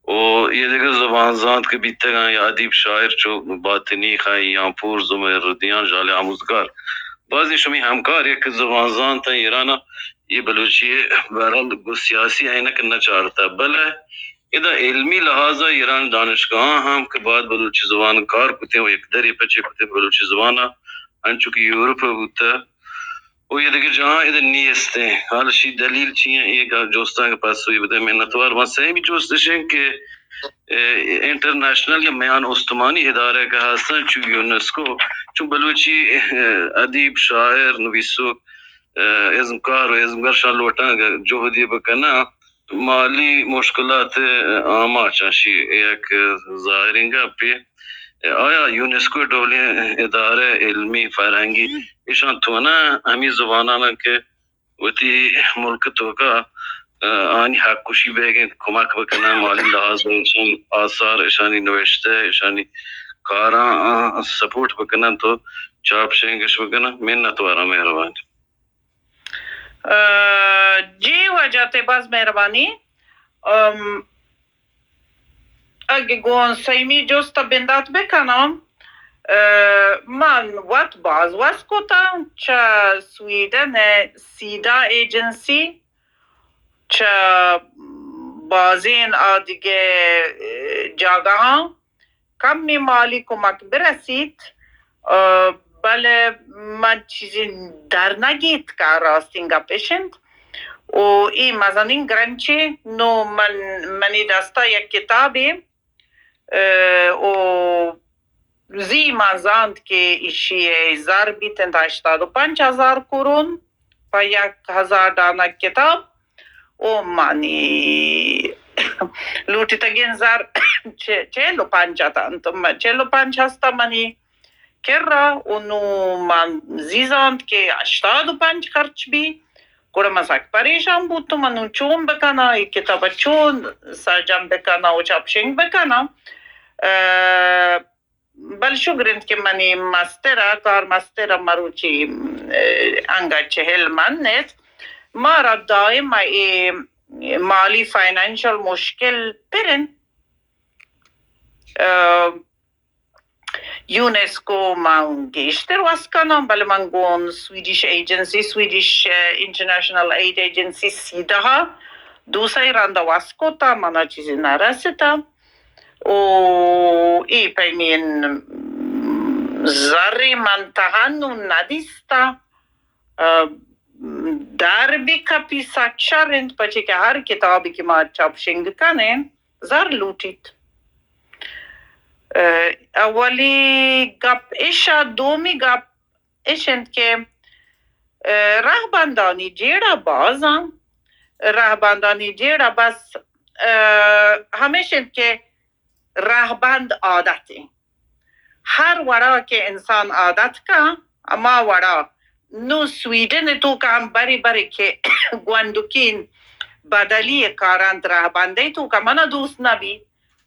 و یہ دگہ زبان زانت کہ بیتگاں یا ادیب شاعر چو باطنی خیاں پور زمردیان جال آموزگار بازی شمی ہمکار یک زبان زانت ایران یہ بلوچی بہرحال گو سیاسی عینک نہ چارتا، بلے ادا علمی لحاظ ایران دانشگاہ ہم کہ بعد بلوچی زبان کار کتے و یک دری پچے کتے بلوچی زبان انچو کہ یورپ بوتا و یہ دگہ جاہاں ادا نیستیں۔ حال شی دلیل چی ہیں؟ ایک جوستان کے پاس ہوئی بدے منتوار۔ وہاں سیمی جوستشیں کہ، اے، انٹرنیشنل یا میان استمانی ادارے کا ہستن چو یونیسکو، چو بلوچی، اے، ادیب، شاعر، نویسوک، اے، ازمکار و ازمگر شان لوٹاں جہدی بکناں۔ مالی مشکلات آماچ انت، شی یک ظاہریں گپے۔ آیا یونیسکو ڈولیں ادارہ علمی فرہنگی ایشان تونا ہمی زبانانا کہ وتی ملک توکا آنی حق کشی بیگیں کمک بکنن، مالی لحاظ ایشان آثار، ایشانی نوشتہ، ایشانی کاراں سپورٹ بکنن تو چاپ شنگش بکنن؟ منت وارا، مہربانی۔ جی واجہ تے باز مہربانی۔ اگہ گوں سیمی جست بندات بکنم، من وت باز وس کتم چہ سویڈن سیدا ایجنسی، چہ بازین آدگہ جاگہاں کمی مالی کمک برسیت، بلے من چیزی در نگیت کہ راستین گپش انت۔ و ای مزنین گرنچی نو من، منی دستا یک کتابی، و زی من زانت کہ ایشی زر بیت انت ہشتاد و پنچ ہزار کرون پہ یک ہزار دانگ کتاب۔ او منی لوٹتگین زر چہ-، چہل و پنچ اتنت۔ م-، چہل و پنچ ہستا منی کرا۔ و نو من زی زانت کہ ہشتاد و پنچ خرچ بی۔ گڑا من سک پریشان بوتم، من نون چون بکناں، ای کتاب چون سرجم بکناں و چاپ شنگ بکناں۔ بل شگر انت کہ منی مستر ء، کار مستر ء مروچی، ء، انگا چہل من نیست۔ مارا دائم اے مالی، فائنانشل مشکل پر انت۔ اه، یونیسکو من گیشتر وس کناں، بلے من گون سویڈش ایجنسی، سویڈش، اه، انٹرنیشنل ایڈ ایجنسی سیدہ ءَ دو سئے رند وس کتا، منا چیزی نرستا۔ او اے پیمین زری من تہنو ندیستا۔ اه، در بکپی سک شر انت، پچے کہ ہر کتابی کہ ما چاپ شنگ کنیں، زر لوٹیت۔ اه، اولی گپ اشا، دومی گپ اش انت کہ، اه، رہبندانی جیڑہ بازاں، رہبندانی جیڑہ بس، اه، ہمیش انت کہ رہبند عادت انت۔ ہر وڑا کہ انسان عادت کا، ہما وڑا۔ نو سویڈن ءِ توکا ہم برے برے کہ گونڈکین بدلی کارانت رہبندے توکا، منا دوست نبی،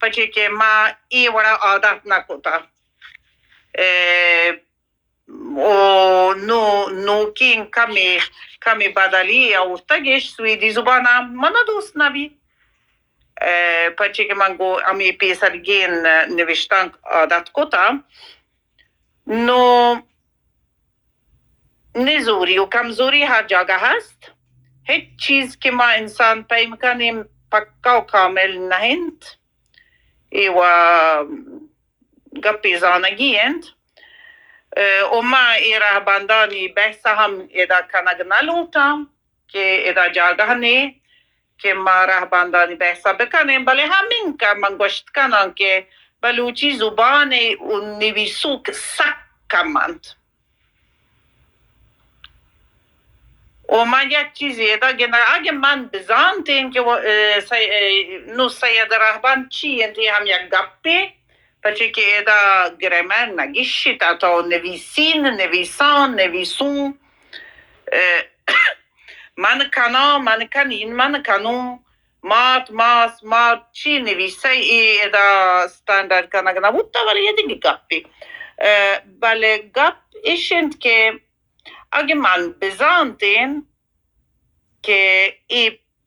پچے کہ ما اے وڑا عادت نکتا۔ اه، او نو، نوکین کمی، کمی بدلی آورتگش سویدی زبان ہم منا دوست نبی۔ اه، پرچے کہ من گو ہمے پیسرگین نوشتانک عادت کتا۔ نو نزوری و کمزوری ہر جاگہ ہست۔ ہچ چیز کہ ما انسان پیم کنیں پکا و کامل نہ انت۔ اے و گپے زانگی انت۔ اه، و ما اے رہبندانی بحث ہم ادا کنگ نہ لوٹاں کہ ادا جاگہ نے کہ ما رہبندانی بحث بکنیں، بلے ہمینکہ من گوشت کناں کہ بلوچی زبان و نویسوک سک کم انت۔ و من یک چیزے ادا گندگ، اگہ من بزانتیں کہ و-، اه، سی-، اه، نو سید رہبند چی انت، اے ہم یک گپے، پرچے کہ ادا گرامر نگیشیت، تو نویسین، نویسان، نویسون، اه، من کناں، من کنین، من کنوں، مات، ماس، مات، چی نویسئے، اے ادا اسٹینڈرڈ کنگ نہ بوتہ، بلے اے دگہ گپے۔ اه، بلے گپ اش انت کہ اگہ من بزانتیں کہ اے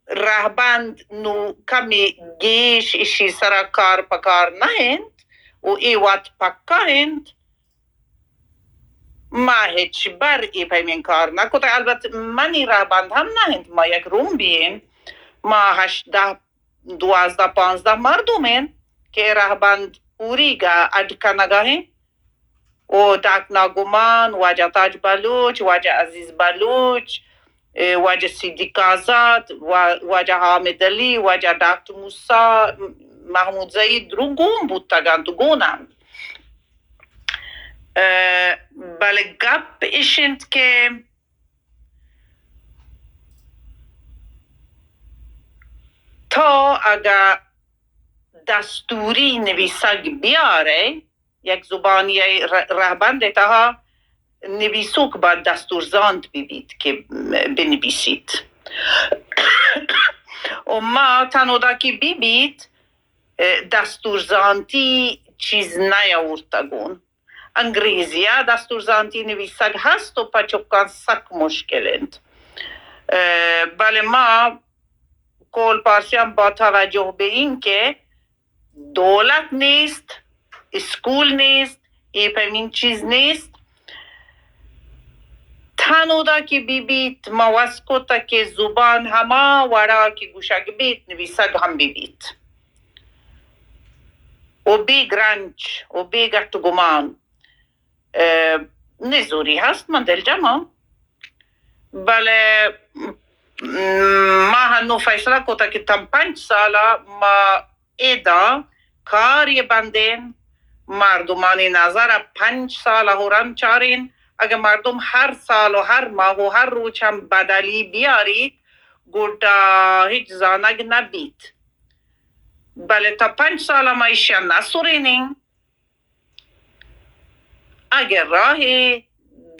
رہبند نو کمی گیش اشی سرا کار پکار نہ انت و اے وت پکا انت، ما ہچبر اے پیمیں کار نہ کتگ۔ البت منی رہبند ہم نہ انت، ما یک رومبی ایں، ما ہشت دہ، دوازدہ پانزدہ مردم ایں کہ رہبند پوریگا اڈ کنگا ایں۔ و ڈاک ناگمان، واجہ تاج بلوچ، واجہ عزیز بلوچ، اے، واجہ صدیق آزاد، وا-، واجہ حامد علی، واجہ ڈاکٹر موسی، محمود زئی درو گون بوتگ انت، گون انت۔ اه، بلے گپ اش انت کہ تو اگہ دستوری نویسگ بیارئے، یک زبانی ء ر-، رہبند ء تہا نویسوک باید دستور زانت بہ بیت کہ بنویسیت۔ و ما تنودا کہ بہ بیت، اه، دستور زانتی چیز نیاورتگون۔ انگریزی ء دستور زانتی نویسگ ہست و پہ چکاں سک مشکل انت۔ اه، بلے ما کول پارسیان با توجہ بہ این کہ دولت نیست، اسکول نیست، اے پیمین چیز نیست۔ تنودا کہ بہ بیت، ما وس کتگ کہ زبان ہما وڑا کہ گوشگ بیت، نویسگ ہم بہ بیت۔ و بے گرنچ و بے گٹ و گمان، اه، نزوری ہست، من دلجم آں۔ بلے، م، ما ہنو فیصلہ کتگ کہ تاں پنچ سالا ما ادا کار ء بندین، مردمانی نظر ء پنچ سال ء رند چارین۔ اگہ مردم ہر سال و ہر ماہ و ہر روچ ہم بدلی بیاریت، گڈا ہچ زانگ نہ بیت۔ بلے تا پنچ سال ء ما ایشی ء نہ سرینیں۔ اگہ راہے،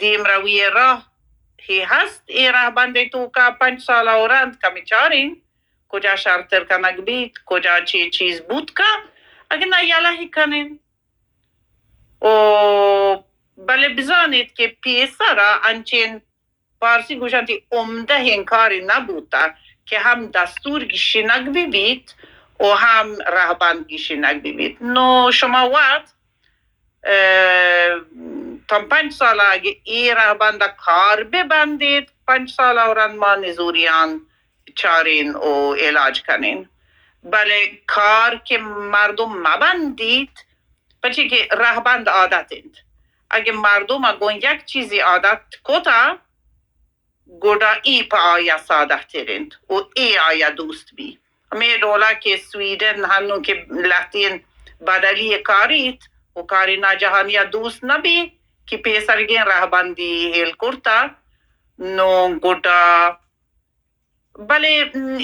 دیمروی ء راہے ہست، اے رہبند ء توکا پنچ سال ء رند کمی چاریں، کجا شرتر کنگ بیت، کجا چے چیز بوت کا، اگہ نہ یلہ کنیں۔ او بلے بزانیت کہ پیسرا انچین پارسی گوشنتی عمدہ این کاری نبوتا کہ ہم دستور گشینگ بی بیت و ہم رہبند گشینگ بی بیت. نو شما وقت اه، تاں پنچ سال اگہ اے رہبند کار بہ بندیت، پنچ سال ء رند ما نزوریان چارین و علاج کنین. بلے کار کہ مردم مبندیت، پچی کہ رہبند عادت انت. اگہ مردم گوں یک چیزی عادت کتا، گڈا اے پہ آیا سادہ تر انت و اے آیا دوست بی. ہمے ڈولا کہ سویڈن ہنو کہ لہتین بدلی کاریت و کاری ناجہانی دوست نہ بی کہ پیسرگیں رہبندی ہیل کرتا، نو گڈا بلے، م،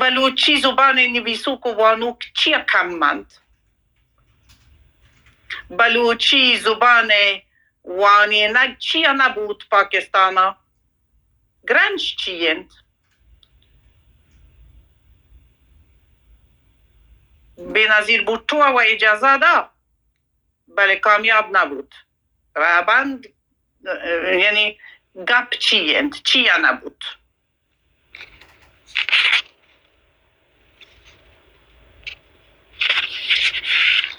بلوچی زبان ء نویسوک و وانوک چیا کم انت؟ بلوچی زبان ء وانینگ چیا نہ بوت پاکستان ء؟ گرنچ چی انت؟ بینظیر بھٹو ء و اجازہ دا، بلے کامیاب نہ بوت. رہبند، یعنی گپ چی انت؟ چیا نہ بوت؟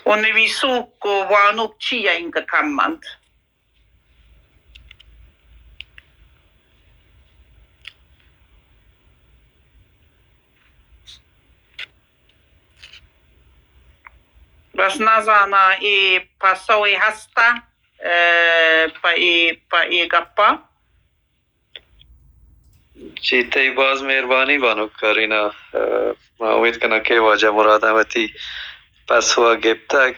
و نویسوک و وانوک چیا اینکہ کم انت؟ بس نزاناں اے پسوے ہستہ، اه، پہ اے، پہ اے گپا. جی، تئی باز مہربانی بانک کارینا. اه، ما امید کناں کہ واجہ مراد ء وتی پسو ء گپتگ.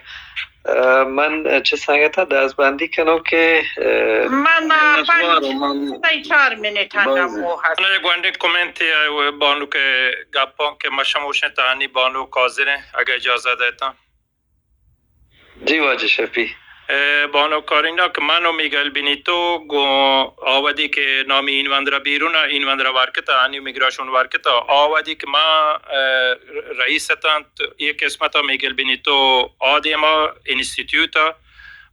اه، من چہ سنگتاں دزبندی کنوں کہ، اه، من، اه، پنچ، من سئے چار منٹ انگا باز موہ ہست. من یک گونڈیں کمنتے ء بانک ء گپاں کہ مشموشیں تہانی بانک حاضر ہیں، اگہ اجازہ دیتاں. جی واجہ شفیع. اه، بانک کارینا کہ من و میگل بینیتو گوں آ وہدی کہ نامی این وندرا بیرون ء، این وندرا ورکتا، انی میگراشون ورکتا، آ وہدی کہ ما، اه، رئیس اتنت، یک قسمتا میگل بینیتو آ دیما انستیتیوتا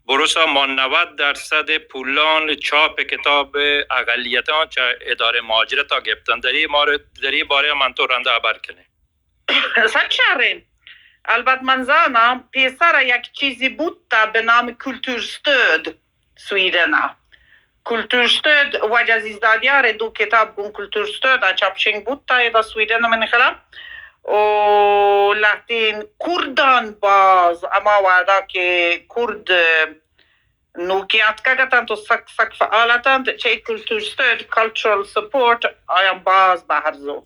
بروسا ما نود درصد پولان چاپ کتاب اقلیتاں چہ ادارہ مہاجرتا گپتن. در ای مار-، در ای بارہ من تو رندا ہبر کنیں. سک شریں. البت من زاناں پیسر ء یک چیزی بوت بہ نام کلتور ستود سویڈن ء. کلتور ستود، واجہ عزیز دادیار ء دو کتاب گوں کلتور ستود ء چاپشنگ بوت ادا سویڈن ء من خیال ء. او لہتین کردان باز ہما وہدا کہ کرد نوکی آتکگ اتنت و سک، سک فعال اتنت چہ کلتور ستود، کلچرل سپورٹ، آیاں باز بہر زو.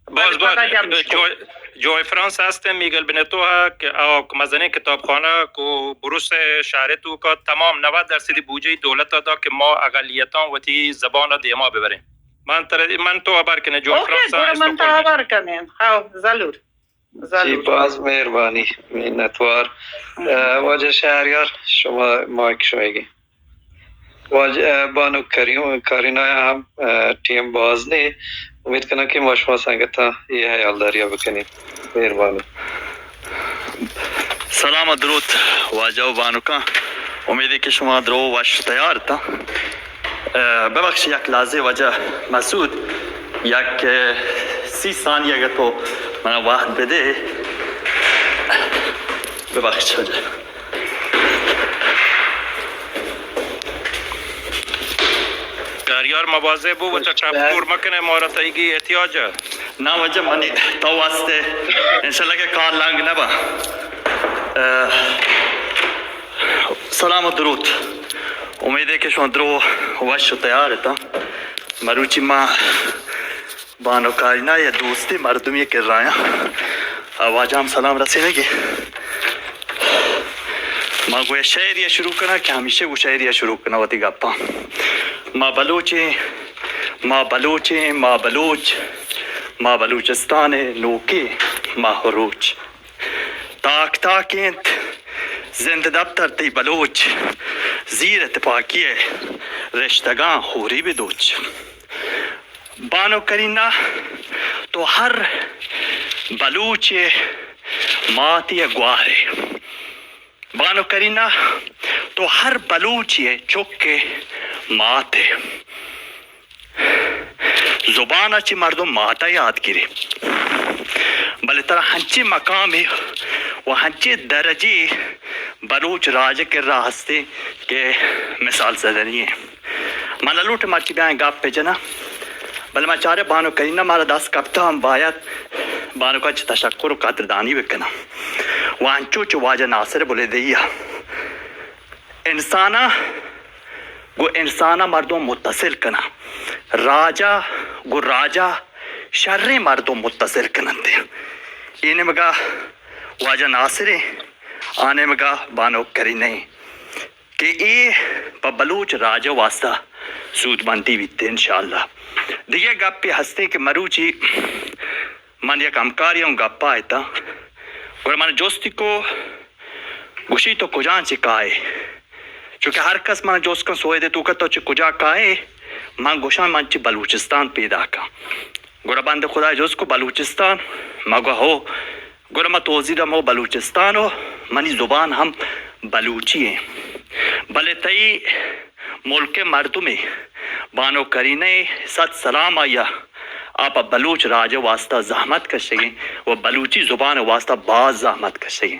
باز، بلے باز. پدا جمع شو. جوئے، جوئے فرانس ہستیں میگل بنتو ء کہ آ مزنیں کتابخانہ کو بروس ء شہر ء توکا تمام نود درصدی بودجہ دولت ء دا کہ ما اقلیتاں وتی زبان ء دیما ببریں. من تر-، من تو ہبر کنیں جوئے اوکے، فرانس ء گڑا من تو استکہولم ء. ہبر کنیں. ہاں، ضرور. جی، باز مہربانی، منتوار. اه، واجہ شہریار، شما مائک شمئیگی. واجہ، اه، بانک کریم، کارینا ہم، اه، ٹیم باز نے. امید کناں کہ ما شما سنگتاں یہ حیالداری بکنیں. مہربانی. سلام و دروت واجہ و بانکاں. امیدے کہ شما درو وش تیار تا. اه، ببخش، یک لحظے واجہ مسعود، یک، اه، سی ثانیہ اگر تو منا وقت بدے. ببخش واجہ. شہریار مواظب بو، وتا چپ کور مکنے، مارا تئیگی احتیاج ء. نہ واجہ منی تو واسطے انشاءاللہ کہ کار لنگ نہ با. اه، سلام و دروت. امیدے کہ شما درو وش و تیار اتاں. مروچی ما بانو کارینا یا دوستی مردمی کرایاں. آ واجہ ہم سلام رسینگی. ما گویا شعری شروع کناں کہ ہمیشہ گو شعری شروع کناں وتی گپاں. ما بلوچیں، ما بلوچیں، ما بلوچ، ما بلوچستان نوکیں ماہ و روچ. تاک تاک انت زند دپتر تئی بلوچ، زیر تپاکی ء رشتگاں ہوری بدوچ. بانو کرینا، تو ہر بلوچ ء ماتی ء گوہرے. بانو کرینا، تو ہر بلوچی ء چک ء مات ئے. زبان ءَ چہ مردم مات ءَ یات گرے، بلے ترا ہنچیں مقامے و ہنچیں درجے بلوچ راج ءِ کرا ہستیں کہ مثال زدنی ایں۔ من نہ لوٹیں مرچی بیاں گپ بہ جناں، بلے من چارے بانک کرینا مارا دست کپتہ، ہم باید بانک ءَ چہ تشکر و قدردانی بکناں و انچو چہ واجہ ناصر بلیدئی ءَ انسان ءَ گوں انسان ءَ مردم متصل کناں، راج ءَ گوں راج ءَ شریں مردم متصل کن انت۔ اے نیمگ ءَ واجہ ناصر ایں، آ نیمگ ءَ بانک کرینا ایں کہ اے پہ بلوچ راج ءِ واستہ سودمندی بیت انشاءاللہ۔ دگہ گپے ہستیں کہ مروچی من یک ہمکارے اوں گپ ءَ اتاں، گڑا من جستی کو، گوشی تو کجا چہ کائے؟ چونکہ ہر کس من جست کن سوید ءِ توکا تو چہ کجا کائے؟ من گوشاں من چہ بلوچستان پیداکاں۔ گڑا بندہ خدا جست کو بلوچستان؟ ما گو ہو۔ گڑا ما توضیح داں مو بلوچستان و منی زبان ہم بلوچی ایں۔ بلے تئی ملک ءِ مردمے بانک کرینا ءِ صد سلام آئی ءَ، آ پہ بلوچ راج ءِ واستہ زحمت کشگیں و بلوچی زبان ءِ واستہ باز زحمت کشگیں۔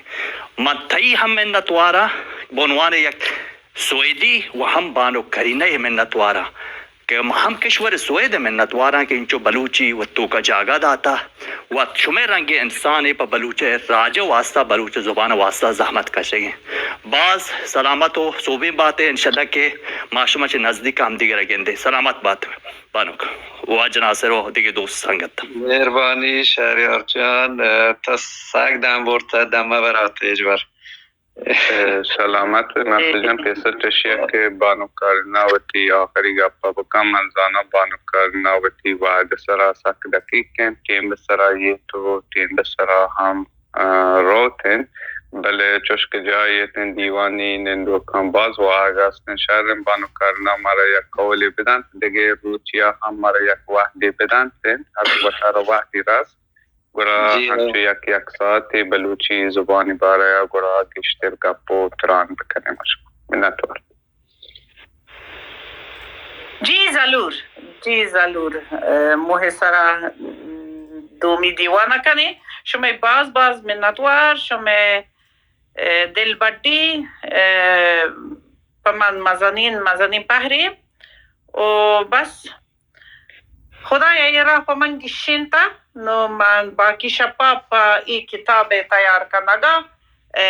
من تئی ہم منتواراں، بہ عنوان یک سویدی و ہم بانک کرینا ءِ منتواراں کہ ہم کشور سوید ءِ منتواراں کہ انچو بلوچی و توکا جاگہ داتا و شمئے رنگیں انسانے پہ بلوچ راج ءِ واستہ، بلوچ زبان ءِ واستہ زحمت کشگیں۔ باز سلامت و سوبین بات ئے، انشاءاللہ کہ ما شما چہ نزدیک ہم دیگر ءَ گندیں۔ سلامت بات بانک، واجہ ناصر و دگہ دوست سنگت۔ مہربانی شہریار جان، تو سک دم برتہ، دم مبرات ہچبر۔ اے، سلامت بہ ناصر جان، پیسر چشی ءَ کہ بانک کرینا وتی آخری گپ ءَ بکن، من زاناں بانک کرینا وتی وہد ءِ سرا سک دقیق انت، ٹیم ءِ سرا یت و ٹیم ءِ سرا ہم، آ، روت انت، بلے چوش کہ جاہ یت انت دیوانی نندوکاں باز واہگ است انت، شر انت بانک کرینا مارا یک قولے بدنت، دگہ روچی ءَ ہم مارا یک وہدے بدنت انت، ہر وتارا وہدی رست۔ گڑا جی، ہنچو یک، یک ساعتے بلوچی زبانی بارہ ءَ گڑا گیشتر گپ و تران بکنیں ما شما۔ منتوار۔ جی ضلور، جی ضلور۔ اے، موہ سرا دومی دیوان ءَ کنیں۔ شمئے باز باز منتوار، شمئے، اے، دلبڈی، اے، پہ من مزنین، مزنین پہرے۔ و بس، خدایا اے راہ پہ من گیشینتہ، نوں من باقی شپا پہ اے کتاب ءِ تیار کنگا، اے،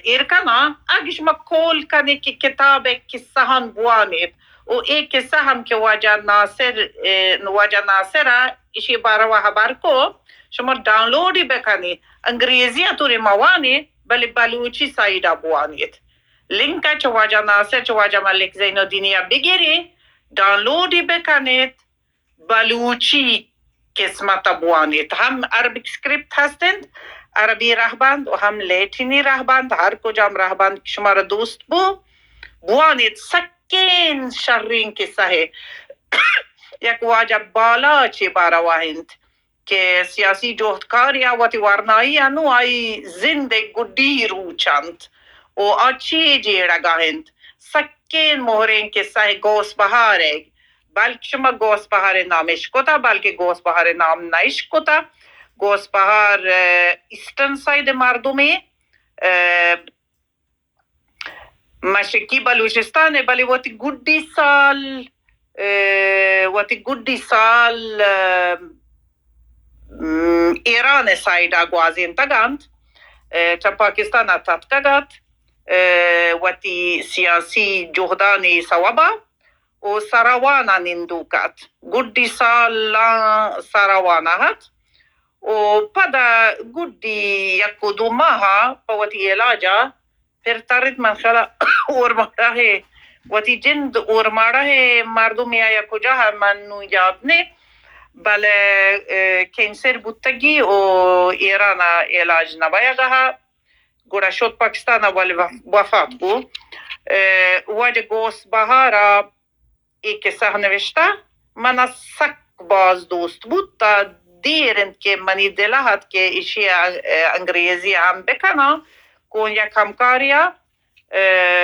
ایر کناں۔ اگہ شما کول کنیت کہ کتاب ءِ قصہاں بوانیت، و اے قصہ ہم کہ واجہ ناصر، اے، واجہ ناصر ءَ ایشی باروا ہبر کو، شما ڈاؤنلوڈ بکنیت، انگریزی ءَ توری موانیت، بلے بلوچی سائیڈ ءَ بوانیت۔ لنک ءَ چہ واجہ ناصر، چہ واجہ ملک زین الدینی ءَ بگیریت، ڈاؤنلوڈ بکنیت، بلوچی قسمت ءَ بوانیت۔ ہم عربک اسکرپٹ ہست انت، عربی رہبند و ہم لیٹینی رہبند، ہر کجام رہبند کہ شمارا دوست بو، بوانیت۔ سکین شرین قصہ ہے۔ یک واجہ بالاچے باروا انت کہ سیاسی جہدکارے ءَ وتی ورنائی ءَ نوں آئی زند ءِ گڈی روچ انت و آ چی جیڑگ ءَ انت۔ سکین مہریں قصہ ءِ غوث بہار ءِ، بلکہ شما غوث بہار ءِ نام اشکتہ، بلکہ غوث بہار ءِ نام نہ اشکتہ۔ غوث بہار، اے، ایسٹرن سائیڈ ءِ مردمے، اے، مشرقی بلوچستان ءِ، بلے وتی گڈی سال، اے، وتی گڈی سال، اے، م، ایران ءِ سائیڈ ءَ گوازینتگ انت، اے، چہ پاکستان ءَ تتکگ ات، اے، وتی سیاسی جہدانی سوب ءَ و سراوان ءَ نندوک ات۔ گڈی سالاں سراوان ءَ ات و پدا گڈی یک و دو ماہ ءَ پہ وتی علاج ءَ پر ترّ اِت، من خیال ءَ اورماڑہ ءَ وتی جند اورماڑہ ءِ مردمے ءَ یا کجا ءَ من نوں یاد نے، بلے، اے، کینسر بوتگی و ایران ءَ علاج نہ بئیگ ءَ، گڑا شت پاکستان ءَ، ولی وف-، وفات بو۔ اے، واجہ غوث بہار ءَ اے قصہ نوشتہ، من ءَ سک باز دوست بوت، تا دیر اِنت کہ منی دل ءَ ات کہ ایشی ءَ، اے، انگریزی ءَ ہم بکناں، گوں یک ہمکارے ءَ اه،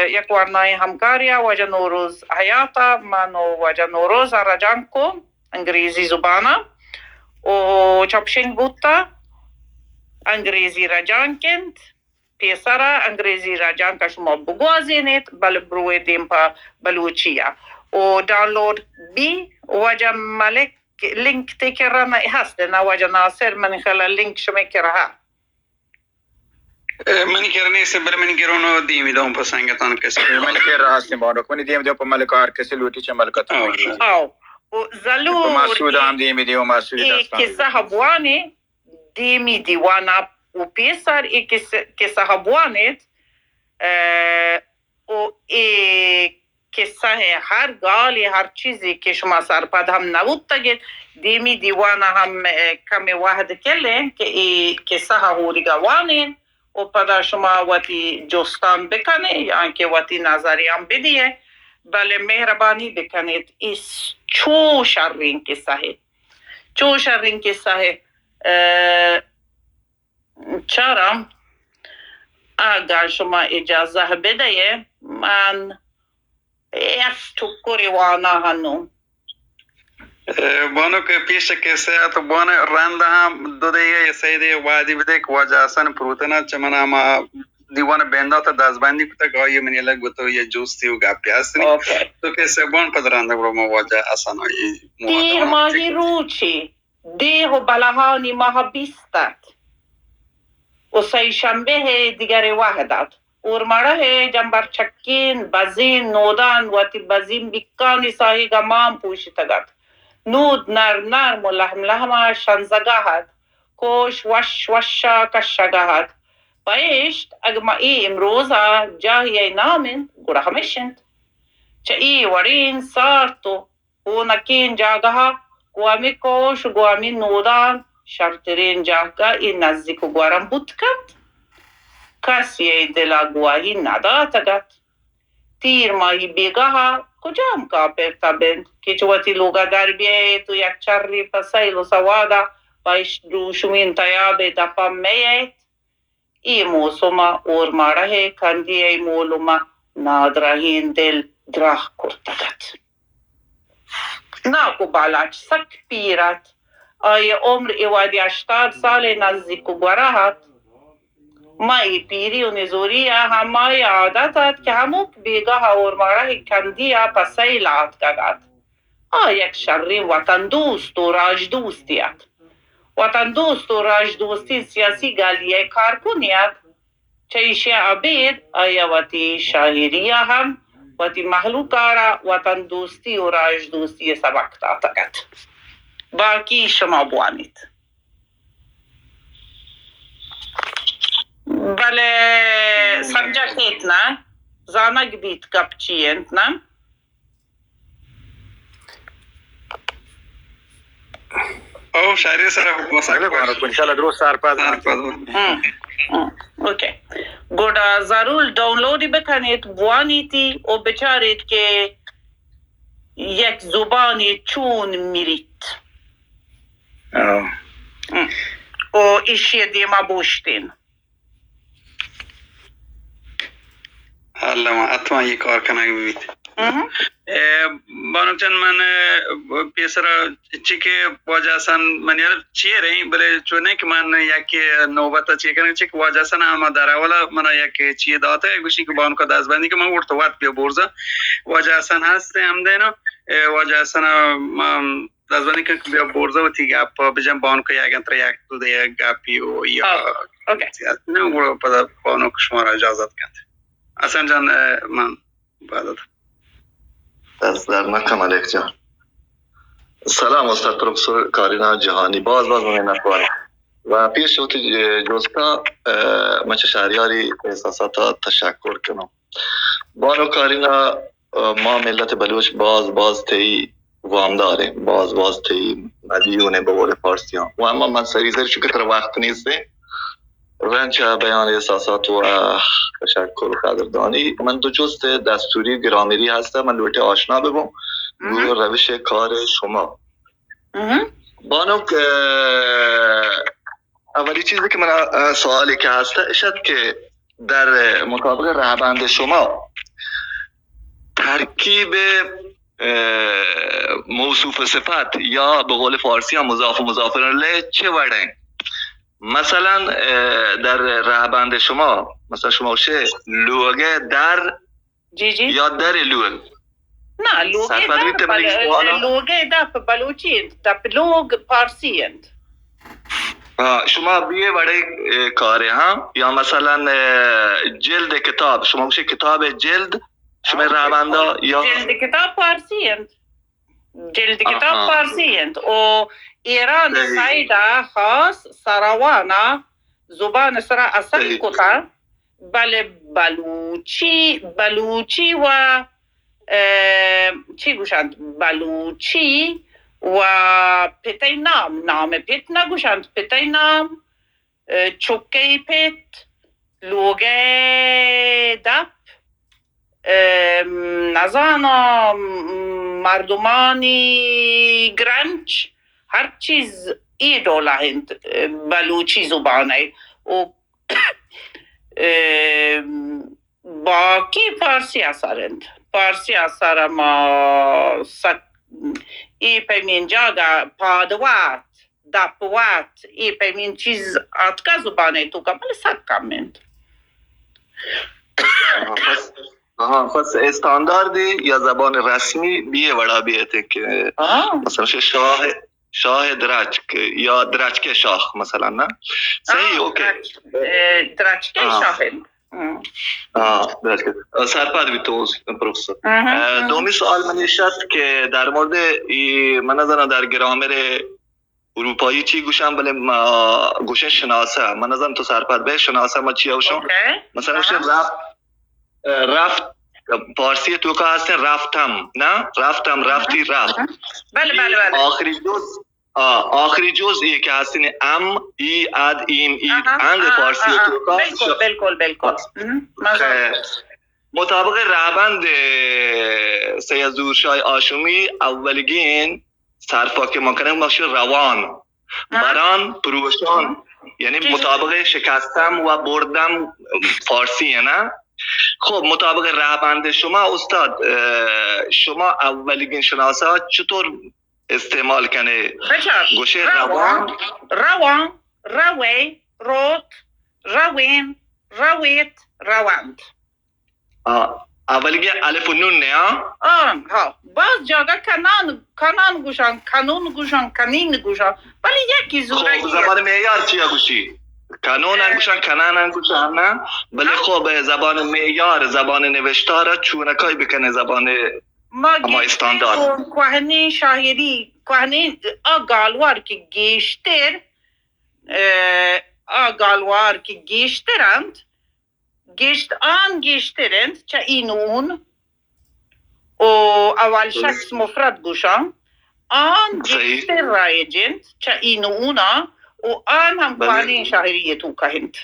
یک ورنائیں ہمکاریا واجہ نوروز حیاتا، من و واجہ نوروز رجانک کو انگریزی زبانا و چپشنگ بوتا، انگریزی رجانک انت، پیسرا انگریزی رجانک شما بگوازینیت، بلے بروے دیم پہ بلوچیا و ڈاؤنلوڈ بی۔ واجہ ملک لنک تی کرا نہ ہست نا؟ واجہ ناصر، من خیالا لنک شمے کرا ہا۔ اے، منی کرا نیست، بلے منی گرونو دیمی دوں پہ سنگتان کسی۔ منی کرا ہستیں بانک، منی دیم دوں پہ ملکار کسی لوٹی چہ ملکت۔ آو۔ آو۔ و زلور مسعود ہم دیمی دیو، مسعود اے دستان قصہ بوانے دیمی دیوانا و پیسر اے قصہ، قصہ بوانیت، اے، و اے قصہ ء ہر گالے، ہر چیزے کہ شما سرپد ہم نہ بوتگ ات، دیمی دیوان ء ہم، ء، کمے وہد کلیں کہ اے قصہ ء ہوریگ ء وانین و پدا شما وتی جستان بکنے یا کہ وتی نظریان بدیے، بلے مہربانی بکنیت، اے چو شریں قصہ ہے، چو شریں قصہ ہے۔ ء، چارا، اگاں شما اجازہ بدئے، من یک ٹکرے وانا ہنو۔ اے، بانک پیش کسے ات، بان رند ہم دو دقیقہ یا سہ دقیقہ وادی بدے کہ واجہ حسن پروتنا چہ من ہما دیوان بندات دزبندی کتگ، آئی من یلہ گوتو یہ جوستی و گپی ہستنی۔ اوکے۔ تو کسے بان پد رند گڑا ما واجہ حسن آئی تیر ماہی روچی۔ دیہ و بلہانی ماہ بیست ات و سئے شمبے ء دگرے وہد ات۔ اورماڑہ ء جمبر چکین بزین نودان وتی بزین بیکانی ساہیگ ء مان پوشتگ ات۔ نود نرم نرم و لہم لہم ء شنزگا ات۔ کوش وش وش ء کشگا ات۔ پہ اشت اگہ ما اے امروز ء جاہے ء نام انت، گڑا ہمیش انت۔ چہ اے وڑین سارت و ہونکیں جاگہا گوں ہمے کوش و گوں ہمے نودان شرتریں جاگہ اے نزیک و گورم بوت کنت۔ کسی ء دل ء گواہی نداتگ ات۔ تیر ماہی بیگاہ ء کجام کاپر تب انت کہ چہ وتی لوگ ء در بیایت و یک چرے پہ سیل و سواد ء پہ اش دروشمیں تیاب ء دپ ء میایت؟ اے موسم ء اورماڑہ ء کندی ء مولم ء نادراہیں دل دراہ کرتگ ات۔ ناکو بالاچ سک پیر ات۔ آئی ء عمر اے وہدی ہشتاد سال ء نزیک و گورا ات۔ ماں اے پیری و نزوری ء ہمائی عادت ات کہ ہمک بیگاہ ء اورماڑہ ء کندی ء پہ سیل ء آتکگ ات۔ آ یک شریں وطن دوست و راج دوستے ات۔ وطن دوست و راج دوستیں سیاسی گالی ء کارکنے ات۔ چہ ایشی ء ابید آئی ء وتی شاعری ء ہم وتی مہلوک ء را وطن دوستی و راج دوستی ء سبق داتگ ات۔ باقی شما بوانیت۔ بلے سمجھگ بیت نا، زانگ بیت گپ چی انت نا؟ او شاعری سرا حکم سک بلے بانک، انشاءاللہ درست سرپد۔ سرپد۔ ہم، ہم، اوکے۔ گڑا ضرور ڈاؤنلوڈ بکنیت، بوانیتی و بچاریت کہ یک زبانے چون میریت۔ او۔ ہم۔ و ایشی دیما بوشتین۔ اللہ ما حتما یہ کار کنگ بیت۔ اے، بانک جان، من، اے، پیسرا چی کہ واجہ حسن من یار چیئر ہیں، بلے چو نہیں کہ من یک نوبت چی کریں، چی کہ واجہ حسن ہم در اولا من یک چی داتا ہے، گوشی کہ بانک دست بندی کہ من وڑ تو وقت بیا بورزا۔ واجہ حسن ہست ہم دینا، اے، واجہ حسن ہم دزبندی کن کہ بیا برزا وتی گپ بجن، بانک یک انتر یک دو دے گپی و یا ہاں، اوکے۔ سیاست نہ گڑا پدا بانک شما را اجازت کنت۔ حسن جان، اے، من بعد ات۔ دست درد نکن ملک جان۔ سلام استاد پروفیسور کارینا جہانی، باز باز منت وار۔ و پیش وتی جستا، اے، من چہ شہریاری احساسات تشکر کنم۔ بانو کارینا، ما ملت بلوچ باز باز تئی وامداریں، باز باز تئی مدیونیں بہ قول فارسیاں۔ و اما من سری سری چونکہ ترا وقت نیست، رند چہ بیان احساسات و تشکر و قدردانی۔ من دو جست دستوری گرامری ہستہ، من لوٹے آشنا ببوں گوں روش کار شما۔ بانک، اولی چیزی کہ منا، اه، سوالی کہ ہستہ، اشت کہ در مطابق رهبند شما ترکیب، اه، موصوف صفت یا به قول فارسی هم مضاف و مضاف الیه چه وڑیں؟ مثلاً، اه، در رهبند شما، مثلاً شما گوشے لوگے در جی، جی. یا در لوگ؟ نه، لوگے سرپد در بیت منی بل-، سوالا؟ لوگے دپ بلوچی انت، دپ لوگ پارسی انت. ها، شما بیے وڑے، اه، کارے، ها؟ یا مثلاً، اه، جلد کتاب، شما گوشے کتاب جلد، شما رهبندا یا جلد کتاب پارسی انت. جلد کتاب آها. پارسی انت. او ایران صحیح. سیدا خاص سراوانا زبان سرا اثر صحیح. کتا، بلے بلوچی، بلوچی و، اه، چی گوشنت؟ بلوچی و پتئی نام، نام پت نگوشنت، پتئی نام، اه، چکئی پت، لوگئے دپ، اه، نزاناں، مردمانی گرنچ، هر چیز ای ڈولا انت، اه، بلوچی زبانئے. او اه، باقی پارسی اثر انت. پارسی اثر ما سک-، ای پیمین جاگا پاد وات، دپ وات، ای پیمین چیز آتکا زبانئے توکا، بلے سک کم انت. آها، پس، آها، پس استانداردی یا زبان رسمی بیه وڑا بیتی که آه. مثلاً شاه، شاه درچک یا درچک شاه مثلاً، نه؟ صحیح، آه، اوکی. درچک، اه، درچک آه. شاه. آه، درچک. اه، سرپد بیت تو، پروفیسور. اه، دومی سوال منی ایش است که در مورد ای، من نزاناں در گرامر اروپایی چی گوشن، بلے ما گوشن شناسه. من نزاناں تو سرپد بئے شناسه ما چی گوشن. اوکی. مثلاً گوشن رفت، اه، رفت، پارسی توکا هستن رفتم، نه؟ رفتم، رفتی، رفت. بله، بله، بله. آخری جز، آه، آخری جز ای که هستن ام، ای، اد، ایم، اید، اند پارسی توکا. بلکل، بلکل، بلکل. مطابق رهبند سید ظهور شاه هاشمی اولیگین سرپا که ما کنیم، ما گوشیم روان، بران، پروشان، یعنی مطابق شکستم و بردم فارسی، نه؟ خب، مطابق رهبند شما استاد، اه، شما اولیگین شناسه ها چطور استعمال کنه؟ بچار، گوشه روان، روان، روان، روی، روت، روین، رویت، روند. آه، اولیگی الف و نون نه، آه؟ آه، ها. باز جاگه کنان، کنان گوشان، کنون گوشان، کنین گوشان. بلے یکی زورگی. خب، زبان معیار چیا گوشی؟ کنون هم گوشان، کنان هم گوشان، نه؟ بلے خب، زبان معیار، زبان نوشتار چونکای بکنه زبان ما استاندارد. کوهنین شاعری، کوهنین آ گالوار که گیشتر، اه، آ گالوار که گیشتر انت، گیشت، آن گیشتر انت چہ این و اون، و اول شخص مفرد گوشان، آن گیشتر رایج انت چہ این و اونا، و آن هم کوهنین شاعری توکا انت.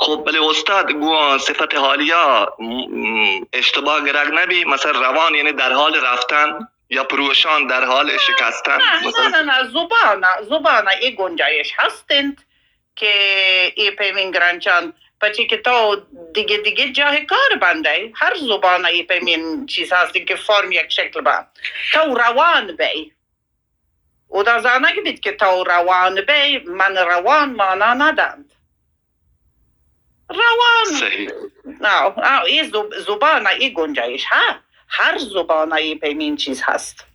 خب، بلے استاد، گوں صفت حالیہ، م، م، اشتباہ گرگ نبی، مثلاً روان یعنی در حال رفتن یا پروشان در حال شکستن؟ نه، نه، نه، نه، زبان، زبان ای گنجایش هست انت که ای پیمین گرنچان، پچی که تو دیگه، دیگه جاه کار بندئے، هر زبان ای پیمین چیز هست که فرم یک شکل با. تو روان بئے. اودا زانگ بیت که تو روان بئے، من روان مانا ندنت. روان. صحیح. نه، نه، ای زب-، زبان ای گنجایش ها. هر زبان ای پیمین چیز هست.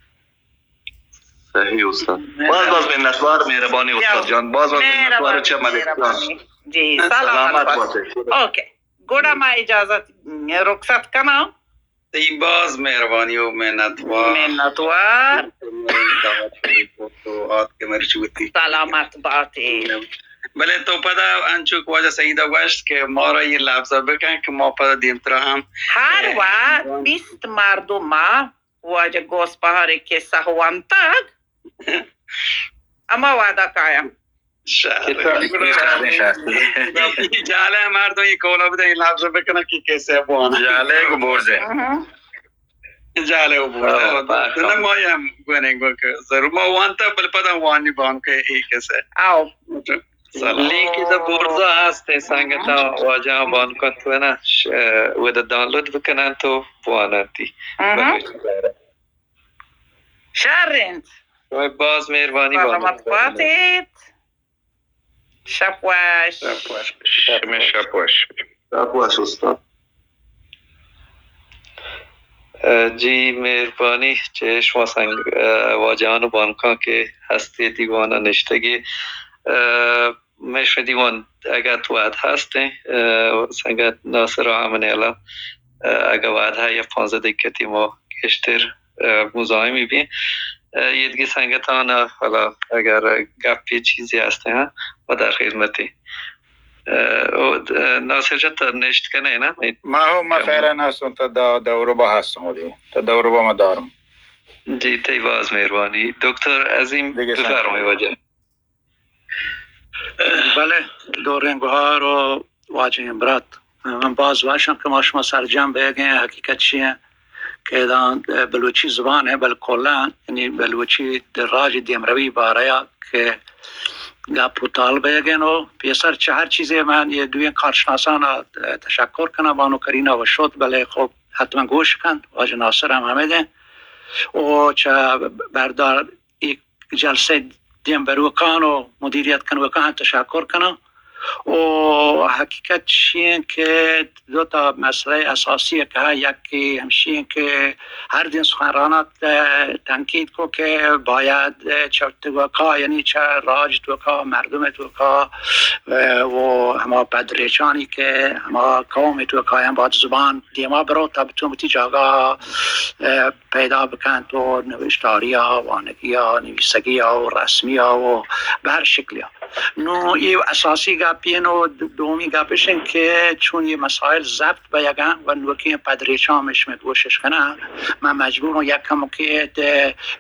صحیح استاد. باز باز منتوار، مهربانی استاد جان. باز باز منتوار چه ملک جان. جی، سلامت باشید. اوکی. گڑا ما اجازت، رخصت کناں. تئی باز مہربانی و منتوار۔ منتوار۔ تو آتکے مرچی وتی۔ سلامت باتے۔ بلے تو پدا انچو کہ واجہ سعید ء گوشت کہ مارا یہ لفظ ء بکن کہ ما پدا دیمترا ہم ہر وقت بیست مردم ء واجہ گوس بہار ء کسہ وانتگ۔ اما وعدہ کایاں۔ شر۔ جالے مردم یہ کولا بدے، یہ لفظ بکنا کہ کسے بوانا۔ جالے کو بورزے۔ جالے کو بورزے۔ نہ، ما ہم گونے گو کہ ضرور ما وانتا، بل پدا وانی بان کہ یہ کسے۔ آؤ۔ سلام. لینک ادا برزا ہست، سنگتاں، واجہاں بانکاں تو نا، ش-، ادا دانلود بکنن تو بوانن تی. آہا. بلوچی دارا. شر انت. شما باز مہربانی بانک. سلامت باتیت. شپ وش. شپ وش. شمئے شپ وش. شپ وش استاد. ء، جی، مہربانی چہ شما سنگ-، ء، واجہان و بانکاں کہ ہستی دیوان ء نشتگی. ء، مئے شمئے دیوان اگت وہد ہست انت، ء، سنگت ناصر ء ہم نیلا، ء، اگہ وہد ء یا پانزدہ دقیقتی ما گیشتر، ء، مزاحمی بیں. ء، ایدگی سنگتان ء حالا اگر گپی چیزی ہست انت، ما در خدمتی. ء، او، ء، ناصر جان، تو نشت کنے نا؟ ما ہو، ما فعلاً ہستوں، تا دا-، دوربا ہستوں، ولی تا دوربا ما دارم. جی، تئی باز مہربانی. دکتر عظیم، دیگه سنگت. بفرمایید واجہ. بلے، دوریں گوہار و واجہیں برات، من باز وشم کہ ما شما سرجم بیگیں. حقیقت چی انت کہ ادا بلوچی زبان ہے، بل کلاً یعنی بلوچی راج دیمروی باریا کہ گپ و تال بیگیں و پیسر چہ ہر چیزے من یہ دوئیں کارشناسان تشکر کناں، بانو کرینا و شد، بلے خب حتماً گوش کنت، واجہ ناصر ہم ہمیں دیں و چہ بردار یک جلسہ دیم بروکان و مدیریت کنوکان تشکر کناں. و حقیقت چی انت کہ دو تا مسئلہ اساسی کہ یکی ہمشی انت کہ ہر دن سخنرانات تنقید کو کہ باید چہ توکا، یعنی چہ راج توکا، مردم توکا و ہما پدریچانی کہ ہما قوم توکا ہم باید زبان دیما برو تا بتون وتی جاگہ پیدا بکنت و نوشتاریا، وانگیا، نویسگیا و رسمیا و بہ ہر شکلیا. نوں اے اساسی گپے انت و دومی گپ اش انت کہ چون اے مسائل ضبط بیگاں و نوکیں پدریچاں ہم شمئے گوشش کناں، من مجبوروں یک کمکے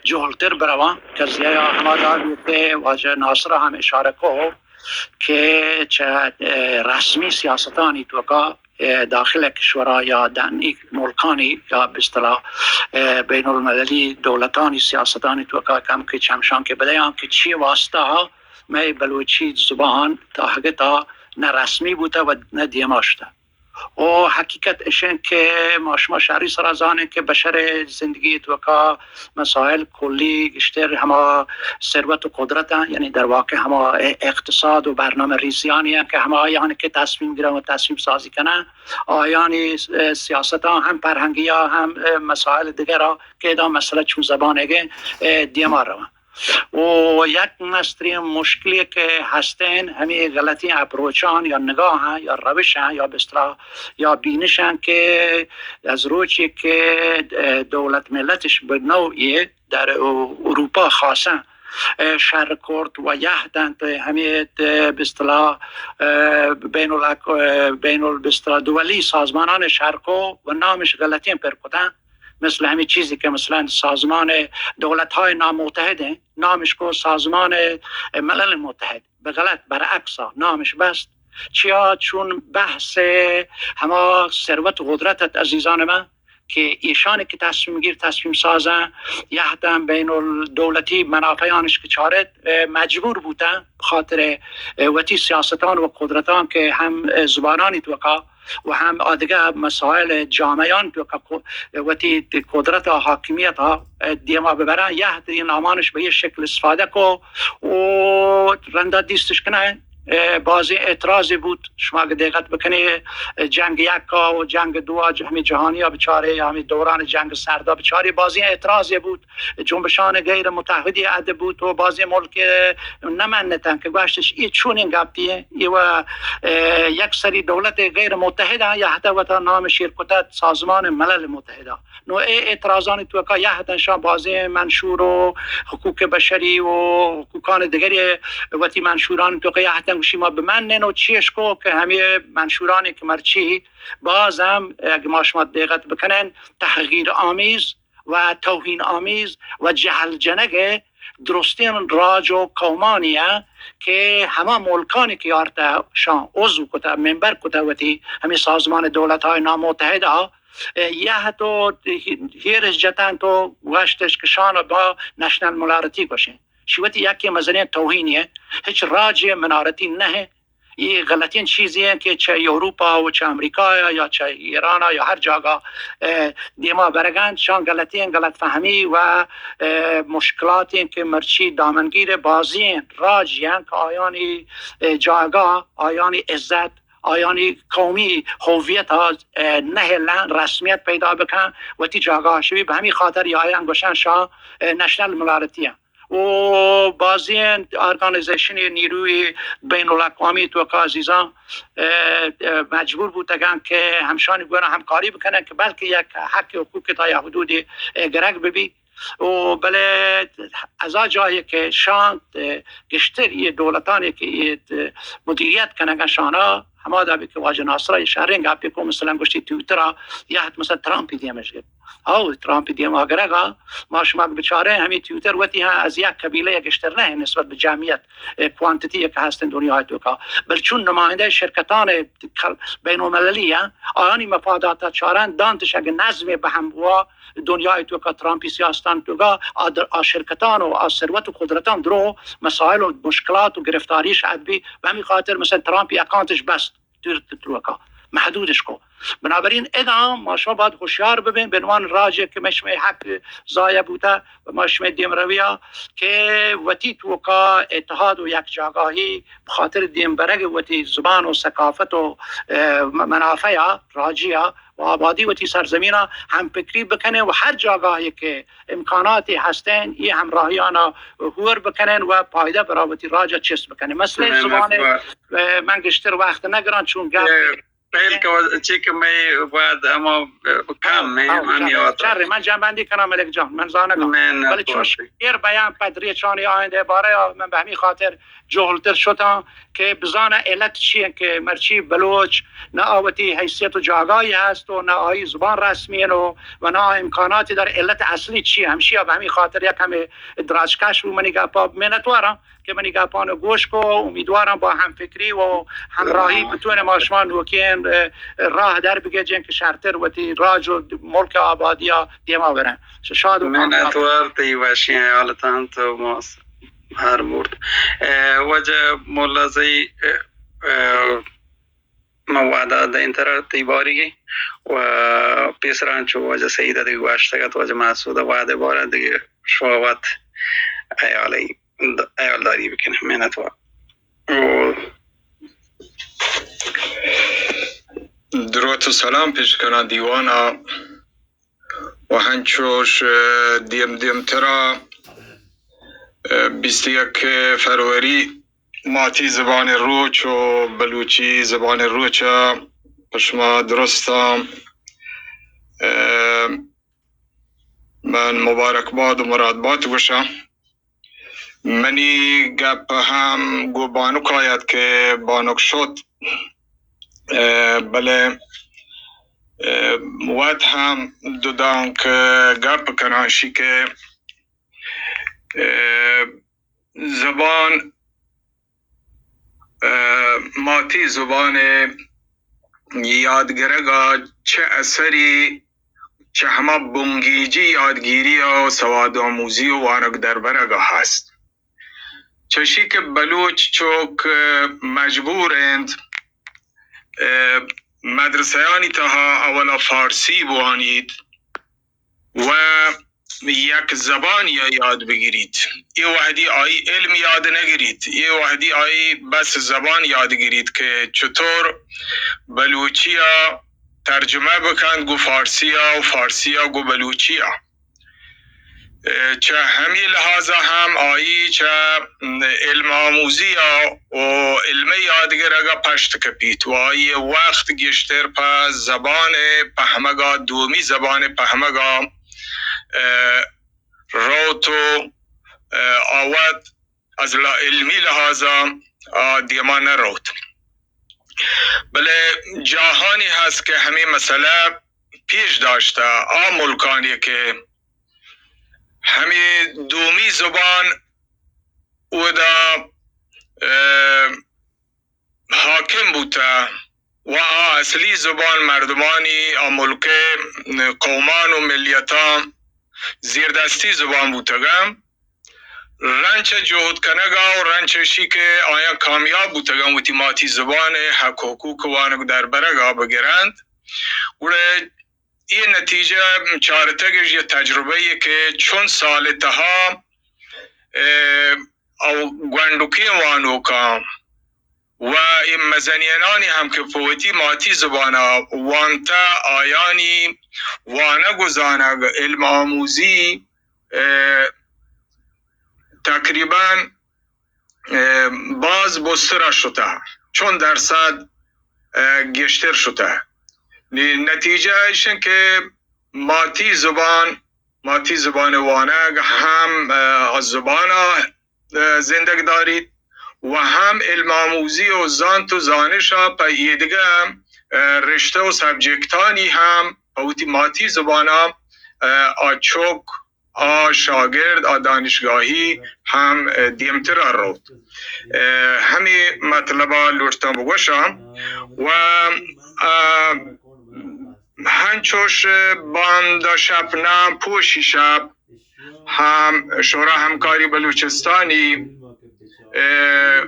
جہلتر برواں. قضیہ ہما دابی کہ واجہ ناصر ہم اشارہ کو کہ چہ رسمی سیاستانی توکا داخل کشورا یا دنی ملکانی یا بہ اصطلاح بین المللی دولتانی سیاستانی توکا کمکے چمشانکے بدیاں کہ چی واسطہ مئے بلوچی زبان تاہگتا نہ رسمی بوتہ و نہ دیما شتہ. و حقیقت اش انت کہ ما شما شری سرا زانیں کہ بشر زندگی توکا مسائل کلی گیشتر ہما ثروت و قدرت انت، یعنی در واقع ہما اقتصاد و برنامہ ریزیانی انت کہ ہما آیانی کہ تصمیم گیرن و تصمیم سازی کنن، آیانی سیاستاں ہم فرہنگی ء ہم مسائل دگرا کہ ادا مسئلہ چون زبانگیں دیما روان. و یک مستریں مشکلے کہ ہستیں ہمے غلطیں اپروچاں یا نگاہاں یا روشاں یا بہ اصطلاح یا بینشاں کہ از روچے کہ دولت ملتش بہ نوعی در اروپا خاصاً شر کرت و یہدنت ہمے بہ اصطلاح بین الاق-، بین ال-، بہ اصطلاح دولی سازمانان شر کو و نامش غلطیں پر کتن، مثل ہمے چیزی کہ مثلاً سازمان دولت‌های نامتحد انت، نامش کو سازمان ملل متحد، بہ غلط برعکسا نامش بست. چیا؟ چون بحث ہما ثروت و قدرت ات عزیزان من کہ ایشانی کہ تصمیم گیر، تصمیم سازن، یہدن بین الدولتی منافعانش کہ چارت، مجبور بوتن بخاطر وتی سیاستان و قدرتان کہ ہم زبانانی توکا و ہم آ دگہ مسائل جامعان توکا کو-، وتی قدرت و حاکمیت ء دیما ببرن، یہد اے نامانش بہ یہ شکل استفادہ کو و رندا دیستش کنن بازیں اعتراضے بوت. شما اگہ دقت بکنی جنگ یک و جنگ دو، ہمے جہانی ء بچارے یا ہمے دوران جنگ سرد ء بچارے بازیں اعتراضے بوت. جنبشان غیر متحدی عہد بوت و بازیں ملک نہ منتن کہ گوشتش اے چونیں گپی اے و یک سری دولت غیر متحد یا حتی وتا نام شیر کتت سازمان ملل متحدہ. نو اے اعتراضانی توکا یہدن شان بازیں منشور و حقوق بشری و حقوقان دگری وتی منشورانی توکا یہدن گوشی ما بمنن و چیش کو کہ ہمے منشورانی کہ مرچی باز ہم اگہ ما شما دقت بکنن تحقیر آمیز و توہین آمیز و جہل جنگ درستین راج و قومانی ء کہ ہما ملکانی کہ آرتہ شان عضو کتہ، ممبر کتہ وتی ہمے سازمان دولت‌های نامتحدہ، یہد و ہیرش جتنت و گوشتش کہ شان با نشنل مولارتی گوشیں. شی وتی یکے مزنیں توہینے، ہچ راجے منارتی نہ ایں۔ اے غلطیں چیزے ایں کہ چہ یورپا و چہ امریکایا یا چہ ایرانا یا ہر جاگہ، اہ، دیما برگ انت، شان غلطیں غلط فہمی و، اہ، مشکلاتیں کہ مرچی دامنگیر بازیں راجے ایں کہ آیانی، اہ، جاگہ، آیانی عزت، آیانی قومی ہویت ءَ، اہ، نہ ہلن، رسمیت پیدا بکن، وتی جاگہ شوی۔ بہ ہمی خاطر آیان گوشن شان، اہ، نیشنل منارتی ایں۔ و بازیں آرگانیزیشن، نیروی بین الاقوامی توکا عزیزان، اہ، اہ، مجبور بوتگن کہ ہمشانی گورا ہمکاری بکنن کہ بلکہ یک حق و حقوق تا یا حدودی، اہ، گرگ ببی۔ و بلے از آ جاہے کہ شان، اہ، گیشتر اے دولتانی کہ اے، اہ، مدیریت کنگا شانا ہما دابی کہ واجہ ناصرہ اے شریں گپے کو، مثلاً گوشتی تویترا یا حتی مثلاً ترامپی دیمش گپت۔ او ترامپی دیما گرگا ما شما بچاریں ہمے تویتر وتی ہاں از یک قبیلہ گیشتر نہ ایں نسبت بہ جمعیت، اہ، کوانٹیتی کہ ہستیں دنیا توکا، بل چون نمائندہ شرکتان کل-، بین المللی ایں، آیانی مفادات چاران دانتش اگہ نظم بہ ہم بوا، دنیای توکا ترامپی سیاستان توکا آ در-، آ شرکتان و آ ثروت و قدرتان درو مسائل و مشکلات و گرفتاریش ادبی، بہ ہمی خاطر مثلاً ترامپی اکانتش بست تویتر توکا محدودش کو۔ بنابراین ادا ما شما باید ہوشیار ببیں، بہ عنوان راجے کہ مئے شمئے حق ضایع بوتا و ما شمئے دیمرویا کہ وتی توکا اتحاد و یک جاگاہی بخاطر دیم برگ وتی زبان و ثقافت و، اہ، م-، منافع راجیا و آبادی وتی سرزمینا ہم فکری بکنیں و ہر جاگاہے کہ امکاناتی ہستیں، اے ہمراہیانا ہور بکنیں و پائدہ برا وتی راجا چست بکنیں۔ مثلاً زبان، اہ، من گیشتر وقت نگران چون گپ پہل کہ چی کہ مئے وعد ہما کم ایں، ہاں، ہاں، آنی چارے، واسطہ۔ چارے، من جنبندی کناں ملک جان، من زانگاں۔ بلے چون شعر بیان پدریچانی آئندہ بارہ من بہ ہمی خاطر جہلتر شتاں کہ بزاناں علت چی ایں کہ مرچی بلوچ نہ آ وتی حیثیت و جاگاہی ہست و نہ آئی زبان رسمی ایں و، و نہ آ امکاناتی دار۔ علت اصلی چی ایں؟ ہمشی بہ ہمی خاطر یک ہمے دراجکش بو منی گپا۔ منتواراں کہ منی گپان گوش کو، امیدواراں با ہم فکری و ہمراہی بتوانیں ما شما نوکیں، اہ، راہ در بگیجیں کہ شرتر وتی راج و ملک آبادیا دیما بریں۔ شاد و کامیاب۔ منتوار تئی وشیں حیالتان تو ما ہر مرد۔ اہ، واجہ مولا زئی، اہ، اہ، من وعدہ دئیں ترا تئی باریگی و پیسران چو واجہ سعید دگہ گوشتگ ات، واجہ محسود وعدہ بارہ دگہ شما وت حیالی، حیالداری بکن۔ منتوار۔ و دروت و سلام پیش کناں دیوانا و ہنچوش، اہ، دیم دیمترا، اہ، بیست و یک فروری ماتی زبان روچ و بلوچی زبان روچ ءَ پہ شما درستاں، اہ، من مبارکباد و مرادبات گوشاں۔ منی گپ ہم گوں بانک ءَ ات کہ بانک شت، اہ، بلے، اہ، وت ہم دو دانک گپ کناں شی کہ، اہ، زبان، اہ، ماتی زبان ءِ یادگرگ ءَ چہ اثری چہ ہما بنگیجی یادگیری ءُ سواد آموزی ءُ وانگ دربرگ ءَ ہست۔ چشی کہ بلوچ چک مجبور انت، اہ، مدرسہانی تہا اولا فارسی بوانیت و یک زبانی ءَ یاد بگیریت۔ اے وہدی آئی علم یاد نہ گریت، اے وہدی آئی بس زبان یاد گریت کہ چطور بلوچی ءَ ترجمہ بکنت گوں فارسی ءَ ءُ فارسی ءَ گوں بلوچی ءَ۔ چہ ہمے لحاظ ءَ ہم آئی چہ علم آموزی ءَ ءُ علم یادگرگ ءَ پشت کپیت ءُ آئی وقت گیشتر پہ زبان ءِ پہمگ ءَ، دومی زبان ءِ پہمگ ءَ، اہ، روت ءُ، اہ، آ وت از ل-، علمی لحاظ ءَ آ دیما نہ روت۔ بلے جاہانی ہست کہ ہمے مسئلہ پیش داشتہ، آ ملکانی کہ ہمے دومی زبان اودا، اہ، حاکم بوتہ و آ اصلی زبان مردمانی آ ملک ءِ قومان ءُ ملیتاں زیردستی زبان بوتگاں۔ رند چہ جہد کنگ ءَ و رند چہ اشی کہ آیاں کامیاب بوتگ انت وتی ماتی زبان ءِ حق و حقوق وانگ دربرگ ءَ بگرنت، گڑا اے نتیجہ چارتگ اش، یہ تجربہ یے کہ چون سال ءِ تہا، اه، او گونڈکیں وانوکاں و اے مزنینانی ہم کہ پہ وتی ماتی زبان ءَ وانتہ، آیانی وانگ و زانگ، علم آموزی، اه، تقریباً، اه، باز بستر شتہ، چون درصد، اه، گیشتر شتہ۔ نی-، نتیجہ ایش انت کہ ماتی زبان، ماتی زبان وانگ ہم، اه، زبان ءَ، اه، زندگ داریت و ہم علم آموزی و زانت و زانش ءَ پہ ایدگہ، اه، رشتہ و سبجیکٹانی ہم پہ وتی ماتی زبان ءَ، اه، آ چک، آ شاگرد، آ دانشگاہی ہم، اه، دیمتر ءَ روت۔ اه، ہمے مطلب ءَ لوٹتاں بگوشاں و، اه، ہنچوش باندا شپ نہ، پوشی شپ ہم شورا ہمکاری بلوچستانی، اه،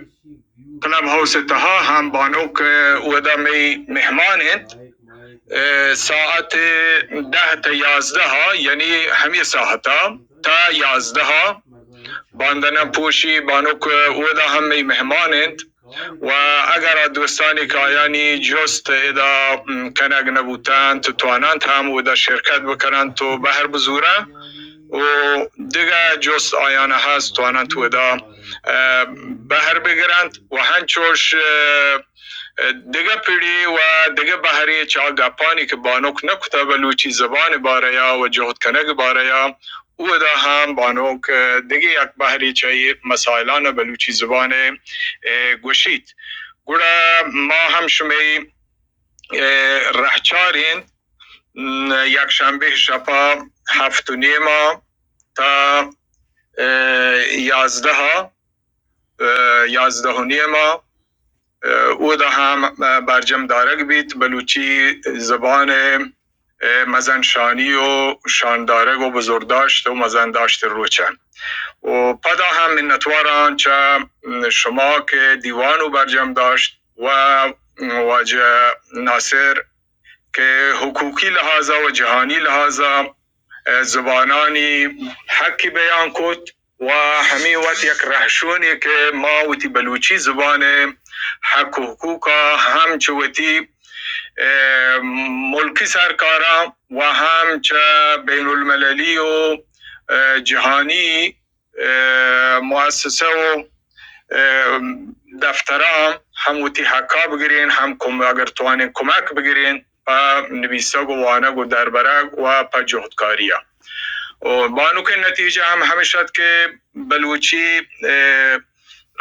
کلب ہاؤس ءِ تہا ہم بانک، اه، اودا مئی مہمان انت۔ اه، ساعت دہ تا یازدہ ءَ، یعنی ہمے ساعت ءَ تا یازدہ ءَ باندنا پوشی بانک اودا ہم مئی مہمان انت۔ و اگر آ دوستانی کہ آیانی جست ادا، م، کنگ نہ بوتنت، تواننت ہم اودا شرکت بکننت و بہر بزورنت و دگہ جست آیان ہست، تواننت اودا، اه، بہر بگرنت و ہنچوش، اه، دگہ پڑی و دگہ بہری چہ آ گپانی کہ بانک نہ کتہ بلوچی زبان بارہ ءَ و جہد کنگ بارہ ءَ، اودا ہم بانک دگہ یک بہرے چہ اے مسائلان ءَ بلوچی زبان ءَ، اه، گوشیت۔ گڑا ما ہم شمئے، اه، رہچار ایں، م، یک شنبے شپ ءَ ہفت و نیم ءَ تا، اه، یازدہ ءَ، اه، یازدہ و نیم ءَ، اه، اودا ہم، اه، برجم دارگ بیت بلوچی زبان ءِ، اه، مزن شانی و شاندارگ و بزرگداشت و مزن داشت روچ ءَ۔ و پدا ہم منتواراں چہ شما کہ دیوان و برجم داشت و واجہ ناصر کہ حقوقی لحاظ ءَ و جہانی لحاظ ءَ، اه، زبانانی حقی بیان کت۔ و ہمے وت یک رہشونے کہ ما وتی بلوچی زبان ءِ حق و حقوق ءَ ہم چہ وتی، اه، ملکی سرکاراں و ہم چہ بین المللی و، اه، جہانی، اه، مؤسسہ و، اه، دفتراں ہم وتی حقا بگرین، ہم کم-، اگر توانین کمک بگرین۔ پہ نبیسگ و وانگ و دربرگ و پہ جہدکاری ءَ۔ و بانکیں نتیجہ ہم ہمیش ات کہ بلوچی، اه،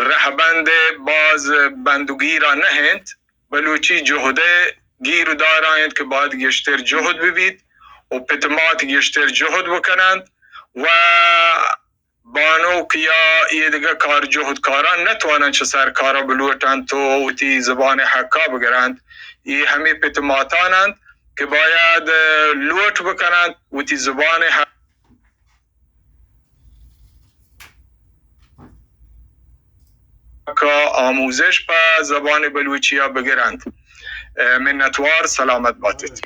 رہبند ءِ باز بند و گیر ءَ نہ انت، بلوچی جہد ءِ گیر و دار ءَ انت کہ باید گیشتر جہد بہ بیت و پت مات گیشتر جہد بکننت و بانک یا اے دگہ کار جہدکاراں نہ تواننت چہ سرکار ءَ بلوٹنت و وتی زبان ءِ حقا بگرنت۔ اے ہمے پت ماتان انت کہ باید، اه، لوٹ بکننت وتی زبان ءِ حق ءَ آموزش پہ زبان بلوچی ءَ بگرنت۔ اه، منتوار، سلامت باتیت۔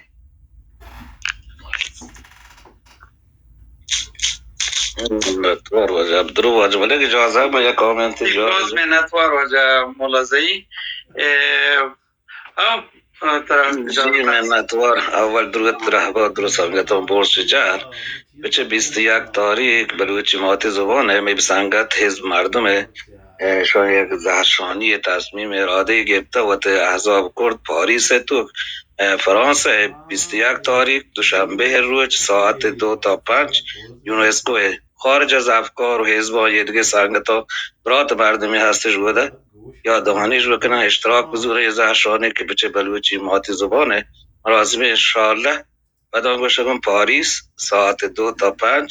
منتوار واجہ عبدالرؤف واجہ، بلے اجازہ میں یک کامنٹ جی، جواب باز دے۔ منتوار واجہ مولازئی۔ اے، ہاں، ترا جی، اجازت ہے۔ منتوار۔ اول درود رہبر، درود سنگتاں، بورس جان۔ پچے بیست و یک تاریخ بلوچی ماتی زبان ہے، میں سنگت حزب مردم ہے۔ اه، شاید یک زہرشانی تصمیم ارادہ گپتہ وت احزاب کرد پاریس ءِ توک، اه، فرانس ءِ بیست و یک تاریخ دوشنبے ءِ روچ ساعت دو تا پنچ یونیسکو ءِ خارج از افکار و حزب ءِ ایدگہ سنگتاں برات مردمی ہستش گودہ یا دانش بکنن اشتراک بزورن اے زہرشانی کہ بچے بلوچی ماتی زبان ءِ مراسم انشاءاللہ پدا گوشگوں پاریس ساعت دو تا پنچ،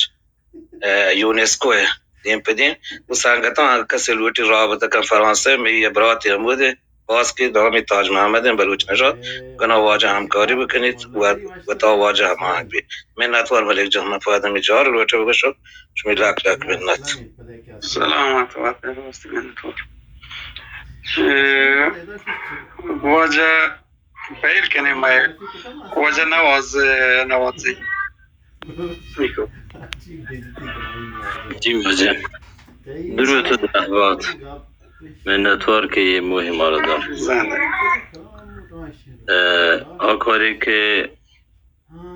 اه، یونیسکو ءِ دیم پہ دیم۔ و سنگتاں اگہ کسے لوٹی رابطہ کن فرانسہ ءِ، مئی ءِ براتے ہمودے، باز کہ دامی تاج محمد ہیں بلوچ نژاد، گنا واجہ ہمکاری بکنیت و وتا واجہ ہماہنگ بی۔ منتوار ملک جان، من فقط ہمیں جار لوٹے بگشو، شمی لاکھ لاکھ منت۔ سلامت بات، درست منتوار۔ اے، واجہ پہل کنے مئے واجہ نواز، نوازی۔ جی واجہ۔ درود و درہبات۔ منتوار کہ یہ مہم آرا دار۔ زندہ۔ اے، آ کاری کہ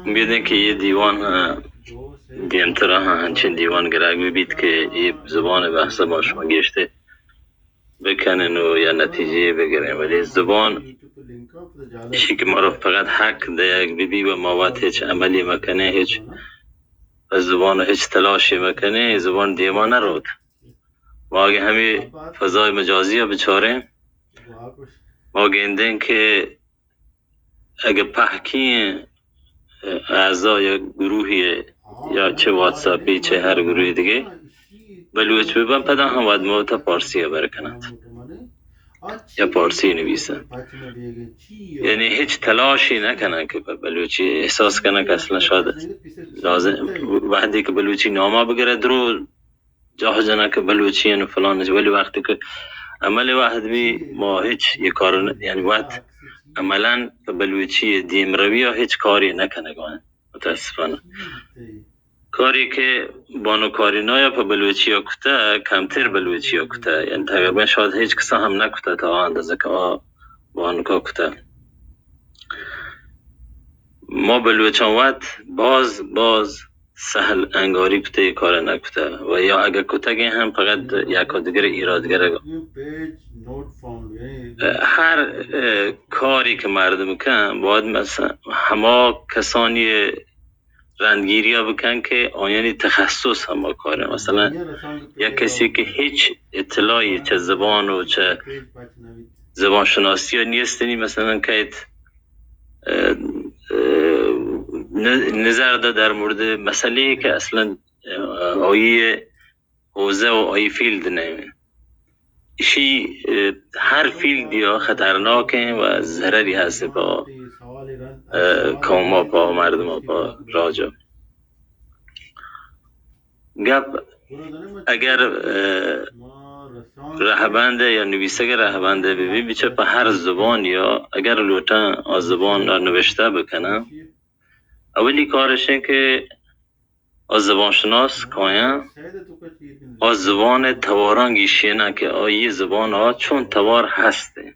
امیدیں کہ یہ دیوان، اے، دیمترا ہاں ہنچین دیوان گراگ بہ بیت کہ یہ زبان بحث ما شما گیشتے بکنن و یا نتیجہ بگریں، ولی زبان ایشی کہ مارا فقط حق دیگ بہ بی و ما وت ہچ عملی مکنیں، ہچ زبان ہچ تلاشی مکنیں، زبان دیما نروت۔ ما اگہ ہمیں فضای مجازی بچاریں، ما گندیں کہ اگہ پہکیں اعضا یا گروہی یا چہ واتساپی چہ ہر گروہی دیگہ بلوچ ببن، پدا ہم وت ما وتا پارسی ہبر کننت یا پارسی نویسنت۔ یعنی ہچ تلاشی نکنن کہ پہ بلوچی، احساس کنن کہ اصلاً شاید لازم وہدے کہ بلوچی نامہ بگرہ درو جاہ جنن کہ بلوچی ہیں و فلان، ولی وقتی کہ عمل وہد بی ما ہچ یہ کار ن-، یعنی وت عملاً پہ بلوچی دیمروی ہچ کاری نکنگا ہیں، متاسفانہ۔ کاری کہ بانو کارینایا پہ بلوچیا کتہ، کمتر بلوچیا کتہ، یعنی تقریباً شاید ہچ کسا ہم نکتہ تا آ اندازہ کہ آ بانکا کتہ۔ ما بلوچاں وت باز، باز سہل انگاری کتہ، یہ کار نکتہ و یا اگہ کتگیں ہم فقط یک و دگر ایراد گرگ۔ ہر، اے، کاری کہ مردم کن باید مثلاً ہما کسانی رندگیری ء بکن کہ آیانی تخصص ہما کار انت۔ مثلاً یک کسی کہ ہچ اطلاعی چہ زبان و چہ زبان شناسی ء نیستنی، مثلاً کئیت، اه، اه، ن-، نظر دہ در مورد مسئلے کہ اصلاً، اه، آئی حوزہ و آئی فیلڈ نہ انت۔ ایشی، اه، ہر فیلڈ یا خطرناک انت و ضرری ہست پہ، اه، قوم ء، پہ مردم ء، پہ راج ء۔ گپ اگر، اه، رہبند یا نویسگ رہبند بہ بی، بچہ پہ ہر زبان یا اگر لوٹاں آ زبان را نوشتہ بکناں، اولی کارش انت کہ آ زبان شناس کایاں، آ زبان ء تواراں گیشیناں کہ آ یہ زبان آ چون توار ہست انت۔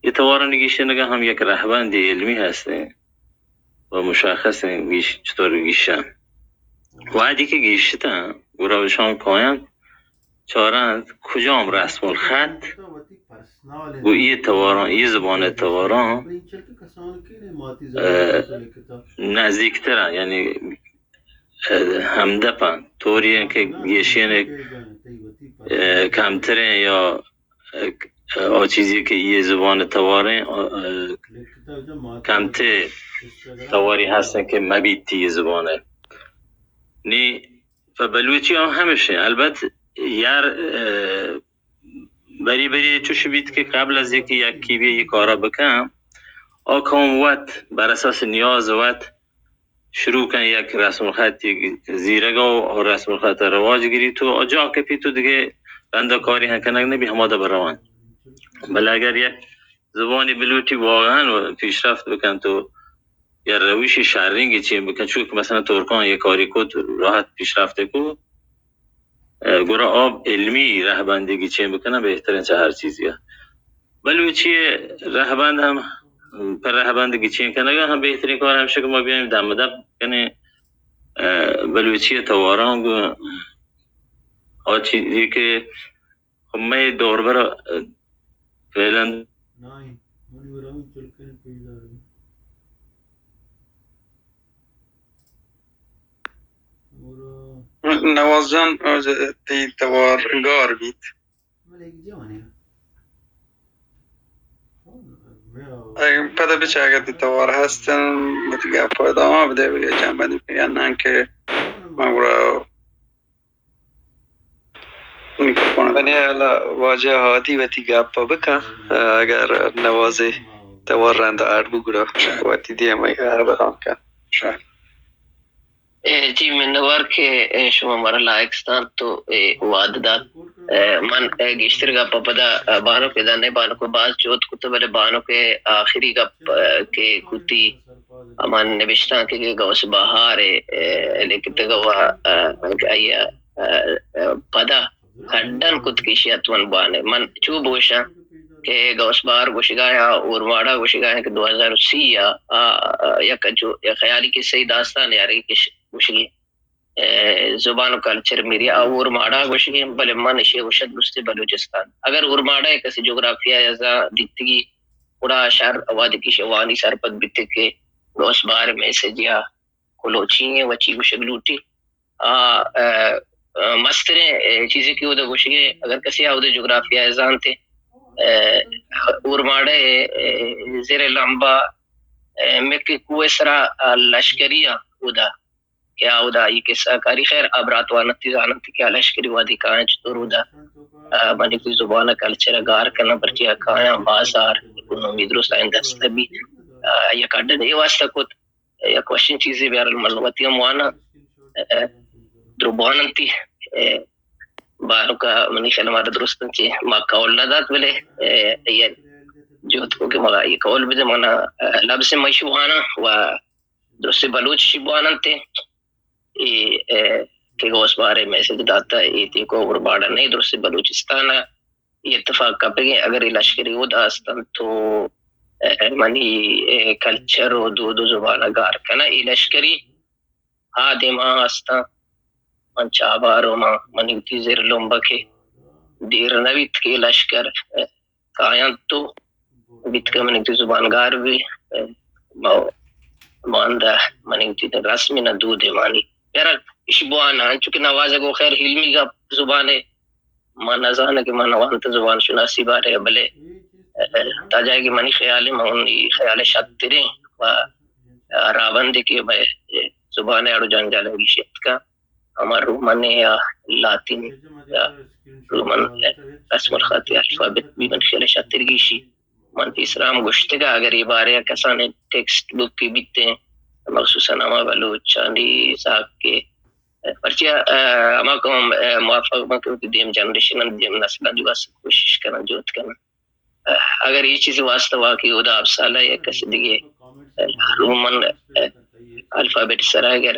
یہ توارانی گیشینگ ء ہم یک رہبندی علمی ہست انت و مشخص انت گیش-، چطور گیشاں۔ وہدی کہ گیشتاں، گڑا اشان کایاں چارنت کجام رسم الخط گوں اے تواراں، اے زبان ء تواراں، اه، نزیکتر انت، یعنی، اه، ہمدپ انت، طوری انت کہ گیشین، اه، کمتریں یا، اه، آ چیزی کہ اے زبان ء تواریں، اه، کمتر تواری ہست انت کہ مبیت اے زبان ء۔ نی پہ بلوچی ہم ہمش انت۔ البت یار، اه، بری بری چوش بیت کہ قبل از اینکہ یکی بیا یہ کارا بکن، آ قوم وت بر اساس نیاز وت شروع کن یک رسم الخطی زیرگا و رسم الخط رواج گری تو آ جا کپی تو دیگه رندا کاری ہم کنگ نبی ہمادا بروان۔ بلے اگر یک زبانی بلوٹی واقعاً پیشرفت بکن تو یا روشی شریں گچین بکن، چون کہ مثلاً ترکان یک کاری کت راحت پیشرفت کو، اه، گڑا آ علمی رہبندی گچین بکنن بہترین چہ ہر چیزی ء۔ بلوچی رہبند ہم، پر رہبند گچین کنگا ہم بہترین کار ہمشہ کہ ما بیایم دم دپ کنیں، اه، بلوچی تواراں گوں آ چیزی کہ خب، مئے دوربر ء فعلاً۔ نواز جان، تئی توار گار بیت۔ اگہ پدا بچہ اگہ تئی توار ہستن، وتی گپ ء ادامہ بدے، بلے جان بندی بگن نان کہ من گڑا منی ہیال ءَ واجہ ہادی وتی گپ ءَ بکن، اگر نوازے توار رند اڈ بو گڑا وتی دیم ءَ ہبران کن۔ اے، جی، منوار کہ، اے، شما مارا لائق ستان تو، اے، وعدہ دات۔ اے، من، اے، گیشتر گپ ءَ پدا، اے، بانک ءَ دانے، بانک ءَ باز جہد کت، بلے بانک ءَ آخری گپ، اے، کہ کتی ہما نبشتانک کہ غوث بہار ءَ، اے، لکھتگ ءُ، اے، آئی ءَ، اے، اے، پدا کڈن کت کہ ایشی ءَ تو من بوان ئے۔ من چو بگوشاں کہ غوث بہار گوشگا یا اورماڑا گوشگا یا کہ دو ہزار سی ءَ، آ، آ، یک جو، یک خیالی کسہ ئی داستان یارے کہ ش-، گوشگی، اے، زبان و کلچر میری آ اورماڑا گوشگی، بلے من ایشی ءَ گوشت درستی بلوچستان۔ اگر اورماڑا ءَ کسی جغرافیہ ءَ زان دیتگی، گڑا شر وہدے کہ ایشی ءَ وانی سرپد بیتگ کہ غوث بہار ءِ میسج یا کلوچی ایں و چی گوشگ لوٹی۔ آ، آ، آ، مستریں، اے، چیزے کہ اودا گوشگے، اگر کسی آ اودا جغرافیہ ءَ زانتے، اے، اورماڑہ ءِ، اے، زیر لمبا، اے، مک کوہ ءِ سرا، آ، لشکری آ اودا، کہ آ اودا آئی قصہ کاری۔ خیر، آ برات وانتی زاننت کہ آ لشکری وہدے کایاں چطور اودا، آ، منی وتی زبان ءُ کلچر ءَ گار کناں، پرچیا کایاں بازار، اکنومی درست آئیں دست بی، آ، آئی ءَ کڈن اے واسطہ کت۔ یک وشیں چیزے، بہرحال من وتی ہم واناں، اے، درو بوان انتی، اے، بانک ءَ منی خیال ءَ مارا درست انت چہ ما قول نہ دات، بلے، اے، اے جہد کو کہ مارا اے قول بدے، من، اے، لبز مشی واناں و درست بلوچ شی بوان انت۔ اے، اے، کہ غوث بہار ءَ میسج داتا، اے تیکو اورماڑا نہیں، درست بلوچستان ءَ اے اتفاق کپگیں۔ اگر اے لشکری اودا استنت تو، اے، منی، اے، کلچر و دود و زبان ءَ گار کناں۔ اے لشکری آ دیما استاں، من چابار و من، منی وتی زر لمبا کہ دیر نہ بیت کہ اے لشکر، اے، کاینت و بیت کہ منی وتی زبان گار بی، اے، ما، ماندا منی وتی رسمی نہ دود مانی۔ بہرحال، ایشی بوان انچو کہ نوازگ و خیر علمی گپ زبان ءِ، ما نزاناں کہ ما نہ وانت زبان شناسی بارے، بلے، اے، تا جاگہ منی خیال ءَ، من اے خیال ءَ شرتریں و راہبندے کہ مئے زبان ءِ اڑ و جنجال انگیشی اتکا، ہما رومن یا لاتین یا رومن رسم الخط یا الفابت بی، من خیال ءَ شرتر گیشی۔ من پیسرا ہم گوشتگ، اگر اے بارے ءَ کسانیں ٹیکسٹ بک بیتیں، مخصوصاً ہما بلوچانی ساک کہ پرچہ، آ، ہما قوم، آ، موفق بنت کہ وتی دیم جنریشن انت، دیم نسل انت، واسطہ کوشش کنن، جہد کنن۔ آ، اگر اے چیز واسطہ واقعی اودا ابسالہ یا کسی دیگہ، آ، رومن، آ، الفابیٹ سرا اگر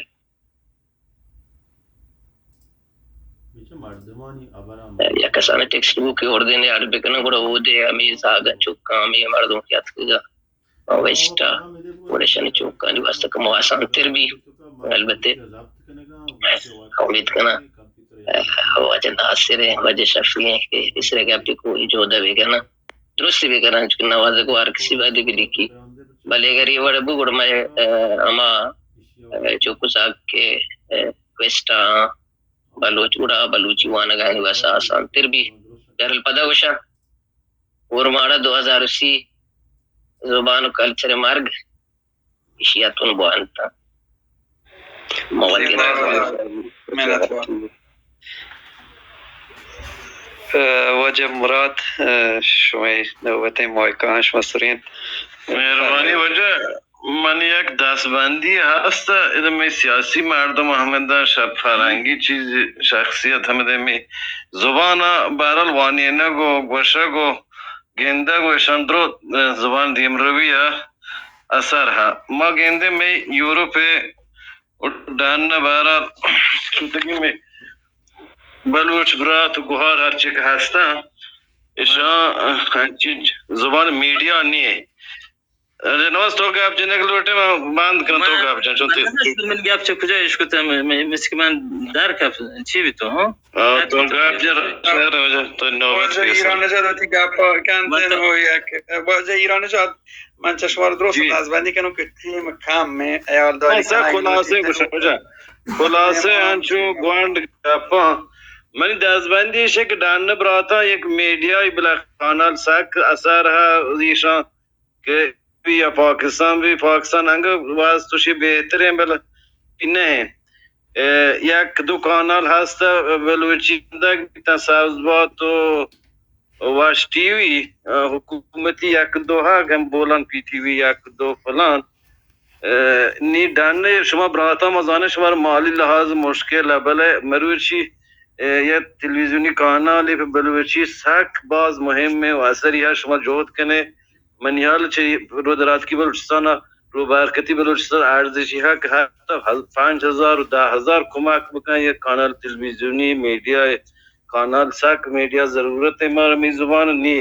یا کسانیں ٹیکسٹ بک اردین اڈ بکنن، گڑا اودے ہمے زاگاں چکاں ہمے مردم کہ اتکگا ویسٹا، گڑا شنی چوکانی واسطہ کمو آسان تر بی۔ البتہ امید کناں واجہ ناصر ہیں، واجہ شفیع ہیں کہ اس طرح گپی کو جہد بکناں، درست بکناں، چونکہ نوازگ وار کسی بعد بھی لکھی۔ بلے اگر یہ وڑ بو گڑ میں، آ، ہما، آ، چوکو صاحب کے، آ، ویسٹا بلوچ گڑا بلوچی وانگانی واسطہ آسان تر بی۔ بہرحال پدا گوشاں، اورماڑہ دو ہزار و سی، زبان و کلچر مرگ، ایشی اتون بوانتا۔ محنت وار۔ واجہ مراد، شمئے نوبتیں مائکاں شما سرینت۔ مہربانی واجہ۔ من یک دستبندی ہست، ادا مئے سیاسی مردم ہمدا شپ فرنگی چیز شخصیت ہمدا مئے زبان ء بہرحال وانینگ و گوشگ و گندگ و اشان درو زبان دیمروی ء اثر ہ۔ ما گندے مئے یورپ ء ڈن ء بہرحال چوتکی مئے بلوچ برات و گہار ہرچی کہ ہستاں اشان انچیں زبان میڈیا نیے۔ اے نواز تو گپ جنگ لوٹے، من بند کناں، تو من، گپ جن، چون من تی نہ گوشت، من گپ چہ کجا اش کتہ، من، من، مثل کہ من در کپ، چی بیتو، ہاں؟ آ، تو گپ جن، شہر واجہ، تو نوبت واجہ پیسر۔ ایران نژاد وتی گپ کن من دین تو ہو یک، واجہ ایران نژاد، من چہ شما درست جی۔ دزبندی کنوں کہ ٹیم کم میں، خیال داری ہاں، سر کناں، خلاصے گوشاں واجہ۔ خلاصے انچو گونڈ گپاں۔ منی دزبندی ایش کہ ڈن براتاں یک میڈیا بلخ کانال سک اثر ہ ایشاں کہ یا پاکستان بی، پاکستان انگہ واز توشی بہتریں، بل نہ ہیں۔ اه، یک دو کانال ہست، اه، بلوچی زندگ بیتن، سبز بات و واش ٹی وی، اه، حکومتی یک دو ہا گم بولن پی ٹی وی یک دو فلان۔ اه، نی ڈن شما براتا مزانے شما مالی لحاظ مشکل ہے، بلے مروچی، اه، یک تلویزیونی کانال پہ بلوچی سک باز مہم ہے و اثری ہے، شما جہد کنے۔ منی حال چہ رودراتکی بلوچستان، روبارکتی بلوچستان ارزشی حق حتی پنچ ہزار و دہ ہزار کمک بکن، یک کانال تلویزیونی میڈیا، کانال سک میڈیا ضرورت ہے، مارا می زبان نی۔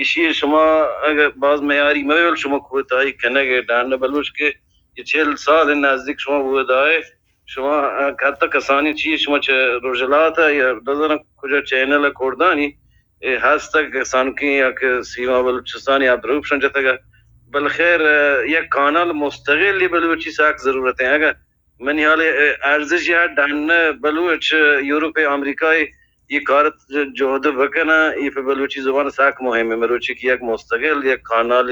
اشی شما اگر باز معیاری مبے، ولی شما کوتاہی کنگ ڈان بلوچ کہ یہ چل سال نزدیک شما بودائے، شما، اه، حتی کسانی چی شما چہ روژلات یا نظر کجا چینل کردانی، اے ہست کسانکی یا کہ سیما بلوچستان یا دروپشن جتگ۔ بل خیر، اه، یک کانال مستقل بلوچی سک ضرورت ہے۔ اگر منی حال، اه، ارزش یا ڈن بلوچ، اه، یورپ، امریکہ یہ کار جہد بکنن، یہ پہ بلوچی زبان سک مہم ہے۔ مروچی کہ یک مستقل یک کانال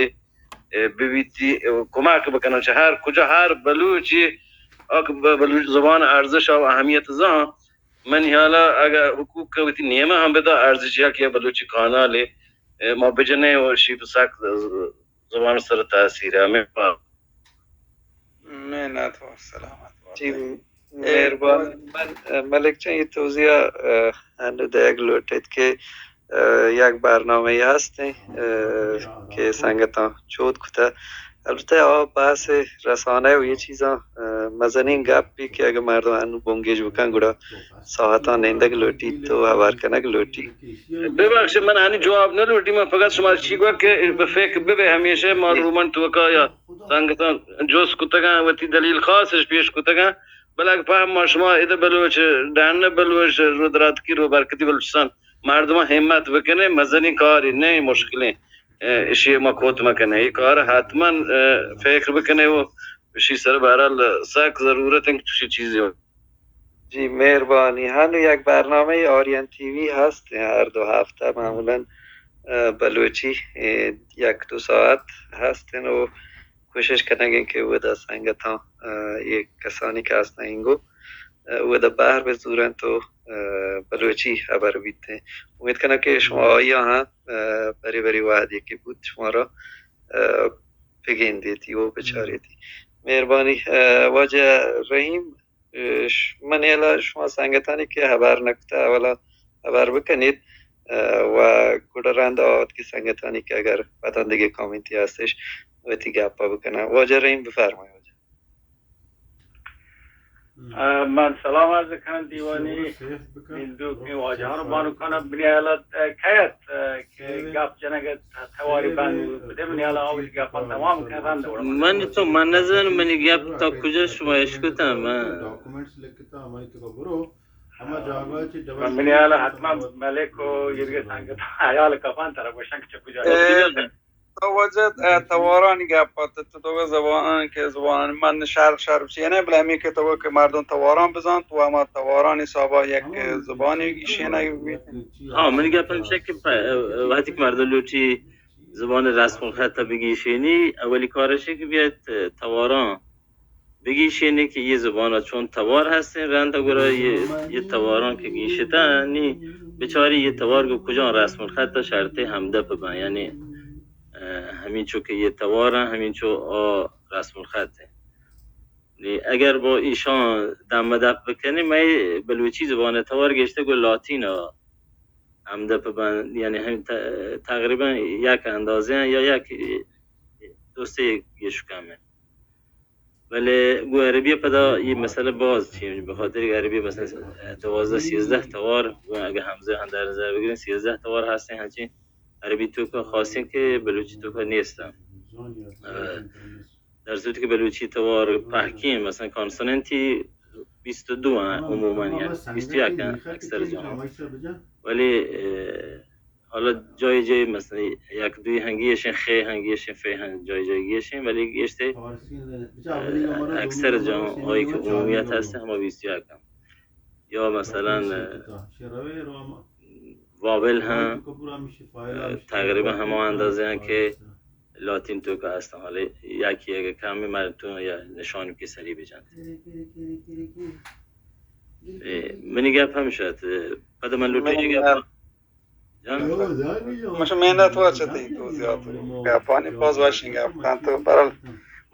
اه، ببیتی، اه، کمک بکنن چہ ہر کجا ہر بلوچی اک ب-، بلوچ زبان ارزش و اہمیت زان۔ من حالا اگر حقوق وتی نیمہ ہم بدا ارزش یا کہ بلوچی کانال، اه، ما بجنے و شیپ سک زبان سر تاثیر ہے۔ ہمیں پا۔ منت و سلامت بات۔ جی، مہربان۔ من، اه، ملک جان، یہ توضیح، اه، انو دیگ لوٹیت کہ، اه، یک برنامہ ہستیں، اه، کہ سنگتاں چوت کتا۔ البتہ آ بحث رسانہ و یہ چیزاں، اه، مزنین گپی کہ اگر مردم انو بنگیج بکن گڑا ساعتاں نندگ لوٹیت و ہبر کنگ لوٹیت۔ ببخش، من آنی جواب نہ لوٹی، من فقط شما چی گوک کہ بہ فکر ببے، ہمیشہ ما رومن توکا یا سنگتاں جست کتگاں، وتی دلیل خاصش پیش کتگاں، بلے اگہ پہم ما شما ادا بلوچ، ڈن بلوچ، رودراتکی روبرکتی بلوچستان، مردماں ہمت بکنے، مزنی کاری نہ، مشکلیں، اه، اشی ما کوت مکنے، یہ کار حتماً، اه، فکر بکنے و اشی سر بہرحال سک ضرورت ہے کہ چوشی چیزی ہو۔ جی، مہربانی۔ ہنو یک برنامہ آریان ٹی وی ہست، ہر دو ہفتہ معمولاً، اه، بلوچی، اه، یک دو ساعت ہست و کوشش کنگیں کہ اودا سنگتاں، اه، یہ کسانی کہ ہستن اینگو، اه، اودا بہر بزورن تو، اه، بلوچی ہبر بیت۔ امید کناں کہ شما آئی ہاں، اه، بری بری وہدی کہ بوت شما را، اه، بگندیتی و بچاریتی۔ مہربانی، اه، واجہ رحیم، اه، ش-، من یلا شما سنگتانی کہ ہبر نکتہ اولا ہبر بکنیت، اه، و گڑا رند آوت کہ سنگتانی کہ اگر پتن دیگه کامنتی ہستش وتی گپا بکنن۔ واجہ رحیم بفرمایید واجہ۔ اه، من سلام عرض کنم دیوانی نندوکیں واجہان و بانکان۔ بنی حالت، اه، کیت، اه، کہ گپ جنگ تواری بند بوت۔ بده بنی حالا آوری گپان تمام کن رند وڑ۔ من تو من نزن منی گپ تا کجا شما اشکتن من۔ من بنی حالا حتما ملک و یرگے سنگت حیال کپان طرف وشن کہ چه کجا۔ تو واجہ، اه، توارانی گپ ات، تو تو زبان کہ زبان من شرق شرق چی نہ، بلے ہمیں کہ تو کہ مردم تواران بزان، تو ہما توارانی حسابا یک زبانی گیشینہ بیت۔ ہاں، منی گپ ہمیش کہ پ-، وقتی کہ مردم لوٹی زبان رسم الخط بگیشینی، اولی کارش کہ بیت تواران بگیشینی کہ یہ زبان چون توار ہستیں، رند گڑا یہ، یہ تواران کہ گیشتن، نی بچاری یہ توار کو کجا رسم الخط شرطی ہمدپ بن، یعنی، اه، ہمینچو کہ یہ توار ہیں، ہمینچو آ رسم الخط ہیں۔ نی اگر با ایشان دم دپ بکنی، میں بلوچی زبان توار گشتے گو لاتین ہمدپ بن، یعنی ہم ت-، تقریباً یک اندازہ ہیں یا یک دو سے گیش کم ہیں۔ بلے گوں عربی پدا یہ مسئلہ باز چی، بخاطر کہ عربی مثلاً دوازدہ سیزدہ توار، گوں اگہ ہمزہ ہم در نظر بگیریں، سیزدہ توار ہستیں، ہنچیں عربی توکا خاصیں کہ بلوچی توکا نیستن۔ اه، در صورتی کہ بلوچی توار پہکیں، مثلاً کانسوننتی بیست و دو ہیں عموماً، یعنی بیست و یک ہیں اکثر جاہاں۔ ولی، اه، حالا جای جای مثلاً یک دوی ہنگی اشیں، خے ہنگی اشیں، فے ہنگ جای جای گی اشیں، ولی گیشتے، اه، اکثر جاہاں آئی کہ عمومیت ہستیں، ہما بیست و یک ہم۔ یا مثلاً، اه، واول ہم، اه، تقریباً ہما اندازہ ہیں کہ لاتین توکا ہستن، حالا یکی اگہ کمی مردم یا نشانی کہ سری بجنت۔ اے، منی گپ ہمیش ات۔ پدا من لوٹیں اے گپ جان۔ مش محنت وار چہ تئی توضیحات و گپانی باز وشیں گپ کنت و برحال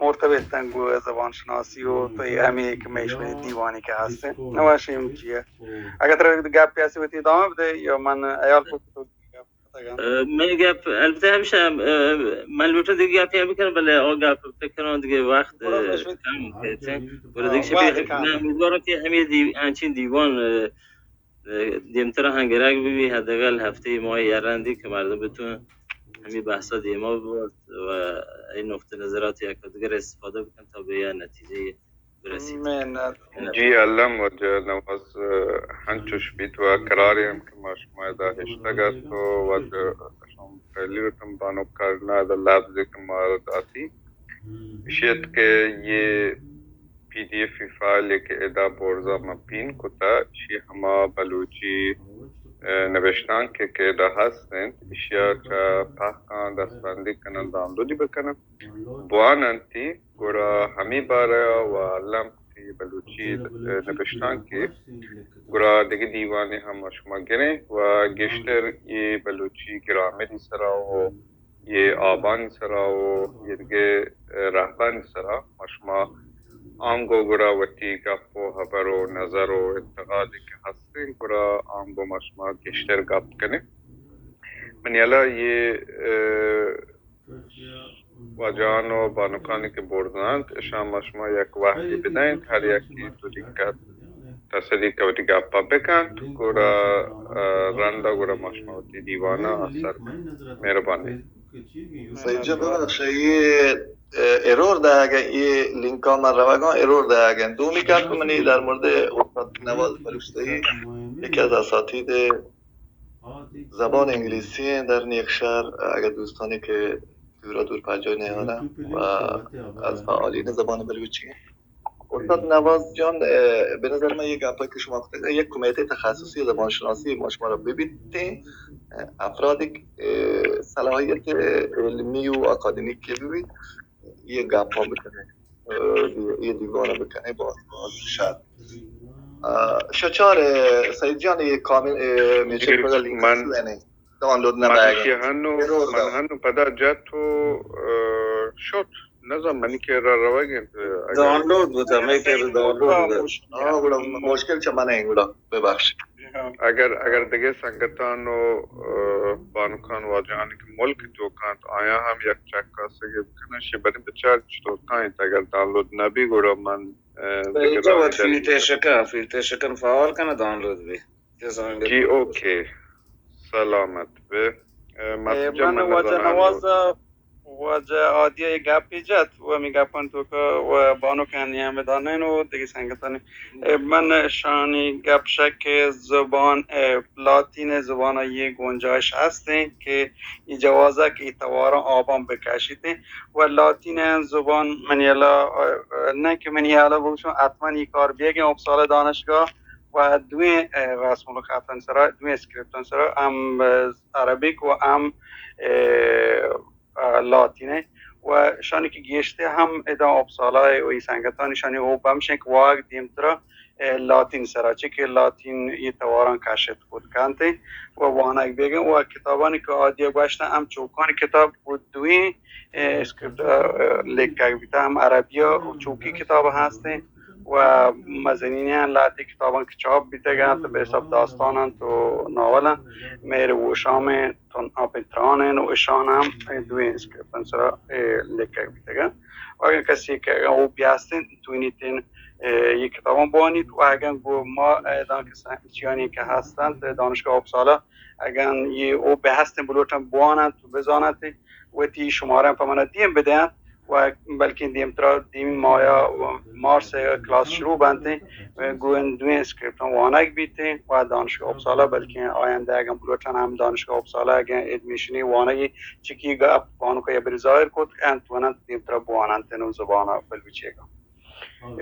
مرتبط انت گوں زبان شناسی و تو اے ہمے کہ مئے شمئے دیوانی کہ ہست انت۔ نہ وشیں چیئے۔ اگر ترا گپے ہست وتی ادامہ بدے یا من حیال کو تو گپ کتگ انت۔ اہ، من گپ البتہ ہمیش ات، اہ، من لوٹاں دگہ گپے ہم بکناں، بلے آ گپ فکر کناں دگہ وقت، اہ، کم کیت۔ بلے دگہ چہ وقت کم۔ من امیدوارم کہ ہمے دی-، انچیں دیوان، اہ، اہ، دیمترا ہم گرگ بہ بی، حداقل ہفتے ماہ یک رندے کہ مردم بتون ہمے بحثا دیما ببرت و اے نقطہ نظرات یک دگر استفادہ بکن تا بہ یک نتیجہ برسیت۔ محنت۔ جی الم واجہ نواز، اہ، ہنچوش بیت و قرارے ہم کہ ما شما ادا ہشتگ است و واجہ شما پہلی رتم بانک کرنا ادا لفظے کہ مارا داتی۔ اشی ات کہ یہ پی ڈی ایف فائل کہ ادا برزا ما پین کتا، اشی ہما بلوچی، اہ، نبشتانک کہ، کہ ادا ہست انت، اشیا چہ پہکاں دستبندی کنن، دانلودی بکنن۔ بوان انتی، گڑا ہمے بارہ ء و الم کہ بلوچی نبشتانکے، گڑا دگہ دیوانے ہم شما گریں و گیشتر اے بلوچی گرامری سرا و اے آبانی سرا و اے دگہ رہبانی سرا ما شما آنگو گڑا وتی گپ و ہبر و نظر و انتقادے کہ ہستیں، گڑا آنگو ما شما گیشتر گپ کنیں۔ منی ہیالا اے، ء، واجہان و بانکانی کہ برزا انت، اشاں ما شما یک وہدے بدئینت، ہر یکے دو دقیقہ تصدی کہ وتی گپا بکنت، گڑا، ء، رندا گڑا ما شما وتی دیوانا سر کنیں۔ مہربانی۔ سعید جان ببخش، اے، ء، ایرور دئیگ ء، اے لینکا من روگاں ایرور دئیگ ء۔ دومی گپ منی در مورد استاد نواز بلوچ، یکی از اساتید زبان انگلیسی ایں در نیکشہر، اگر دوستانی کہ دورا دور پجاہ نیارن و از فعالین زبان بلوچی ایں۔ استاد نواز جان، اه، به نظر من یک گپے که شما گفتید، یک کمیته تخصصی زبانشناسی ما شما را ببیتیں، اه، افرادی که، اه، صلاحیت علمی و اکادمیکی ببیت، یہ گپا بکنیں، اه، یہ دیوان بکنیں، باز، باز شر۔ اه، شچار، اه، سعید جان، یہ کامل، اه، میچے جی، پدا لینک من، سوئنے، دانلود من نبایگا۔ اشی ہنو، ایرور من دا۔ ہنو پدا جت و، اه، شت۔ نزان منی کرا روگ انت، اگر دانلود بوتا، مئے کرا دانلود بوتا۔ ہاں، گڑا مشکل چہ من ایں، گڑا ببخش۔ اگر، اگر دگہ سنگتان و، اه، بانکان واجہانی کہ ملک توکا انت، آیاں ہم یک چکاسگے بکنن، شی بنی بچار چطور کاینت، اگر دانلود نبی، گڑا من، اه، دگہ راہ وت فیلٹر شکن، فیلٹر شکن فعال کنہ، دانلود بی۔ جزاک اللہ۔ جی، اوکے۔ سلامت بے۔ اه، اے، مسجد من من واجہ نزاناں نواز، واجہ عادی ء گپے جت و ہمے گپانی توکا و بانک انی ہم دانین و دگہ سنگتانی۔ اے، من شانی گپ شک کہ زبان، اے، لاتین زبان ء یہ گنجائش ہستیں کہ یہ جوازہ کہ یہ تواراں آبان بکشیتیں و لاتین زبان منی الا، اے، نہ کہ منی الا بگوشم، حتماً یہ کار بیگیں اپسالہ دانشگاہ و دوئیں، اے، رسم الخطانی سرا، دوئیں اسکرپٹانی سرا ہم، اے، عربک و ہم، اے، اے، لاتین ء و شانی کہ گیشتر ہم ادا اپسالا ء و ای سنگتانی شانی او بمشیں کہ واگ دیمترا، اے، لاتین سرا چہ کہ لاتین یہ تواراں کشت کت کنت و وانگ بیگیں و کتابانی کہ آدیا گوشتن ہم چوکانی کتاب و دوئیں، اے، اسکرپٹ، اے، لیکگ بیتا ہم عربی و چوکی کتاب ہستیں و مزنین لہتے کتاباں کہ چاپ بیتگ انت، بہ حساب داستان انت و ناول انت، مہر و ہوشام انت، تن آپیں تران انت و اشان ہم دوئیں اسکرپٹانی سرا، اے، لیکگ بیتگ انت۔ و اگر کسی کہ اگر او بیاستیں توینیتیں، اے، یہ کتاباں بوانیت و اگر گو ما، اے، دان کہ سنگتیانی کہ ہستنت دانشگاہ اپسالا، اگر یہ او بہستیں بلوٹن بواننت و بزاننت، وتی شمارہ پہ منا دیم بدینت و بلکیں دیمترا دیمی مایا و مارس ء کلاس شروع بنت، گوں دوئیں اسکرپٹاں وانگ بیت و دانشگاہ اپسالا، بلکیں آیندہ اگاں بلوٹن ہم دانشگاہ اپسالا اگاں ایڈمیشنی وانگی چکی گپ بانک ء بری ظاہر کت انت، وننت دیمترا بواننت نو زبان بلوچی گا۔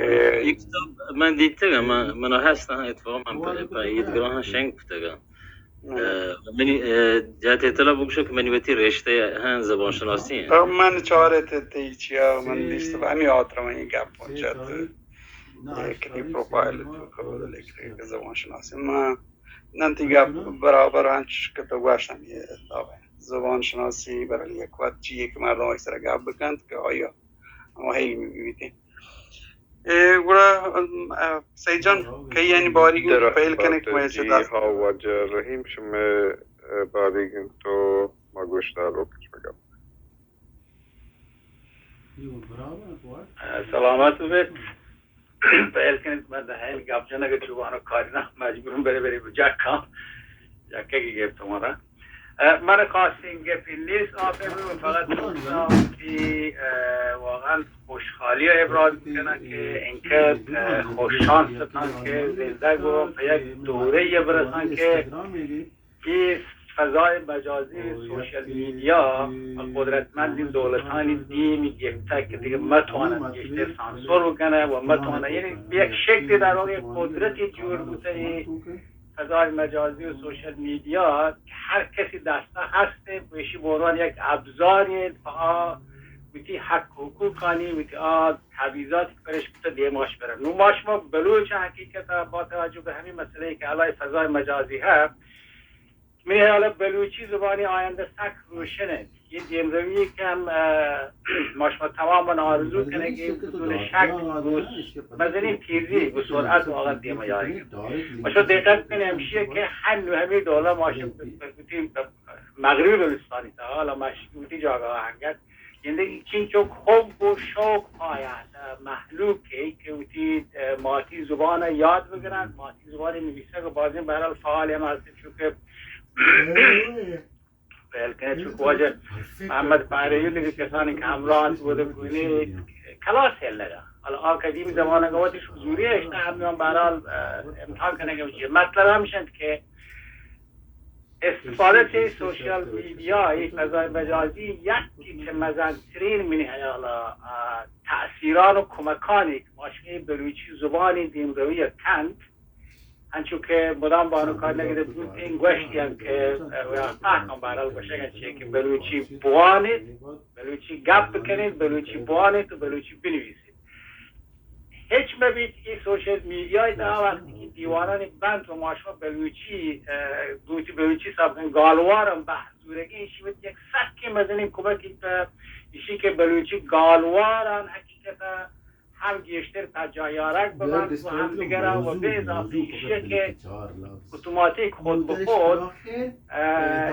اے، اے کتاب من دیتگ، من، من ہست ہاں، اتفاق من پہ، پہ عید گراہ شنگ کتگ۔ اے، منی، اے، جہت اطلاع بگوشو کہ منی وتی رشتہ ہاں زبان شناسی ہیں۔ من چارت تئی چیا، من دیست، ہمیں آتر من گپ جت۔ کتی پروفائل تو خبر لکھے کہ زبان شناسی ما ننتی گپ برابر انچ کہ تو گوشت ہمی حساب ہے. زبان شناسی برای یک وقت چیئے کہ مردم اکثر گپ بکنت کہ آیا ہما ہیل می‌بیتیں. اے گڑا، ام، اه، سعید جان، کئی یعنی باری در پہل کنے کہ میں جی ہاں، واجہ رحیم شمے، اه، باری گن تو ما گوشدار رو کچ بگم. سلامت ببیت. پہل کنیت، من دہل گپ جنگ چوبان و کاری نہ مجبورم برے برے جاکاں. جاکے کی گپت مارا. اه، من خاصیں گپی نیست، آخر من فقط گفتم کہ، اه، واقعاً خوشحالی ابراز کنن کہ انقدر، اه، خوش شانس اتن کہ زندگ و پہ یک دوره برسن کہ اے فضای مجازی، سوشل میڈیا و قدرتمندین دولتانی دیمی گپتگ کہ دگہ متوانن گیشتر سانسور بکنن و متوانن، یعنی بہ یک شکلی در واقع قدرتی جوڑ بوتہ اے فضای مجازی و سوشل میڈیا کہ ہر کسی دستا ہست انت و ایشی بہ عنوان یک ابزاری انت پہ آ وتی حق و حقوقانی، وتی آ تبعیضاتی کہ پرش بوتہ دیماش برن. نو ما شما بلوچ حقیقتا با توجہ بہ ہمے مسئلہ کہ الان فضای مجازی ہست، منی حیال ء بلوچی زبانی آیندہ سک روشن انت. یہ دیمروی کہ ہم، اه، ما شما تمام آرزو کنگی بدون شک مزنین تیزی و سرعت واقعا دیما یاری. ما شما دقت کنی ہمشی کہ ہنو ہمی دولا ما شما مغربی بلوچستانی تا حالا مشرقی جاگہ آہنگت زندگی چین چو خوب و شوق پایت، اه، مہلوکے کہ وتی، اه، ماتی زبان ء یاد بگرنت، ماتی زبان ء نویسگ و بازیں بہرحال فعال ہم ہستن، چونکہ پہل کنت، چونکہ واجہ محمد پہریو دگہ کسانی کہ ہمراہ انت، وہ گونے کلاس ہیل لگا. حالا آ قدیم زمانہ کا وقت حضوری اشتا ہم بہرحال، اه، امتحان کنگ مطلب ہمش انت کہ استفادہ چہ سوشل میڈیا، اے فضای مجازی یکی چہ مزنترین منی حیالا، اه، تاثیران و کمکانی کہ ما شمئے بلوچی زبانی دیمروی ء کنت، انچو کہ مدام بانو کارنگ ء بوتیں گوشتی انت کہ، اه، پاکاں بہرحال گوشگ انت چے کہ بلوچی بوانیت، بلوچی گپ بکنیت، بلوچی بوانیت و بلوچی بنویسیت. ہچ مہ بیت، اے سوشل میڈیا ء تہا وقتی کہ دیوانانی بنت و ما شما بلوچی، اه، گوتی بلوچی سبکیں گالوار ہم بحث زورگی، ایشی وت یک سکیں مزنیں کمکی پہ ایشی کہ بلوچی گالواران حقیقتا ہم گیشتر پجاہ یارگ ببنت و ہم دگران و بہ اضافہ ایشی کہ اتوماتیک خود بخود، اه،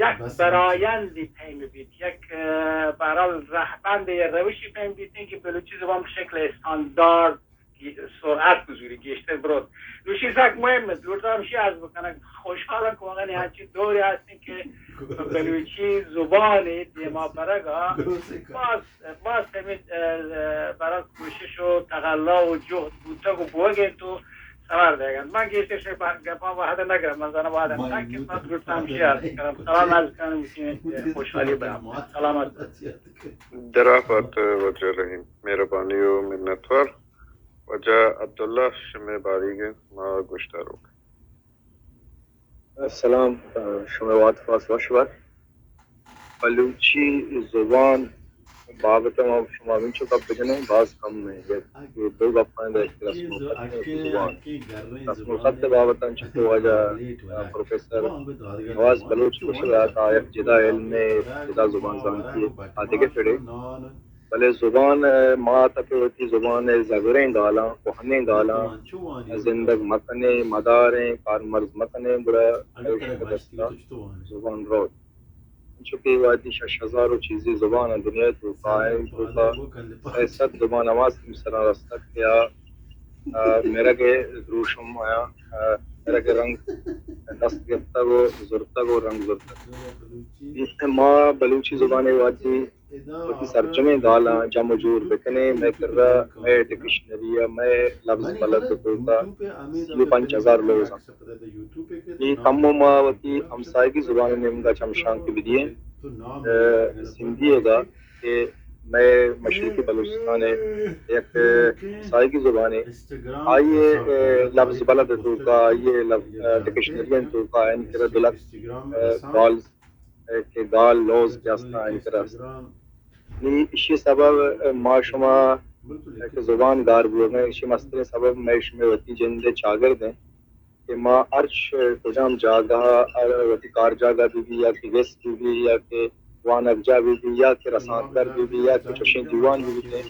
یک برایندی پیم بیت، یک، اه، برحال رہبند یا روشی پیم بیتیں کہ بلوچی زبان بہ شکل استاندارد سرعت بزوری گیشتر بروت. نوشی سک مهم انت، لوٹتا ہمشی عرض بکنگ. خوشحالم کہ واقعا ہنچین دورے ہستیں کہ بلوچی زبان دیما برگا باز، باز ہمیں، اه، اه، برای کوشش و تقلا و جهد بوتگ و بوگ انت و ثمر دیگ انت. من گیشتر شے گپاں وہد نگرم، من زانم وہد تک کہ من لوٹتا ہمشی عرض کنم. سلام عرض کنم، خوشحالی برام. سلامت. دراپت واجہ رحیم، مہربانی و منتوار. واجہ عبداللہ شمے باریگ انت، ما گوشداروک. سلام، شمے وات فاس وش بات. بلوچی زبان بابت ما شما ہمینچو گپ بجنیں، باز کم ہے. یک دو گپاں در رسم الخط زبان، رسم الخط بابت انچو کہ واجہ پروفیسر نواز بلوچ گوشگ ء آ یک جدا علم ء، جدا زبان زانتی ء آ دگہ پڑے. بلے زبان ء ما تک وتی زبان ء زگریں گالاں، کوہنیں گالاں زندگ مکنیں، مداریں، کارمرز مکنیں، گڑا دستا زبان روت. انچو کہ وہدی شش ہزار و چیزے زبان ء دنیا ء توکا ء، توکا سئے سد زبان ہما سرا رستگ کہ آ، آ، مرگ ء دروشم آیاں، آ، مرگ ء رنگ دست گپتگ و زرتگ و رنگ زرتگ. ما بلوچی زبان ء وہدی وتی سرجمیں گالاں جم و جور بکنیں، مئے کرا مئے ڈکشنری ء مئے لبز بلد ء توکا سی و پنچ ہزار لوز انت. اے کمو ما وتی ہمساہگی زبان ء نیمگا چمشانکے بدییں. ء سندھی ء گا کہ مئے مشرقی بلوچستان ء یک ہمساہگی زبانے، آئی ء لبز بلد ء توکا، آئی ء لب-، ڈکشنری ء توکا آیانی کرا دو لکھ گال کہ گال لوز کہ است آیانی کرا است. نی ایشی سبب ما شما کہ زبان گار بوگ ء ایشی مستریں سبب مئے شمئے وتی جند ء چاگرد انت کہ ما ہرچ کجام جاگہ ء، ہر وتی کار جاگہ بہ بی یا کہ گس بہ بی یا کہ وانگجاہ بہ بی یا کہ رسانکدر بہ بی یا کہ چوشیں دیوان بہ بیت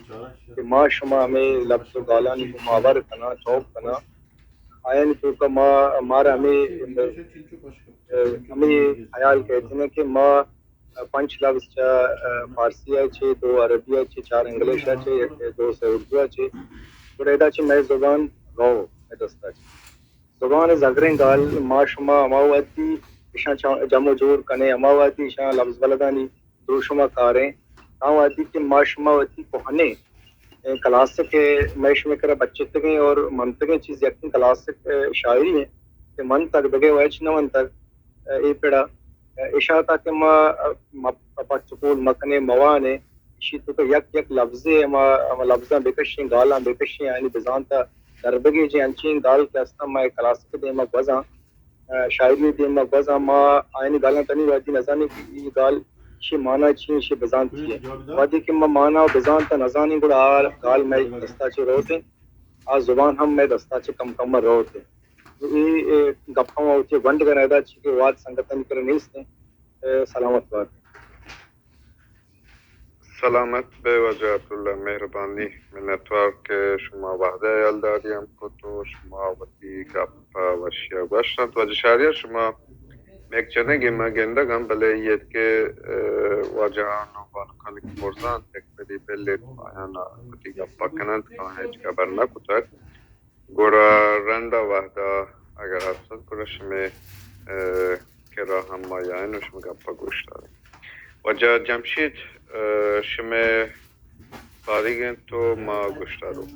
کہ ما شما ہمے لبز و گالانی گوں ما ہبر کناں، چوپ کناں، آیانی توکا ما، مارا ہمے، ہمے خیال کہتنہ کہ ما پنچ لبز چہ فارسی ء چہ، دو عربی ء چہ، چار انگلش ء چہ، یک دو سے اردو ء چہ، گڑا ادا چہ مئے زبان رو مئے دستا چہ۔ زبان ء زگریں گال ما شما ہما وہدی اشاں چا-، جم و جوڑ کنیں، ہما وہدی اشاں لبز بلدانی دروشم ء کاریں، تاں وہدی کہ ما شما وتی کوہنیں، اے، کلاسک ء مئے شمئے کرا بچتگیں اور منتگیں چیز یکیں کلاسک، اے، شاعری انت کہ منتگ، دگہ و ہچ نہ منتگ، اے، اے پڑا، اے، اشاں تاکہ ما، ما پچ و پول مکنیں، موانیں، ایشی توکا یک یک لبزے ہما، ہما لبزاں بکشیں، گالاں بکشیں، آیانی بزانت ء در بگیجیں، انچیں گال کہ استاں ما اے کلاسک ء دیما گوزاں۔ ء شاعری ء دیم ء گوزاں ما آیانی گالاں تنی وہدی نزانیں کہ اے گال ایشی مانا چی انت، ایشی بزانت چی انت۔ وہدے کہ ما مانا و بزانت ء نزانیں گڑا آ گال مئے دستا چہ روت انت، آ زبان ہم مئے دستا چہ کم کم ء روت انت۔ اے، اے گپاں ما وتی گونڈ کناں ادا چی کہ وہد سنگتانی کرا نیست انت۔ ء سلامت بات۔ سلامت بئے واجہ عبداللہ، مہربانی، منتوار کہ شما وہد ء ہیالداری ہم کت و شما وتی گپ ء وشی ء گوشت انت۔ واجہ شہریار، شما میک جنگ ء من گندگ آں، بلے اے کہ، ء، واجہان و بانکانی کہ برزا انت، یک برے بل ایت آیان ء وتی گپ ء کن انت، کہ آیاں ہچ ہبر نہ کتگ۔ گڑا رند ء وہد ء اگر ہست ات، گڑا شمئے، ء، کرا ہم ما یائین و شمئے گپ ء گوش داریں۔ واجہ جمشید، ء، شمئے پاریگ انت و ما گوش داروک۔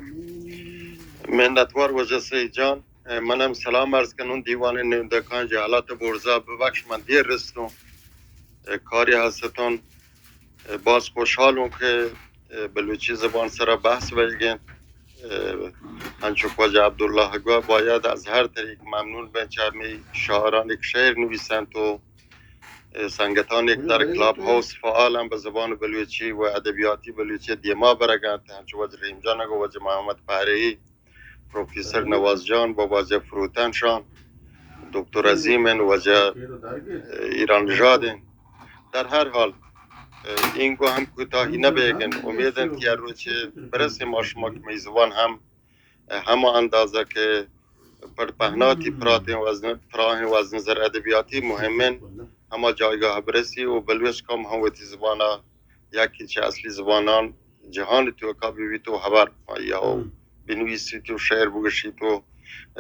منتوار واجہ سعید جان، ء، من ہم سلام عرض کنوں دیوان نندکاں، جہالات برزا ببخش من دیر رستوں، ء، کاری ہستوں۔ باز خوشحال اوں کہ بلوچی زبان سرا بحث بیگ انت۔ انچو کہ واجہ عبداللہ گوا باید از ہر طریق ممنون بیں چہ ہمے شاعرانی کہ شعر نویسنت و سنگتانی کہ در کلاب ہاؤس فعال انت بہ زبان بلوچی و ادبیاتی بلوچی دیما برگ انت۔ انچو واجہ رحیم جان گو، واجہ محمد پہرئی، پروفیسر نواز جان، بابا جعفر ہوتن شان، دکتر عظیم انت، واجہ ایران نژاد انت۔ در ہر حال، اینگو ہم کوتاہی نہ بیگ انت۔ امید انت کہ ہر روچے برسیں ما شما کہ مئے زبان ہم ہما اندازہ کہ پڑ پہناتی پراتیں وزن، پراہیں وزن زر ادبیاتی مہمیں ہما جایگاہ برسی و بلوچ قوم ہم وتی زبانا یکی چہ اصلی زبانان جہان توکا ببیت و ہبر آیا و بنویسیت و شعر بگشیت و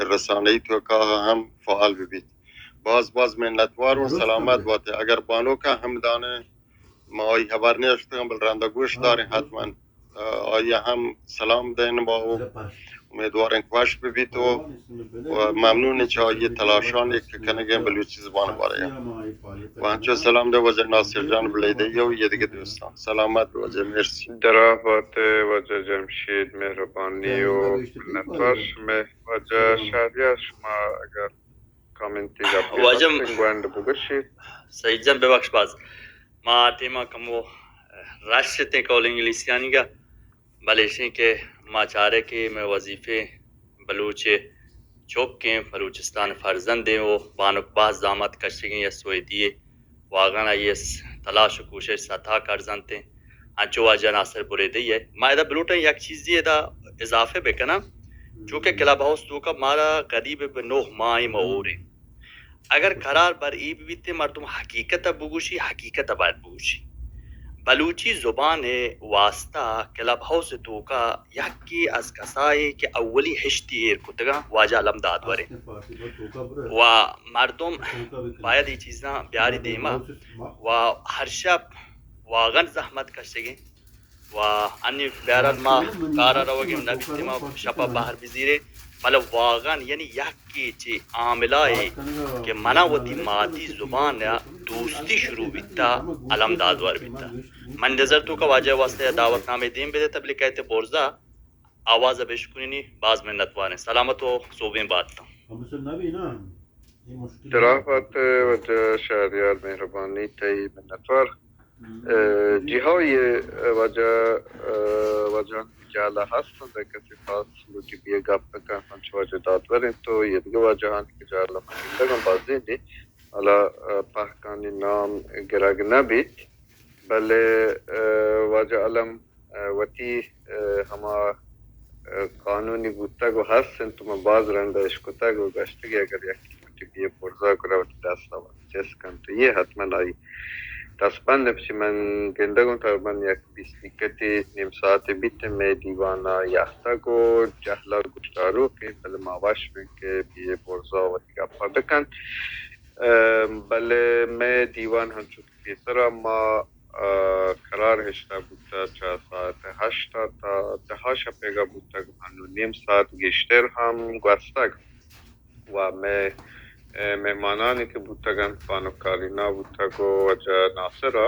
رسانہی توکا ہم فعال ببیت۔ باز باز منتوار و سلامت بات۔ اگر بانوکا ہم دانے ما آئی ہبر نیشتگاں، بل رندا گوش داریں حتماً۔ آئی ہم سلام دیں با و امیدواریں کہ وش ببیت و، و ممنون چہ آئی تلاشانی کہ کنگیں بلوچی زبان بارے۔ و انچو سلام دے واجہ ناصر جان بلیدی و یہ دیگہ دوستان۔ سلامت بے واجہ، مرسی۔ دراہ بات واجہ جمشید، مہربانی و منتوار شمئے۔ واجہ شہریار، شما اگر کامنتی گپے واجہ ہستیں گونڈ بگوشیت۔ سعید جان ببخش باز ما ٹیما کمو رش اتیں قول انگلیسیانی گا، بلے اشیں کہ ما چارے کہ مئے وظیفے بلوچ چکیں، بلوچستان فرزندیں و بانک باز زحمت کشگیں یا سویدی واگان آئی اس تلاش و کوشش ستا کرزنتیں۔ انچو واجہ ناصر بریدی ہے۔ ما ادا بلوٹیں یک چیزی ادا اضافہ بکناں، چونکہ کلب ہاؤس توکا مارا قریب بہ نوہ ماہ ما اوریں۔ اگر قرار بر ای بیتے مردم حقیقت بگوشی، حقیقت باید بگوشی۔ بلوچی زبان واسطہ کلب ہاؤس توکا یکی از کسائے کہ اولی ہشتی ایر کتگاں واجہ علم دادوریں۔ و مردم باید ای چیزاں بیاری دیما و ہر شپ واغن زحمت کشگیں و انی بہرحال ما کارا روگیں نہ بیتیں ما شپا بہر بزیریں، بلے واغن یعنی یکے چہ عاملائے کہ منا وتی ماتی زبان ء دوستی شروع بیتا علم دادور بیتا۔ من نظر توکا واجہ واسطہ دعوت نامے دیم بدے تبلیغ کہتے برزا آواز بشکنینی۔ باز منتواریں۔ سلامت و سوبین بات۔ دراہ بات واجہ شہریار، مہربانی تئی، منتوار۔ ء، جی ہو، یہ واجہ، ء، واجہ جہلا ہست انت، اگر کسی خاص لوٹی بیے گپ بکن، ہنچو واجہ دادور انت، تو یہ دیگه واجہ انت کہ جہلا من گندگاں بازیں دی، حالا، ء، پہکانی نام گرگ نہ بیت، بلے، ء، واجہ علم، ء، وتی، ء، ہما، ء، قانونی بوتگ و ہست انت، من باز رند اشکتگ و گشتگی اگر یک لوٹی بیے برزا گڑا وتی دست چست کنت، تو یہ حتماً آئی دستبند انت، چی من گندگوں تقریباً یک بیست دقیقتی نیم ساعت بیت مئے دیوان ء یافتگ و جہلا گوشداروک انت، بلے ما وش بیں کہ بیے برزا وتی گپا بکنت۔ ء، بلے مئے دیوان ہنچو کہ پیسرا ما، ء، قرار ہشتا بوتا چہ ساعت ہشتا تا دہا شپیگا بوتگ، ہنو نیم ساعت گیشتر ہم گوستگ۔ و مئے، ء، مہمانانی کہ بوتگ انت، بانک کالینا بوتگ و واجہ ناصر ء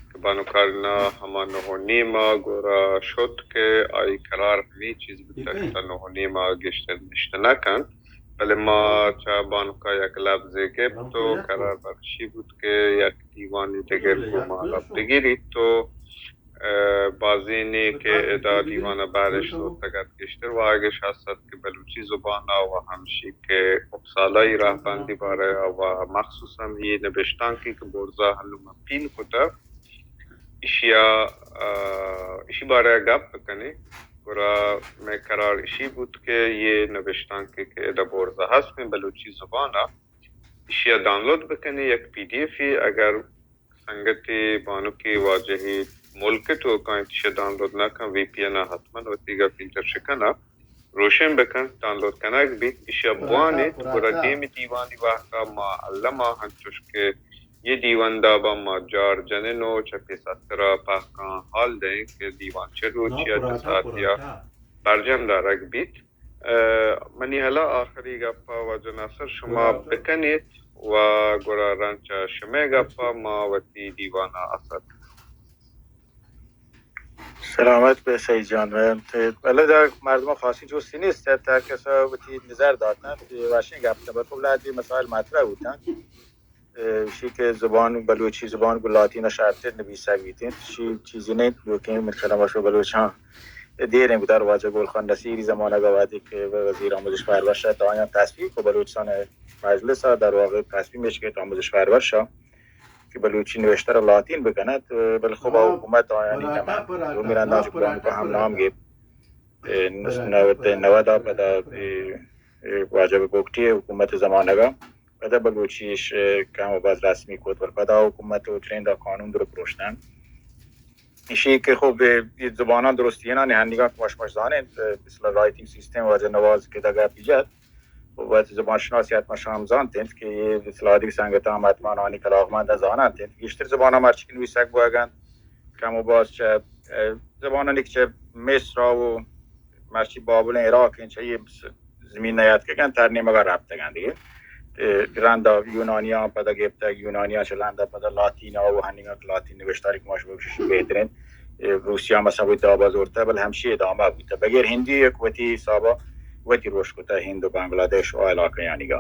کہ بانک کالینا ہما نہ و نیم ء گورا شت کہ آئی قرار ہمے چیز بوتگ کہ تا نہ و نیم ء گیشتر نشت نہ کنت، بلے ما چہ بانک ء یک لبزے گپت و قرار برشی بوت کہ یک دیوانی دگر گوں ما لب بگیریت و ء، بازینے کہ ادا دیوان ء بہرش زرتگ ات، گیشتر واہگش ہست ات کہ بلوچی زبان ء و ہمشی کہ اپسالائی راہبندی بارہ ء و مخصوصاً یہ نبشتانکی کہ برزا ہنو من پین کتہ، اشیا، ء، اشی بارہ ء گپ بکنیں، گڑا مئے قرار اشی بوت کہ یہ نبشتانکی کہ ادا برزا ہست انت بلوچی زبان ء، اشیا ڈاؤنلوڈ بکنیں یک پی ڈی ایف اگر سنگتے بانکے واجہے ملک ء توکا انت، ایشی ء ڈاؤنلوڈ نہ کن، وی پی این ء حتماً وتیگا فلٹر شکن ء روشن بکن، ڈاؤنلوڈ کنگ بیت، ایشی ء بوان ایت، گڑا دیمی دیوانی وہدا ما الما ہنچوش کہ یہ دیوان دابا ما جار جنن و چہ پیسرترا پہکاں حال دئیں کہ دیوان چہ روچیا چہ ساعتیا برجم دارگ بیت۔ ء، منی ہلا آخری گپ ء واجہ ناصر شما بکنیت و گڑا رند چہ شمئے گپ ء ما وتی دیوان ء اسد۔ سلامت بے سعید جان۔ ء، بلے دا مردم خاصی جستی نیست، تا کس وتی نظر داتن، وشیں گپ تبر کو بلادی مسائل مطرح بوتن۔ ء، ایشی کہ زبان، بلوچی زبان گوں لاتین ء شرتر نبیسگ بیت انت، ایشی چیزی نہ انت، نوکیں من خیال ء ما شما بلوچاں دیریں گدار واجہ گل خان نصیری زمانگ ء وہدے کہ وزیر آموزش پرورش ات، آیاں تصویب کو بلوچستان ء مجلس ء در واقع تصویب اش کہ آموزش پرورش ء کہ بلوچی نوشتہ را لاتین بکنت، بلے خب حکومت آیانی نہ منت۔ دومی رندا چہ بانک ء ہم نام گیت، ء، نود، نود ء پدا، ء، ء، واجہ بگٹی ء حکومت زمانگ ء پدا بلوچیش، ء، کم و باز رسمی کت، بلے پدا حکومت و تریندا قانون در پروشتن۔ ایشی کہ خب، ء، یہ زبانان درستی انان ہنیگا کہ وش مش زانیں، ء، مثل رائٹنگ سیستم واجہ نواز کہ دگا پیجت، و وت زبان شناسی حتما شام زانت انت کہ یہ مثل آدگہ سنگتاں ہم حتما آنی کلاغمند زانت انت۔ گیشتر زبان ہم ہرچی کہ نویسگ بوگ انت، کم و باز چہ، ء، زبانانی کہ چہ مصر و مرچی بابل عراق انت، چہ یہ زمین نیاتکگ انت، تر نیمگا رپتگ انت دیگہ۔ ء، رندا یونانیاں پدا گپتگ، یونانیاں چہ رندا پدا لاتین ء و ہنیگا کہ لاتین نوشتاری کہ ما شما بگوشیں بہترین، ء، روسیا مثلا وتی دابا زورتہ، بلے ہمشی ادامہ بوتہ۔ بغیر ہندی یک وتی حسابا وتی روش کتہ ہند و بنگلادیش و علاقہ یانیگا۔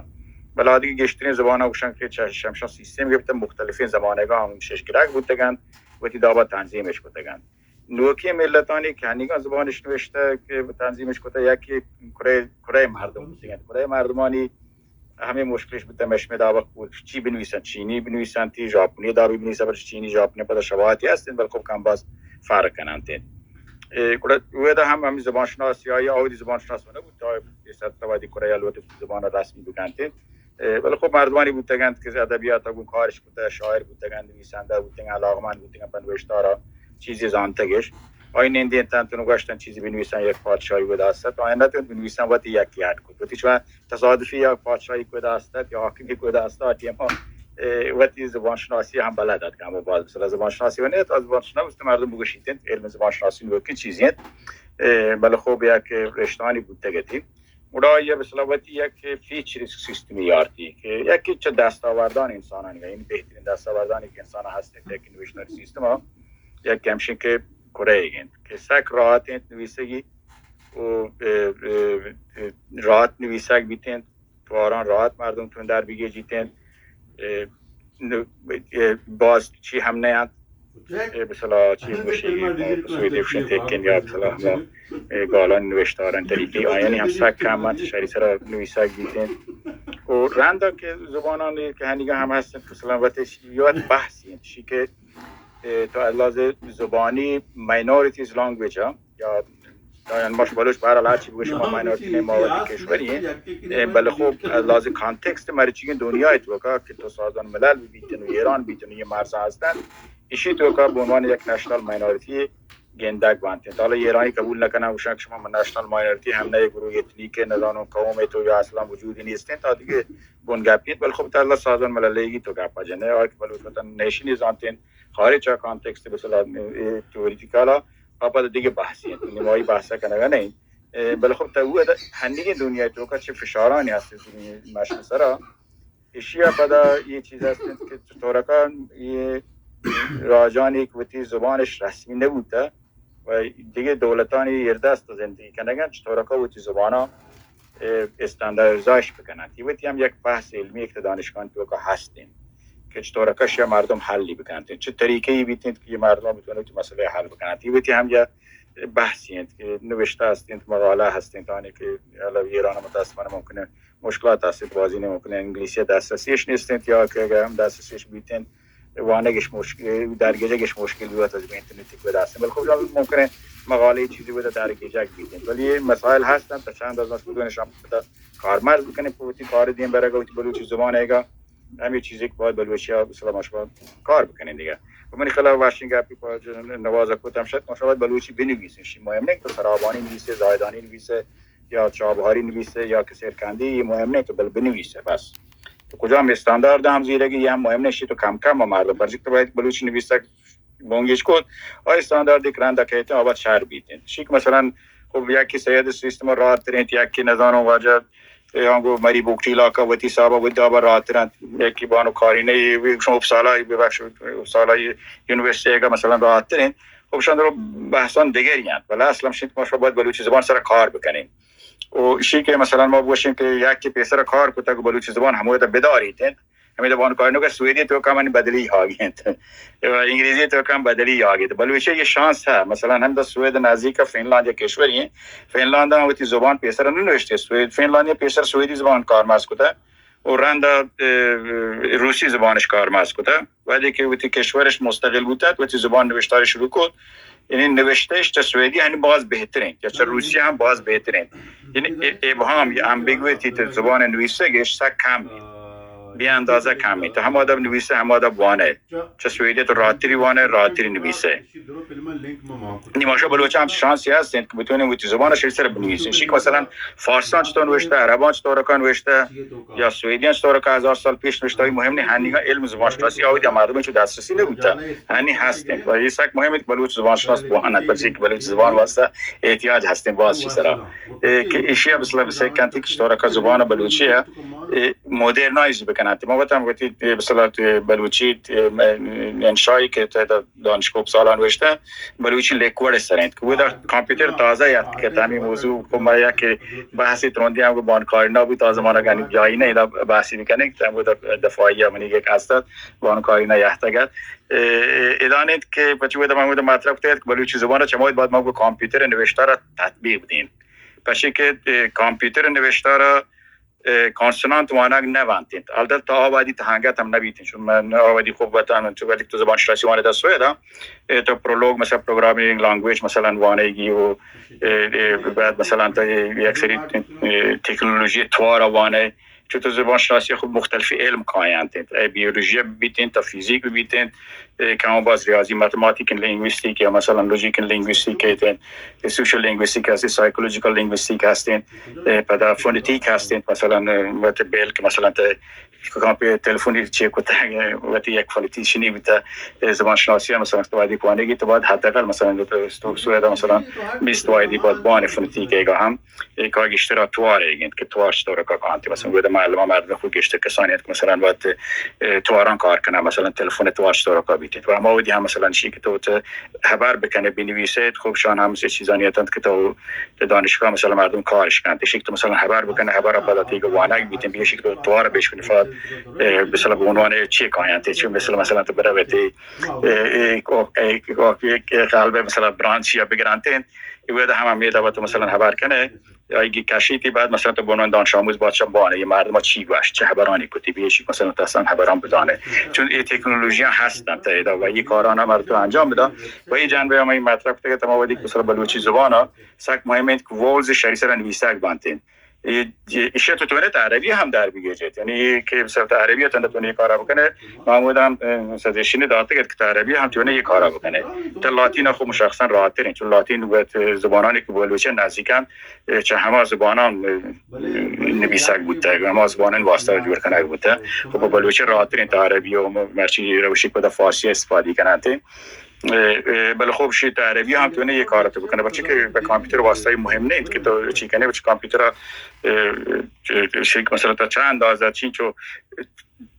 بلے آدگہ گیشترین زبانا گوشن کہ چہ شمشان سیستم گپتہ، مختلفیں زمانگا ہم شش گرگ بوتگ انت، وتی دابا تنظیمش کتگ انت۔ نوکیں ملتانی کہ ہنیگاں زبانش نوشتہ کہ تنظیمش کتہ، یکی کرے، کرے مردم بوتگ انت۔ کرے مردمانی ہمے مشکلش بوتہ، مشمے دابا چی بنویسن، چینی بنویسن، تی ژاپنی دابی بنویسن، بلے چینی ژاپنی پدا شباہتی ہستن، بلے خب کم باز فرق کننت۔ اے، گڑا اودا ہم ہمے زبان شناسی آئی، آودی زبان شناس نہ بوت، تا یہ سر توادی کرے البت زبان رسمی بکنت۔ اے، بلے خب مردمانی بوتگ انت کہ ادبیات گوں کارش کتہ، شاعر بوتگ انت، نویسندہ بوتگ انت، علاقمند بوتگ انت، پہ نوشتارا چیزی زانتگش۔ آئی نندینتنت و گوشتن چیزی بنویسن، یک پادشاہی گدا است، آئی نتونت بنویسن، وتی یکی اڈ کت۔ وتی چون تصادفی یک پادشاہی گدا است یا حاکمی گدا است، آ ٹیما، اے، وتی زبان شناسی ہم بلد ات، کم و باز مثلا زبان شناسی و نیت، از زبان شناسی مردم بگوشیت انت، علم زبان شناسی نوکین چیزی انت۔ اے، بلے خب یک رشتہانی بوتگ اتی۔ گڑا آئی ء بہ سلامتی یک فیچر سیستمی یارتی کہ یکی چہ دستاوردان انسانانی، یعنی بہترین دستاوردانی کہ انسان ہست انت، یکی نوشتاری سیستم ء یک ہمشین کہ کرہ انت کہ سک راحت انت نویسگی و، ء، ء، ء، راحت نویسگ بیت انت، تواران راحت مردم تون در بگیجیت انت۔ ء، ن-، ء، باز چی ہم نہ انت۔ اے بسلا چی گوشی، سویدی گوشن تکن یا بسلا ہما، اے گالان نوشتارن طریقی آیانی ہم سک کم انت، شری سرا نویسگ بیتن۔ و رندا کہ زبانان کہ ہنیگا ہم ہستن، مثلا وتی یات بحثی انت، شی کہ، اے، تو لحاظ زبانی مائنورٹیز لانگویج یا یعنی باش بلوچ بہرحال ہرچی بگوشی ما مائنورٹی نے، ما وتی کشوری ہیں۔ اے، بلے خب لحاظ کانٹیکسٹ مرچی دنیا توکا کہ تو سازمان ملل بیتن و ایران بیتن، یہ مرزا ہستن، ایشی توکا به عنوان یک نیشنل مائنورٹی گندگ بنت۔ حالا ایرانی قبول نکنن، گوشن کہ شما نیشنل مائنورٹی ہم نہ، گروہ اتنیک نزانو قوم تو یا اصلا وجودی نیستن، تا دیگه بن گپیت۔ بلے خب تا اللہ سازمان ملل ایگی تو گپا جنے، آ کہ بلوچ وطن نیشنی زانتن، خارج چا کانٹیکسٹ بسلا تیوریٹیکالا، آ پد دیگه بحثی انت، نمایی بحث کنگا نہیں۔ اے، بلے خب تا وہ ہنیگی دنیا توکا چه فشارانی ہست مشن سرا، ایشی ء پدا یہ چیز است کہ چطورکا یہ راجانی کہ وتی زبانش رسمی نبوتہ و دیگه دولتانی ایردست زندگی کنگن، چطورکا وتی زبانا، اے، استانداردزایش بکنن۔ یہ وتی ہم یک بحث علمی ایک دانشگاہ توکا ہستین کہ چطورکا شیا مردم حلی بکنن، چه طریقے بیتین کہ یہ مردم بتونن وتی مسئلہ حل بکنن۔ یہ وتی ہم یا بحثی انت کہ نوشتہ ہستین، مقالہ ہستین، تانی کہ حالا ایران متاسفانہ ممکنہ مشکلات است، بازی نمکنه انگلیسی دسترسیش نیست یا که اگر هم دسترسیش بیتین وانگش مشکل، درگیجگش مشکل بیت از به اینترنتی که دست. بلکه خب ممکنه مقاله چیزی بوده درگیجگ بیتین، ولی مسائل هستن تا چند از مسئولینش هم بوده کارمرز بکنه پوتی کار دیم برگه وتی بلوچی زبان ایگا، همین چیزی که باید بلوچی ها مثلا ما شما کار بکنین دیگه. و من خیلی واشین گپی پا نواز کتم شد ما شما باید بلوچی بنویسین، شی مهم نیست که سرابانی نویسه، زاهدانی نویسه، یا چابهاری نویسه یا که سرکندی، یہ مهم نیست، تو بل بنویسه بس. تو کجام استاندارد هم زیرگی، یہ هم مهم نیست، تو کم کم و مردم برزی تو باید بلوچی نویسه بونگیش کت، آ استاندارد یک رنده کیتن آباد شهر بیتن. شیک مثلا خب یکی سید سیستم راه ترینت، یکی نزانو واجه، اے، آنگو مری بوکٹی علاقہ وتی صاحب وتی دابا راه ترینت، یکی بانو کاری نه، شما اپسالا ببخش، اپسالا یونیورسیتی اگه مثلا راه ترینت، خب شان رو بحثان دیگری انت، ولی اصلا شیت ما شما باید بلوچی زبان سر کار بکنین. و شی که مثلا ما بگوشیم که یکی پیسر کار کتگ بلوچی زبان همویت بداریت انت، ہمیں زبان کار نوکا سویدی توکا من بدلی آگینت، انگریزی توکا بدلی آگینت، بلوچی یہ شانس ہے۔ مثلا ہم دا سوید نزدیک فنلاند یک کشوری ہیں، فنلاند ہم وتی زبان پیسر نہ نوشتے، سوید، فنلاندی پیسر سویدی زبان کارمرز کتا و رندا، اے، روسی زبانش کارمرز کتا۔ وقتی کہ وتی کشورش مستقل بوتا، وتی زبان نوشتار شروع کت، یعنی نوشتهش چه سویدی یعنی باز بہترین، یا چه روسی ہم باز بہترین۔ یعنی ابهام یا امبیگویتی تو زبان نویسگش سک کم، بی اندازه کم، تو ہما دب نویسه، ہما دب وانه، چه سویدی تو راتری وانه، راتری نویسه۔ نیماشا بلوچ هم شانسی هستین که بتونین وتی زبان شری سر بنویسین، شیک مثلا فارسان چطور نوشته، عربان چطور کان نوشته، یا سویدیان چطور که هزار سال پیش نوشته، مهم نیست، هنیگا علم زبان شناسی آوید یا مردم چو دسترسی نبوده، هنی هستین و یہ سک مهمه که بلوچ زبان شناس بوانند، پس یک بلوچ زبان واسطه احتیاج هستین باز چی سرا، اے، که ایشی مثلا بسه کنتی که چطور که زبان بلوچی ہے، اے، مدرنایز بکنند. ما وقت هم وقتی، اے، مثلا بلوچی، اے، انشایی که دانشگاه اپسالا نوشته، بلوچی لیکوڑ سر انت کہ ودا کمپیوٹر تازہ یاد کرت، ہمیں موضوع کو ما یک بحثی ترندی ہم بانکاری نہ بوت، تازہ مانا گانی جایی نہیں، ادا بحثی بکنیں کہ ودا دفاعی منی یک استاد بانکاری نہ یاد کرت۔ ادانت کہ پچو ودا من ودا مطلب کرت کہ بلوچی زبان چماید بعد ما کو کمپیوٹر نوشتار تطبیق دین، پچی کہ کمپیوٹر نوشتار کانسونانت وانگ نہ بنت انت۔ البتہ تا آ وہدی تہنگت ہم نہ بیت انت، چون من آ وہدی خوب وطن، چون وہدی تو زبان شناسی وانگ در سوئد ء، اے، تو پرولوگ مثلا پروگرامنگ لانگویج مثلا وانگی و، اے، اے، بعد مثلا تو یک سری، اے، تکنولوژی توار وانگ، چون تو زبان شناسی خوب مختلف علم کاینت انت، اے بیولوژی بیت انت، تا فیزیک بیت انت، اے، کم و باز ریاضی، ماتماتیک، لینگویستیک یا مثلا لوجیک لینگویستیک ایت انت، اے سوشل لینگویستیک است، سایکولوژیکل لینگویستیک است انت، اے، پدا فونیتیک است انت، مثلا، اے، وت بیل کہ مثلا تے کاں پہ تلفونی چے کتگ، وتی یک فونیتیشنی بیتا، اے، زبان شناسی مثلا تو وہدی کوانگی تو بعد حداقل مثلا تو سویدا مثلا بیست وہدی بعد بان فونیتیک ایگا ہم ایک گشترا توار ایگنت کہ توار چطور کا کانتے مثلا گودا الما مردم خو گشتہ کسانی انت کہ مثلاً وت، اه، تواران کار کنن، مثلاً تلفن توار چطور کا بیتیت. و ہما وہدی ہم مثلاً شی کہ تو ت-، خبر بکنے، بنویسیت، خب شان ہم سے چیزانی اتنت کہ تو دانشگاہ مثلاً مردم کارش کنت. شی کہ تو مثلاً خبر بکنے، خبر پدا تیگ وانگ بیتن، بیشی کہ تو توار بیش کنی فقط، اه، مثلاً به عنوان چی کاینت، چی مثلاً، مثلاً تو برویتی، اه، اه، اه، اه، قلب مثلاً برانچ یا بگرانتین، وہدہ ہم ہمیں دعوت مثلاً خبر کنے، آئی کشیتی، بعد مثلاً تو بنوان دانش آموز باچا بانه، یہ مردم چی گوشت، چه خبرانی کتی، بیشی مثلاً تو اصلاً خبران بزانه. چون یہ تکنولوژی ها هستن تا ادا و یہ کاران مرد تو انجام بده. و یہ جنبه هم این مطرح کتے کہ تمام ودی مثلاً بلوچی زبان ها سک مهم انت که وولز شری سر نویسگ بانتین. یہ، یہ، ایشی تو تونه تا عربی هم در بگیجیت. یعنی یہ که مثلاً تا عربی تو نتونه یہ کارا بکنه. محمود هم، اه، سجشنی داته که تا عربی هم تونه یہ کارا بکنه. تا لاتین خو مشخصاً راحت ترین، چون لاتین وت زبانانی که بلوچی نزدیکن، اه، چه همه زبانان، اه، نویسگ بوده، همه زبانان واسطه جور کنگ بوده. خب بلوچی راحت ترین تا عربی و مرچی روشی که بوده فارسی استفاده کنند. اه، اه، بله خب شی تا عربی هم تونه یہ کارا تو بکنه، بچه که به کامپیوتر واسطه مهم نیست که تو چی کنه، بچه کامپیوتر، اه، اه، شی که مثلاً تا چند اندازه چین چو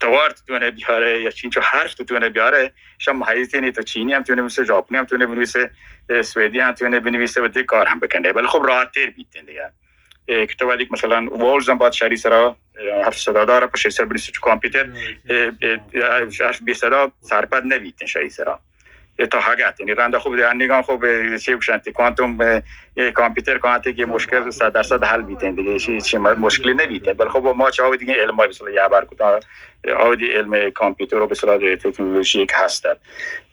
توار تو تونه بیاره یا چین چو حرف تو تونه بیاره، شم محیطی نی تو چینی هم تونه بنویسه، ژاپنی هم تونه بنویسه، اه، سوئدی هم تونه بنویسه و دی کار هم بکنه. بله خب راحت تر بیتین دیگه. اه، که تو وقتی که مثلاً وولز هم باید شری سرا، اه، حرف صدا داره، پشت سر بنویسه چو کامپیوتر، اه، اه، حرف بی صدا سرپد نبیتین شری سرا. اه، تا حاجت، یعنی رنده خوب، انیگان خوب، اه، چی گوشن، تی کوانتوم، اه، اه، کامپیوتر کانتی که مشکل صد درصد حل بیتین دیگه، چی، چی م-، مشکلی نبیتین. بل خب ما چه آو دیگه علم های مثلاً یه بر کتا، آو دی علم کامپیوتر و مثلاً دی تکنولوژی که هست. اه،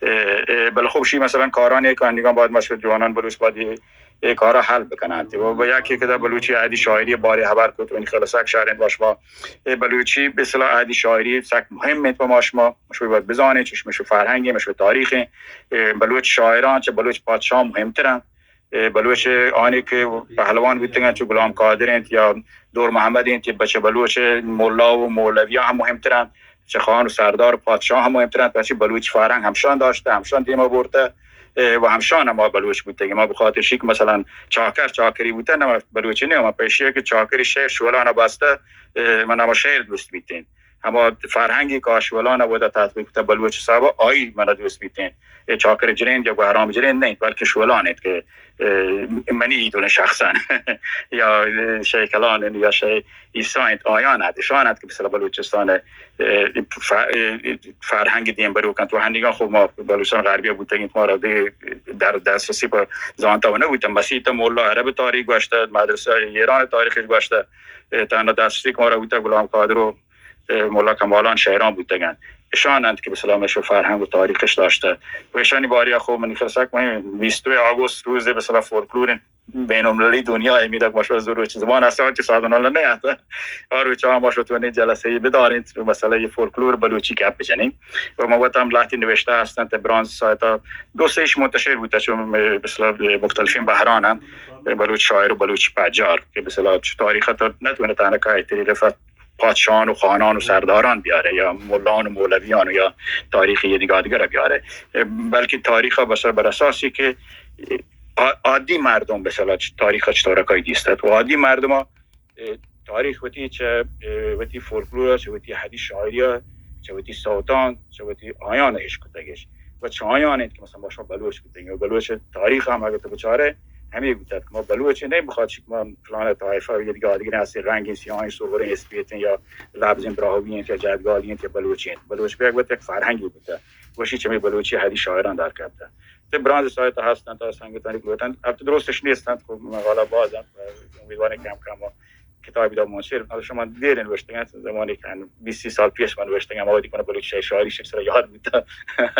اه، بل خب شی مثلاً کارانی که انیگان باید مشکل جوانان بلوچ باید اے کارا حل بکننت. و، و یکے کہ در بلوچی ادبی شاعری بارے خبر کت، و این خیلی سک شعر انت با شما. اے بلوچی به اصطلاح ادبی شاعری سک مهم انت با ما شما. ما شما باید بزانیں، چوش مشو فرهنگ، مشو تاریخ. اے بلوچ شاعران چه بلوچ پادشاهان مهمترن. اے بلوچ آنی که پهلوان بوتگن، چو غلام قادر انت یا دور محمد انت، بچه بلوچ ملا و مولویان هم مهمترن. چه خان و سردار و پادشاه هم مهمترن، پرچه بلوچ فرهنگ همشان داشته، همشان دیما برده، اه، و همشان هم ما بلوچ بوتگی. ما بخاطر شی که مثلاً چاکر چاکری بوته، نه ما بلوچی نه، ما پیشی که چاکری شهر شولان بسته، اه، من ما شهر دوست بیتین. هما فرهنگی که شولان ودا تطبیق بوته بلوچ صاحب آئی من دوست بیتین. اه، چاکر جریند یا گوهرام جریند نه، بلکه شولان انت که، اه، منی ایدول شخصاً یا، اه، شیخ کلان یا شیخ عیسی انت، آیان انت، اشان انت که مثلاً بلوچستان، اه، ف-، اه، فرهنگ دیم بروک انت. و هندیگان خب ما بلوچستان غربی بوتگین، ما را دی در دسترسی په زانتا و نبوتن. مسیت مولا عرب تاریخ گوشته، مدرسه ایران تاریخش گوشته، اه، تنها دسترسی که ما را بوته غلام قادر و، اه، مولا کمالان شهران بوتگن. اشان انت که مثلاً مشو فرهنگ و تاریخش داشته. و اشانی باری خب من خرسک مهم بیست و دو آگوست روز مثلاً فولکلور بین المللی دنیا، امیدک ما شو زور چه زبان هستن که سازمان نه آتا. اور چه ما شو تو جلسه بدارین، مسئله فولکلور بلوچی گپ بجنین. و ما وقت هم لحظی نوشته هستن، ته برانز سایتا دو سهش منتشر بوده، چون مثلاً مختلفین بهران هم بلوچ شاعر و بلوچ پجار که مثلاً چه تاریخ تا نتونه تنها که طریق پادشاهان و خانان و سرداران بیاره یا ملان و مولویان یا تاریخ یه دیگه دیگه را بیاره، بلکه تاریخ بسر بر اساسی که عا-، عادی مردم به اصطلاح چ-، تاریخ چطور کای دیستت و عادی مردم ها، اه، تاریخ وتی چه، اه، وتی فولکلور، چه وتی حدی شاعری، چه وتی سوتان، چه وتی آیان اشکتگش و چه آیان انت که مثلاً با شما بلوچ بودن و بلوچ تاریخ هم اگر تو بچاره همی بودت که ما بلوچ نه بخواد چی که ما فلان طایفه و یه دیگه آدگه هستی رنگ سیاه سرخ اسپیتن یا لبز براهوی انت یا جدگالی انت یا بلوچی انت. بلوچ به یک وقت یک فرهنگی بوده. وشی چمی بلوچی حدی شاعران در کرده. تے برانز سایت ءَ ہست انت، سنگتانی گلوتن، البتہ درستش نیست انت، خب مقالہ باز انت، امیدواریں کم کم کتابی دا منتشر، شما دیر نوشتگ انت، زمانی کہ بیست سی سال پیش من نوشتگ انت، ما وقتی کنه بلوچ شاعری شر سر یاد بوتا،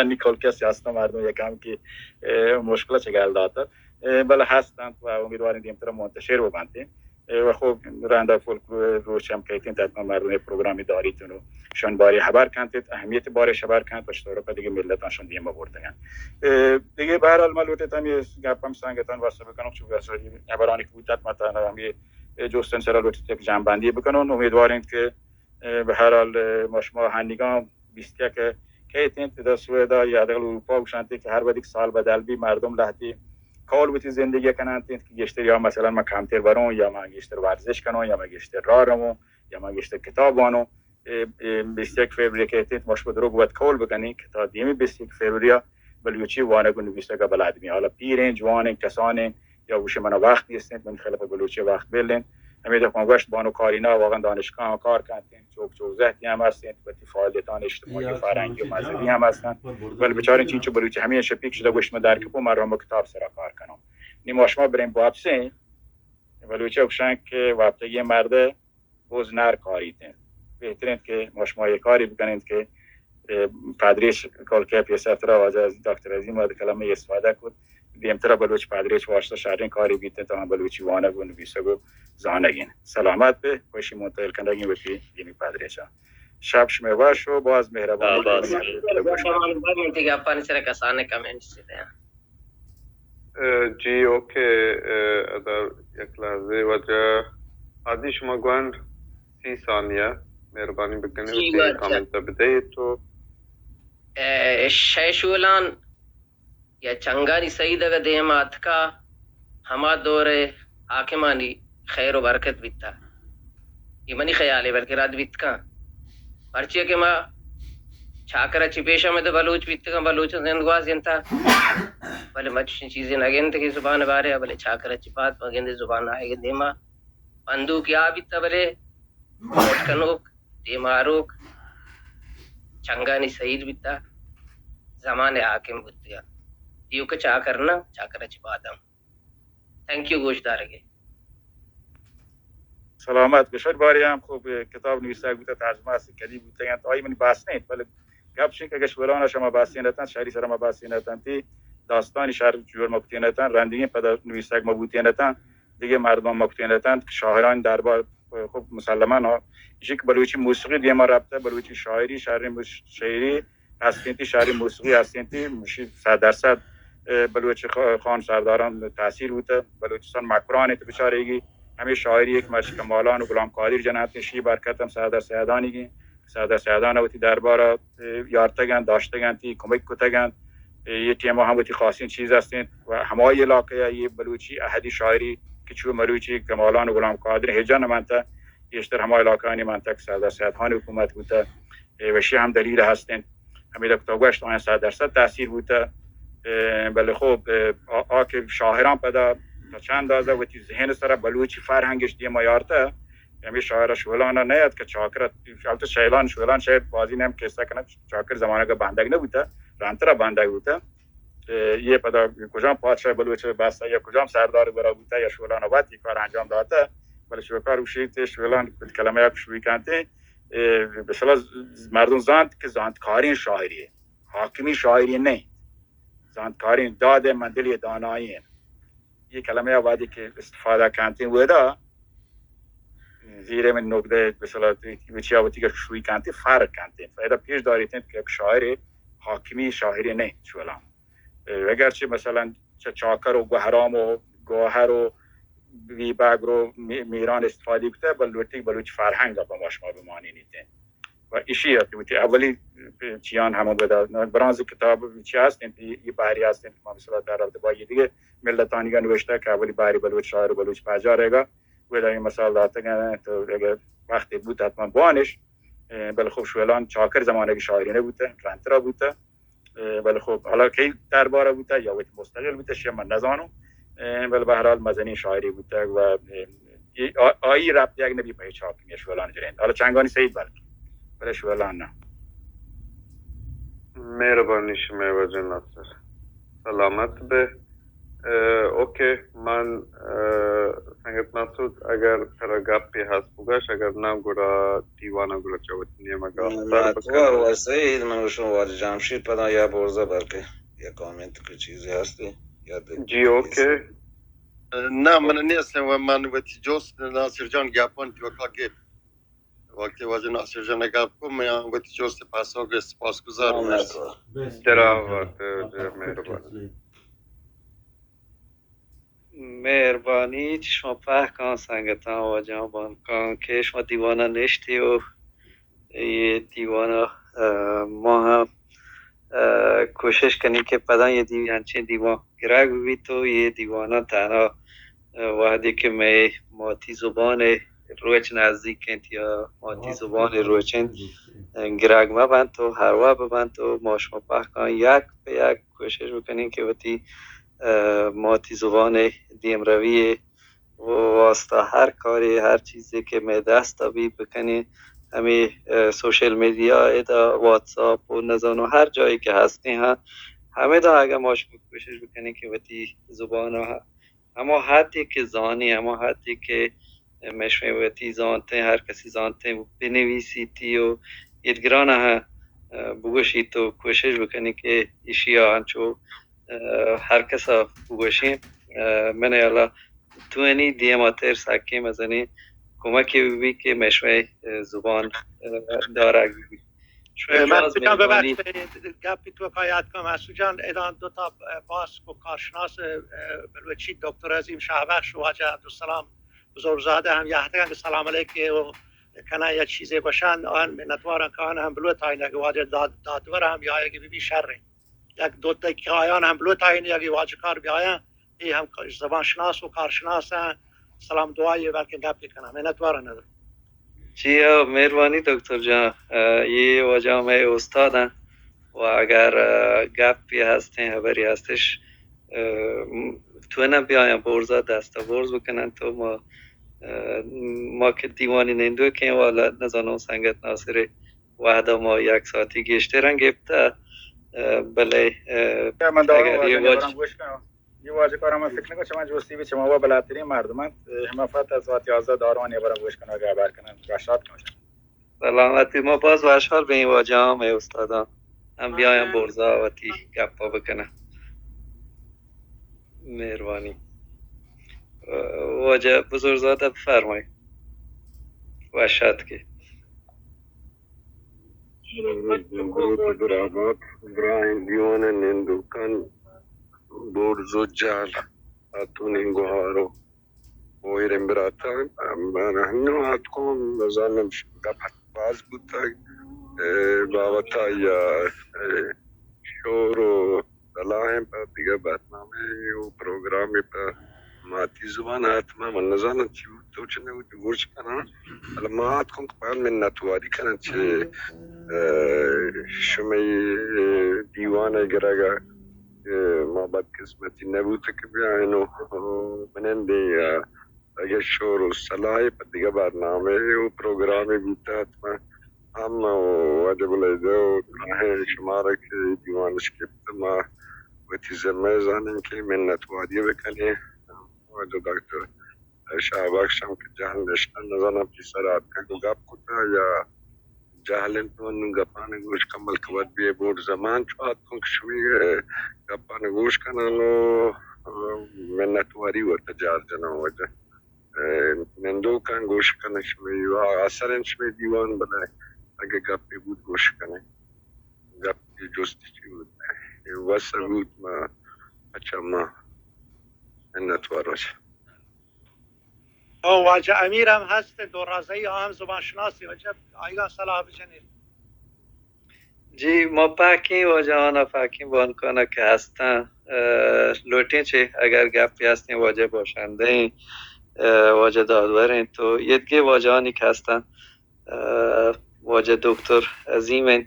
نیکول کسی هست مردم یکم که، اه، مشکل چگل داتا، اه، بله هست انت و امیدواریں دیمتر منتشر ببنت. اه، و خب رندا فولکلور روچ هم کیتین، حتما مردم پروگرامی داریتون و شان باری خبر کنت، اهمیت بارش خبر کنت، پشت رو دیگه ملتان شان دیما بردگن. اه، دیگه به هر حال من لوٹتم یه گپم سنگتان واسطه بکنم، چون واسطه خبرانی که بودت ما تنها هم یه جستن سر لوٹت یک جمع‌بندی بکنم. امیدواریم که، اه، به هر حال، اه، ما شما هنیگان بیست یک کیتین، تدا سوئدا یا داخل اروپا گوشنت که هر وقتی که سال بدل بی مردم لهتی کول وتی زندگی کننت که گیشتر یا مثلاً من کمتر برون یا من گیشتر ورزش کنون یا من گیشتر راه روون یا من گیشتر کتاب وانوں، اے، اے بیست یک فروری کہ اتنت، ما شما دروگ وت قول بکنیں کہ تا دیمی بیست یک فروری ءَ بلوچی وانگ و نویسگ ءَ بلد بیں. حالا پیریں، جوانیں، کسانیں، یا گوشے منا وقت نیست انت، من خلاف بلوچی وقت بل انت. ہمیں دفعہ گوشت بانو کارینا واقعا دانشگاہ کار کنت، چوک چوک زہتی ہم ہست انت، وتی فعالیتان اجتماعی و فرہنگی و مذہبی ہم ہست انت. بلے بچاریں چینچو بلوچی ہمیں شپیک شدہ گوشت من در کپو من رمو کتاب سرا کار کنوں. نی ما شما بریں واپسیں، بلوچی گوشن کہ وپتگی مرد بز نر کاریت انت. بہتر انت کہ ما شما یہ کاری بکنید کہ، اے، پادریچ کلکے پیسر ترا واجہ دکتر عظیم ءَ کلمہ استفادہ کت، دیمترا بلوچ پادریچ واسطہ شریں کاری بیت انت، تا ہم بلوچی وانگ و نویسگ و زانگ انت. سلامت بے، خوشی منتقل کنگی وتی دیمی پادریچا. شپ شمے وش و باز مہربانی. دیگہ اپانی سر کسانے کمنٹس دیتے ہیں. اه، جی، اوکے، اه، ادا یک لحظے واجہ ہادی شما گوانڈ سی ثانیہ مہربانی بکنی جی، وتی واجہ. کامنٹ بدے تو. اه، شے شولان یا چنگانی سعید اگہ دیم آتکا ہما دور حاکمانی خیر و برکت بیتا. یہ منی خیال ہے، بلکہ رد بیت کن. پرچیا کہ ما چاکر ءَ چہ پیش ہم ادا بلوچ بیتگاں، بلوچ زند گواز انت، بلے ما چشیں چیزے نہ گندے کہ زبان بارے ءَ، بلے چاکر ءَ چہ بعد ما گندے زبان آئیگ دیما بندوک یا بیتا، بلے ووٹ کنوک، دیما آروک چنگانی سعید بیتا، زمان حاکم بوتگا. دیوک چاکر نہ، چاکر ءَ چہ بعد ہم. تھینک یو گوش دارگے. سلامت بشر. باری ہم خوب کتاب نویسگ بوتہ، ترجمہ است، کدی بوتگ انت، آئی منی بحث نہ انت، بلے گپ چنکہ اگہ شولان شما بحثی نتن، شہری سر ما بحثی نتن، تی داستانی شہر جوڑ مکتی نتن، رندگی پدا نویسگ ما بوتی نتن، دیگه مردم مکتی نتن، شاعران دربار خوب مسلمان ها، ایشی که بلوچی موسیقی دیما ربطه، بلوچی شاعری، شہری موس-، شاعری ہستیں تی، شہری موسیقی ہستیں تی، مشی صد درصد، اه، بلوچ خ-، خان سرداران تاثیر بوتہ، بلوچستان مکران ات بچارگی، ہمیں شاعری ایک مرچی کمالان و غلام قادر جنات شی برکت ہم سردار سیادانی گی، سردار سیادان وتی دربار، اه، یارتگن، داشتگن تی، کمک کتگن، اه، یہ ٹیما ہم وتی خاصیں چیز ہستیں و ہمائی علاقہ یہ بلوچی احدی شاعری کہ چو مروچی کمالان و غلام قادر ہجا نمانتہ، گیشتر ہمائی علاقہ نمانتہ کہ سردار سیادان حکومت بوتہ، اه، وشی ہم دلیل ہستیں. ہمے دک تو گوشت آیاں صد درصد تاثیر بوتہ. اه، بلے خب، اه، آ، آ کہ شاعران پدا تا چند اندازہ وتی ذہن سرا بلوچی فرہنگش دیما یارتہ، ہمے شاعر شولان نیت کہ چاکر، البتہ شیلان، شولان شاید بازی نیم کیسہ کنہ، چاکر زمانہ کا بندگ نہ بوتہ، رانترا بندگ بوتہ. اه، یہ پدا کجام پادشاہ بلوچ بستہ یا کجام سردار گورا بوتہ یا شولان وت یہ کار انجام داتہ، بلے شوکار گوشیت شولان کت کلمہ یک شوی کنتے، اه، بسلا مردم زانت کہ زانتکاریں شاعری، حاکمی شاعری نہیں، زانتکاریں داد مندلی دانائی ہیں. یہ کلمہ آبادی کہ استفادہ کنتے ودا زیر من نقطہ مثلا وچیا وتی کہ شوی کنتے فرق کنتے. فائدہ پیش داریت کہ یک شاعر حاکمی شاعری نہیں شولان. اگرچہ مثلا چہ چاکر و گوہرام و گوہر و بیبگر و می-، میران استفادہ کتہ، بل لوٹی بلوچ فرہنگ پہ ما شما بمانی نیتیں. و ایشی ات وتی اولی چیان ہم بدا برانز کتاب چی ہستیں، یہ بحری ہستیں، ما مثلا در رابطہ با یہ دیگہ ملتانی گا نوشتہ کہ اولی بحری بلوچ شاعر بلوچ پجارے گا، ودا یہ مثال داتگ انت، تو اگر وقتی بوت حتما بوانش، اه، بل خب شولان چاکر زمانہ کی شاعری نہ بوتہ، رنترا بوتہ. اه، بلے خب، حالا کئی دربارہ بوتگ یا وتی مستقل بوتگ، شی من نزانوں. اه، بلے بہرحال مزنیں شاعری بوتگ و، اه، آ-، آئی ربط یک نبی پہ چاپ شولان جنین. حالا چنگانی سعید بلکہ، بلے شولان نہ. مہربانی شمئے واجہ ناصر. سلامت بے. اه، اوکے، من، اه، سنگت مسعود، اگر ترا گپے ہست بگش، اگر نہ گڑا دیوان ء گڑا چہ وتی نیمگ ء سر بکن. و سعید، من گوشم واجہ جمشید پدا یا برزا بلکہ یا کامنت کہ چیزی ہستی یا دے-، جی، اوکے. نہ، من نیستم و من وتی جست ناصر جان گپان توکا گپ. وقتی واجہ ناصر جان گپ کو، من وتی جست پاسخ سپاسگزار ہم. درا وت، مہربانی. مہربانی چہ شما پہکاں سنگتاں، واجہاں، بانکاں کہ شما دیوانا نشتی و یہ دیوانا، اه، ما ہم، اه، کوشش کنی کہ پدا یہ دی-، انچیں دیوان گرگ بیت و یہ دیوانا تہنا، اه، وہدی کہ مئے ماتی زبان روچ نزدیک انت یا ماتی زبان روچ انت، گرگ مہ بنت و ہر وہد بہ بنت و ما شما پہکان یک پہ یک کوشش بکنیں کہ وتی، اه، ماتی زبان دیمروی واسطہ ہر کارے، ہر چیزے کہ مئے دست بیت بکنیں۔ ہمے، اه، سوشل میڈیا، ادا واتساپ و نزانو ہر جایی کہ ہستیں ہاں، ہمدا اگہ ما شما کوشش بکنیں کہ وتی زبان ہما حدے کہ زانیں، ہما حدے کہ مئے شمئے وتی زانتیں، ہر کسی زانتیں بنویسیتی و ایدگران ء بگوشیت و کوشش بکنی کہ ایشی ء انچو، اه، ہر کس ء بگوشیں۔ اه، من ء اللہ توانی دیما تر سکیں مزنیں کمکے بہ بیت کہ مئے شمئے، اه، زبان، اه، دارگ بہ بیت۔ شمئے اے، باز مسعود جان، مہربانی۔ ببخش، اے گپی تو کا یاد کم، مسعود جان، ادان دو تا، اے، باسک و کارشناس، اے، بلوچی، دکتر عظیم شاہبخش و واجہ عبدالسلام بزرگزادہ ہم یہتگن کہ سلام علیک و کنن یا چیزے گوشن، آن منتوارن کہ آن ہم بلوت آئین اگہ واجہ داد-، دادور ہم یا اگہ بی بی شر۔ یک دو دقیقہ آیان ہم بلوت آئین اگہ واجہ کار بیاین، اے ہم زبان شناس و کارشناس ہیں۔ سلام دعائی بلکہ گپی کنن۔ منتوارن ندر۔ جی ہاں، مہربانی دکتر جان۔ اه، یہ واجہ مئے استاد ہیں و اگر، اه، گپی ہستیں، خبری ہستش، اه، م-، تو نہ بیاین برزا دست برز بکنن تو ما، اه، ما کہ دیوانی نندوکیں والا نزانوں سنگت ناصر وہدا ما یک ساعتی گیشتر ہم گپتہ، اه، بلے، اه، من داروں اگر یہ واجہ واج- برم گوش کنم۔ یہ واجہ کار ہم فکر نکن، شما جوستی بھی شما وہ بلاترین مردم انت۔ ہما فقط از وقت یازدہ داروں یہ برم گوش کنم، اگر خبر کنن، وشات کنم۔ سلامتی، ما باز وشحال بیں واجہ ہم اے استاداں ہم بیاین برزا وتی گپا بکنن۔ مہربانی۔ واجہ بزرگزادہ بفرمائیت۔ وشات کے۔ درود، درود، درابات، براہیں دیوان ء نندوکان، برز و جہل، ہاتونیں گوہار و ایریں براتاں، من ہنو آتکوں، نزانم گپ باز بوتگ، اے، بابت ء یا، اے، شور و سلاہیں پہ دگہ برنامہ و پروگرامے پہ ماتی زبان حتما من نزاناں چی بوت و چی نہ بوت گوش کناں، بلے ما آتکوں کہ باید منتواری کناں چہ، اے، شمئے، اے، دیوان ء گرگ ء، اے، ما بدقسمتی نہ بوت کہ بیاین و بنندیں یا اگہ شور و سلاہے پہ دگہ برنامہ و پروگرامے بوتہ، حتما ہم واجہ بلیدہ و دراہیں شمارا کہ دیوان اش گپت، ما وتی ذمہ زانیں کہ منت واری بکنیں۔ واجہ ڈاکٹر شاہ بخش ہم کہ جہل نشتن، نزاناں پیسر آتکگ و گپ کتہ یا جہل انت، من گپان گوش کن، بلکہ وت بے بوٹ زمان چو آتکوں کہ شمی گپان گوش کنن و منت واری وت جار جناں واجہ۔ اے، نندوکاں گوش کنیں شمئے، آ، اثر انت شمئے دیوان، بلے اگہ گپے بوت گوش کنیں، گپ جستی چی بوت، اے وس بوت ما، اچھا ما منت وار واجہ۔ او واجہ امیر ہم ہست، دو رازئی عام زبان شناسی واجہ، آئیگا صلاح بجنید۔ جی، ما پہکیں واجہانا، پہکیں بانکانا کہ ہستاں، اه، لوٹیں چہ اگر گپے ہستیں واجہ باشندہ ایں، اه، واجہ دادور ایں، تو یدگہ واجہانی کہ ہستاں، اه، واجہ دکتر عظیم ایں،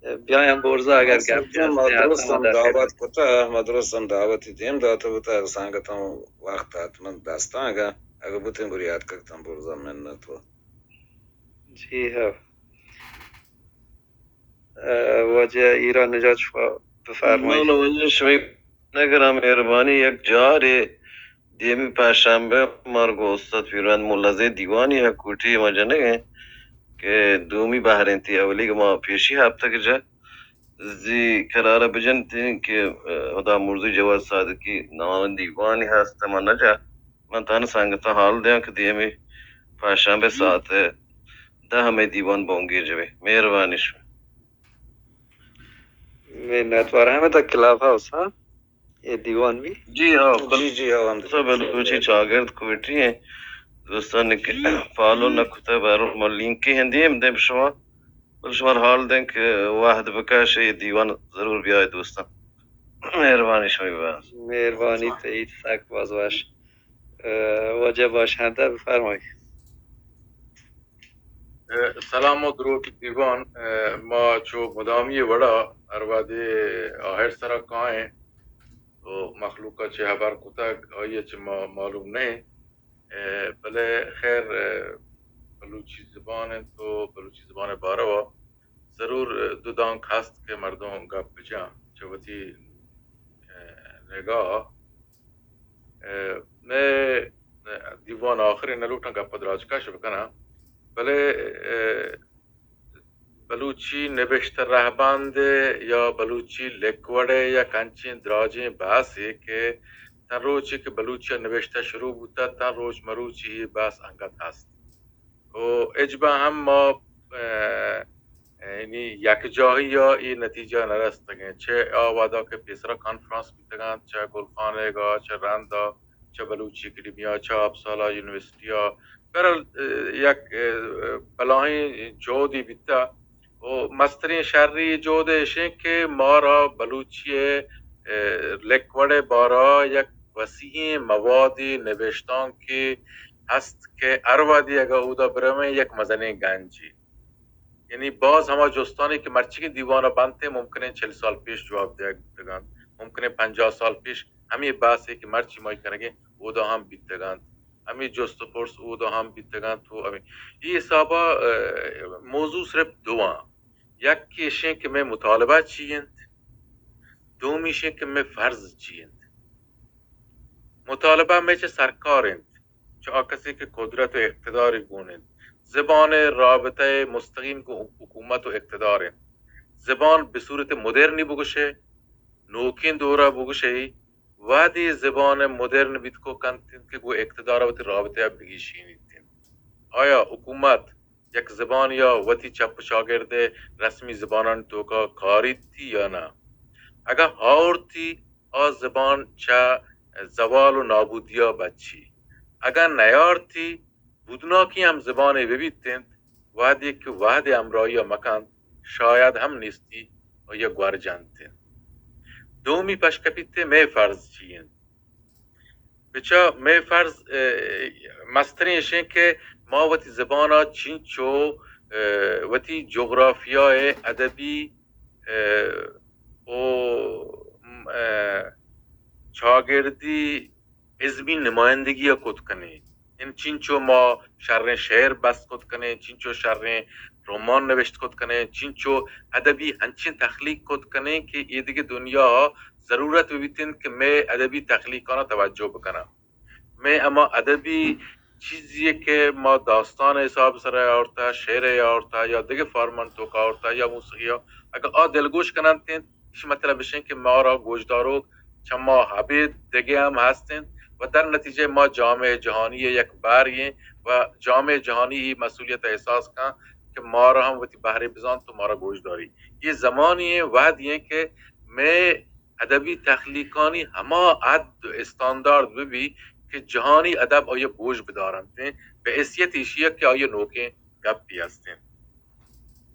اه، بیاین برزا اگر گپے ہستیں، ما درستاں دعوت کتہ، ما درستاں دعوتی دیم داتہ بوتہ، اگر سنگتاں وقت حتما دستاں اگہ، اگہ بوتیں بری اتکگتاں برزا منت و۔ جی ہاں۔ اه، واجہ ایران نجات شما بفرمائیت۔ من واجہ شمئے نگراں مہربانی، یک جارے دیمی پنچشنبہ مارگو استاد پیرمحمد ملازے دیوانی ء کوٹی ما جنگ ایں کہ دومی بہر انت، اولیگ ما پیشی ہفتگ جا زی قرار بجنتیں کہ، اه، ہدا مرزی جواد صادقی نام دیوانی ہست، ما نجا۔ من تہنا سنگتاں حال دیاں کہ دیمی پنچشنبہ ساعت دہ ہمے دیوان بنگیج بی۔ مہربانی شمئے۔ منتوار۔ ہمدا کلاب ہاؤس، ہاں؟ اے دیوان بی؟ جی ہاں، جی، جی ہاں، ہم خلاصہ بلوچی چاگرد کوئٹی ایں۔ دوستانی کہ فالو نہ کتہ، بہرحال ما لینکے ہم دیم دیم شما، بل شما حال دیں کہ وہد بکش، اے دیوان ضرور بیائے دوستاں۔ مہربانی شمئے باز۔ مہربانی تئی، سک باز وش۔ اه، واجہ باشندہ بفرمائیت۔ سلام و دروت دیوان. ما چو مدامی وڑا ہر وہدے آہر سرا کائیں و مخلوقا چہ ہبر کتگ، آئی چہ ما معلوم نہ انت. بلے خیر، بلوچی زبان انت و بلوچی زبان باروا ضرور دو دانک ہست کہ مردم گپ بجاں چہ وتی نگاہ. مئے دیوان آخریں، نہ لوٹاں گپ ء دراج کش بکناں، بلے بلوچی نبشتہ رہبند یا بلوچی لکوڑ ء یک انچیں دراجیں بحثے کہ تاں روچے کہ بلوچی ء نبشتہ شروع بوتگ، تاں روچ مروچی اے بحث انگت ہست. و ہچبر ہم ما، ء، یعنی یکجاہی ء اے نتیجہ نہ رستگیں. چہ آ وہدا کہ پیسرا کانفرنس بیتگ انت، چہ گلخانیگا، چہ رندا، چہ بلوچی اکیڈمیا، چہ اپسالا یونیورسٹیا، بہرحال، ء، یک، ء، بلاہیں جہدے بیتہ و مستریں شری جہد ایشیں کہ مارا بلوچی ء، ء، لکوڑ ء بارا یک وسیعیں موادے، نبشتانکے ہست کہ ہر وہدی اگاں اودا برویں یک مزنیں گنجے. یعنی باز ہما جستانی کہ مرچیگیں دیوان ء بنت ممکن انت چل سال پیش جواب دیگ بوتگ انت، ممکن انت پنجاہ سال پیش ہمے بحثے کہ مرچی ما کنگیں اودا ہم بیتگ انت، ہمے جست و پرس اودا ہم بیتگ انت. و ہمے، اے حسابا، ء، موضوع صرف دو آں. یک ایشیں کہ مئے مطالبہ چی انت، دومی ایشیں کہ مئے فرض چی انت. مطالبہ مئے چہ سرکار انت، چہ آ کسے کہ قدرت و اقتداری گون انت. زبان ء رابطہ مستقیم گوں حکومت و اقتدار انت. زبان بہ صورت مدرنی بگوشے، نوکیں دورا بگوشے، وہدے زبان مدرن بیت کو کنت انت کہ گوں اقتدار وتی رابطہ بگیشینیت انت. آیا حکومت یک زبان یا وتی چپ و چاگرد ء رسمی زبانانی توکا کاریتی یا نہ؟ اگاں آورتی، آ زبان چہ زوال و نابودیا بچی. اگاں نیارتی، بودناکی ہم زبانے ببیت انت، وہدے کہ وہد ء ہمراہیا مکنت، شاید ہم نیستی آئیا گور جنت انت. دومی پشکپیت، مئے فرض چی انت؟ بچا مئے فرض، ء، مستریں ایشیں کہ ما وتی زبان ء چینچو، ء، وتی جغرافیا ء ادبی، ء، و، م، ء، چاگردی ازمی نمائندگی ء کت کنیں. یعنی چینچو ما شریں شعر بست کت کنیں، چینچو شریں رمان نوشت کت کنیں، چینچو ادبی ہنچیں تخلیق کت کنیں کہ اے دگہ دنیا ء ضرورت بہ بیت انت کہ مئے ادبی تخلیقانا توجہ بکناں. مئے ہما ادبی چیزے کہ ما داستان ء حساب سرا آورتا، شعر ء آورتا یا دگہ فارمان توکا آورتا یا موسیقی ء، اگاں آ دلگوش کننت انت، ایشی مطلب ایش انت کہ مارا گوشداروک چہ ما ابید دگہ ہم ہست انت و در نتیجہ ما جامعہ جہانی ء یک بہرے ایں و جامعہ جہانی اے مسئولیت ء احساس کن کہ مارا ہم وتی بہرے بزانت و مارا گوشداری. اے زمانے ایں، وہدے ایں کہ مئے ادبی تخلیقانی ہما حد و استاندارد بہ بی کہ جہانی ادب آئی ء گوش بدارنت، بہ حیثیت ایشی ء کہ آئی ء نوکیں گپے ہست انت.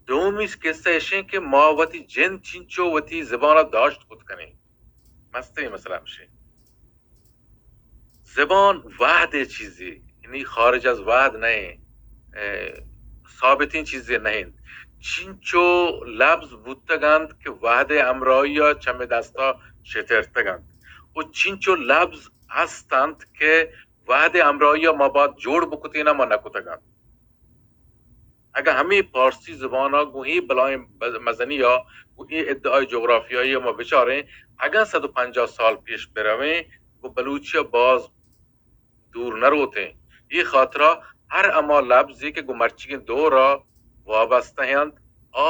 دومی قصہ ایش انت کہ ما وتی جند چینچو وتی زبان ء داشت کت کنیں. مستریں مسئلہ ہمش انت. زبان وہد ء چیزے، یعنی خارج از وہد نہ انت، ء، ثابتیں چیزے نہ انت. چینچو لبز بوتگ انت کہ وہد ء ہمراہی ء چہ مئے دستا شترتگ انت و چینچو لبز ہست انت کہ وہد ء ہمراہی ء ما باید جوڑ بکتین ء ما نہ کتگ انت. اگاں ہمے پارسی زبان ء گوں اے بلاہیں بز-، مزنی ء گوں اے ادعای جغرافیائی ء ما بچاریں، اگاں صد و پنجاہ سال پیش برویں، گوں بلوچی ء باز دور نہ روتیں. اے خاطرا ہر ہما لبزے کہ گوں مرچیگیں دور ء وابستہ انت، آ،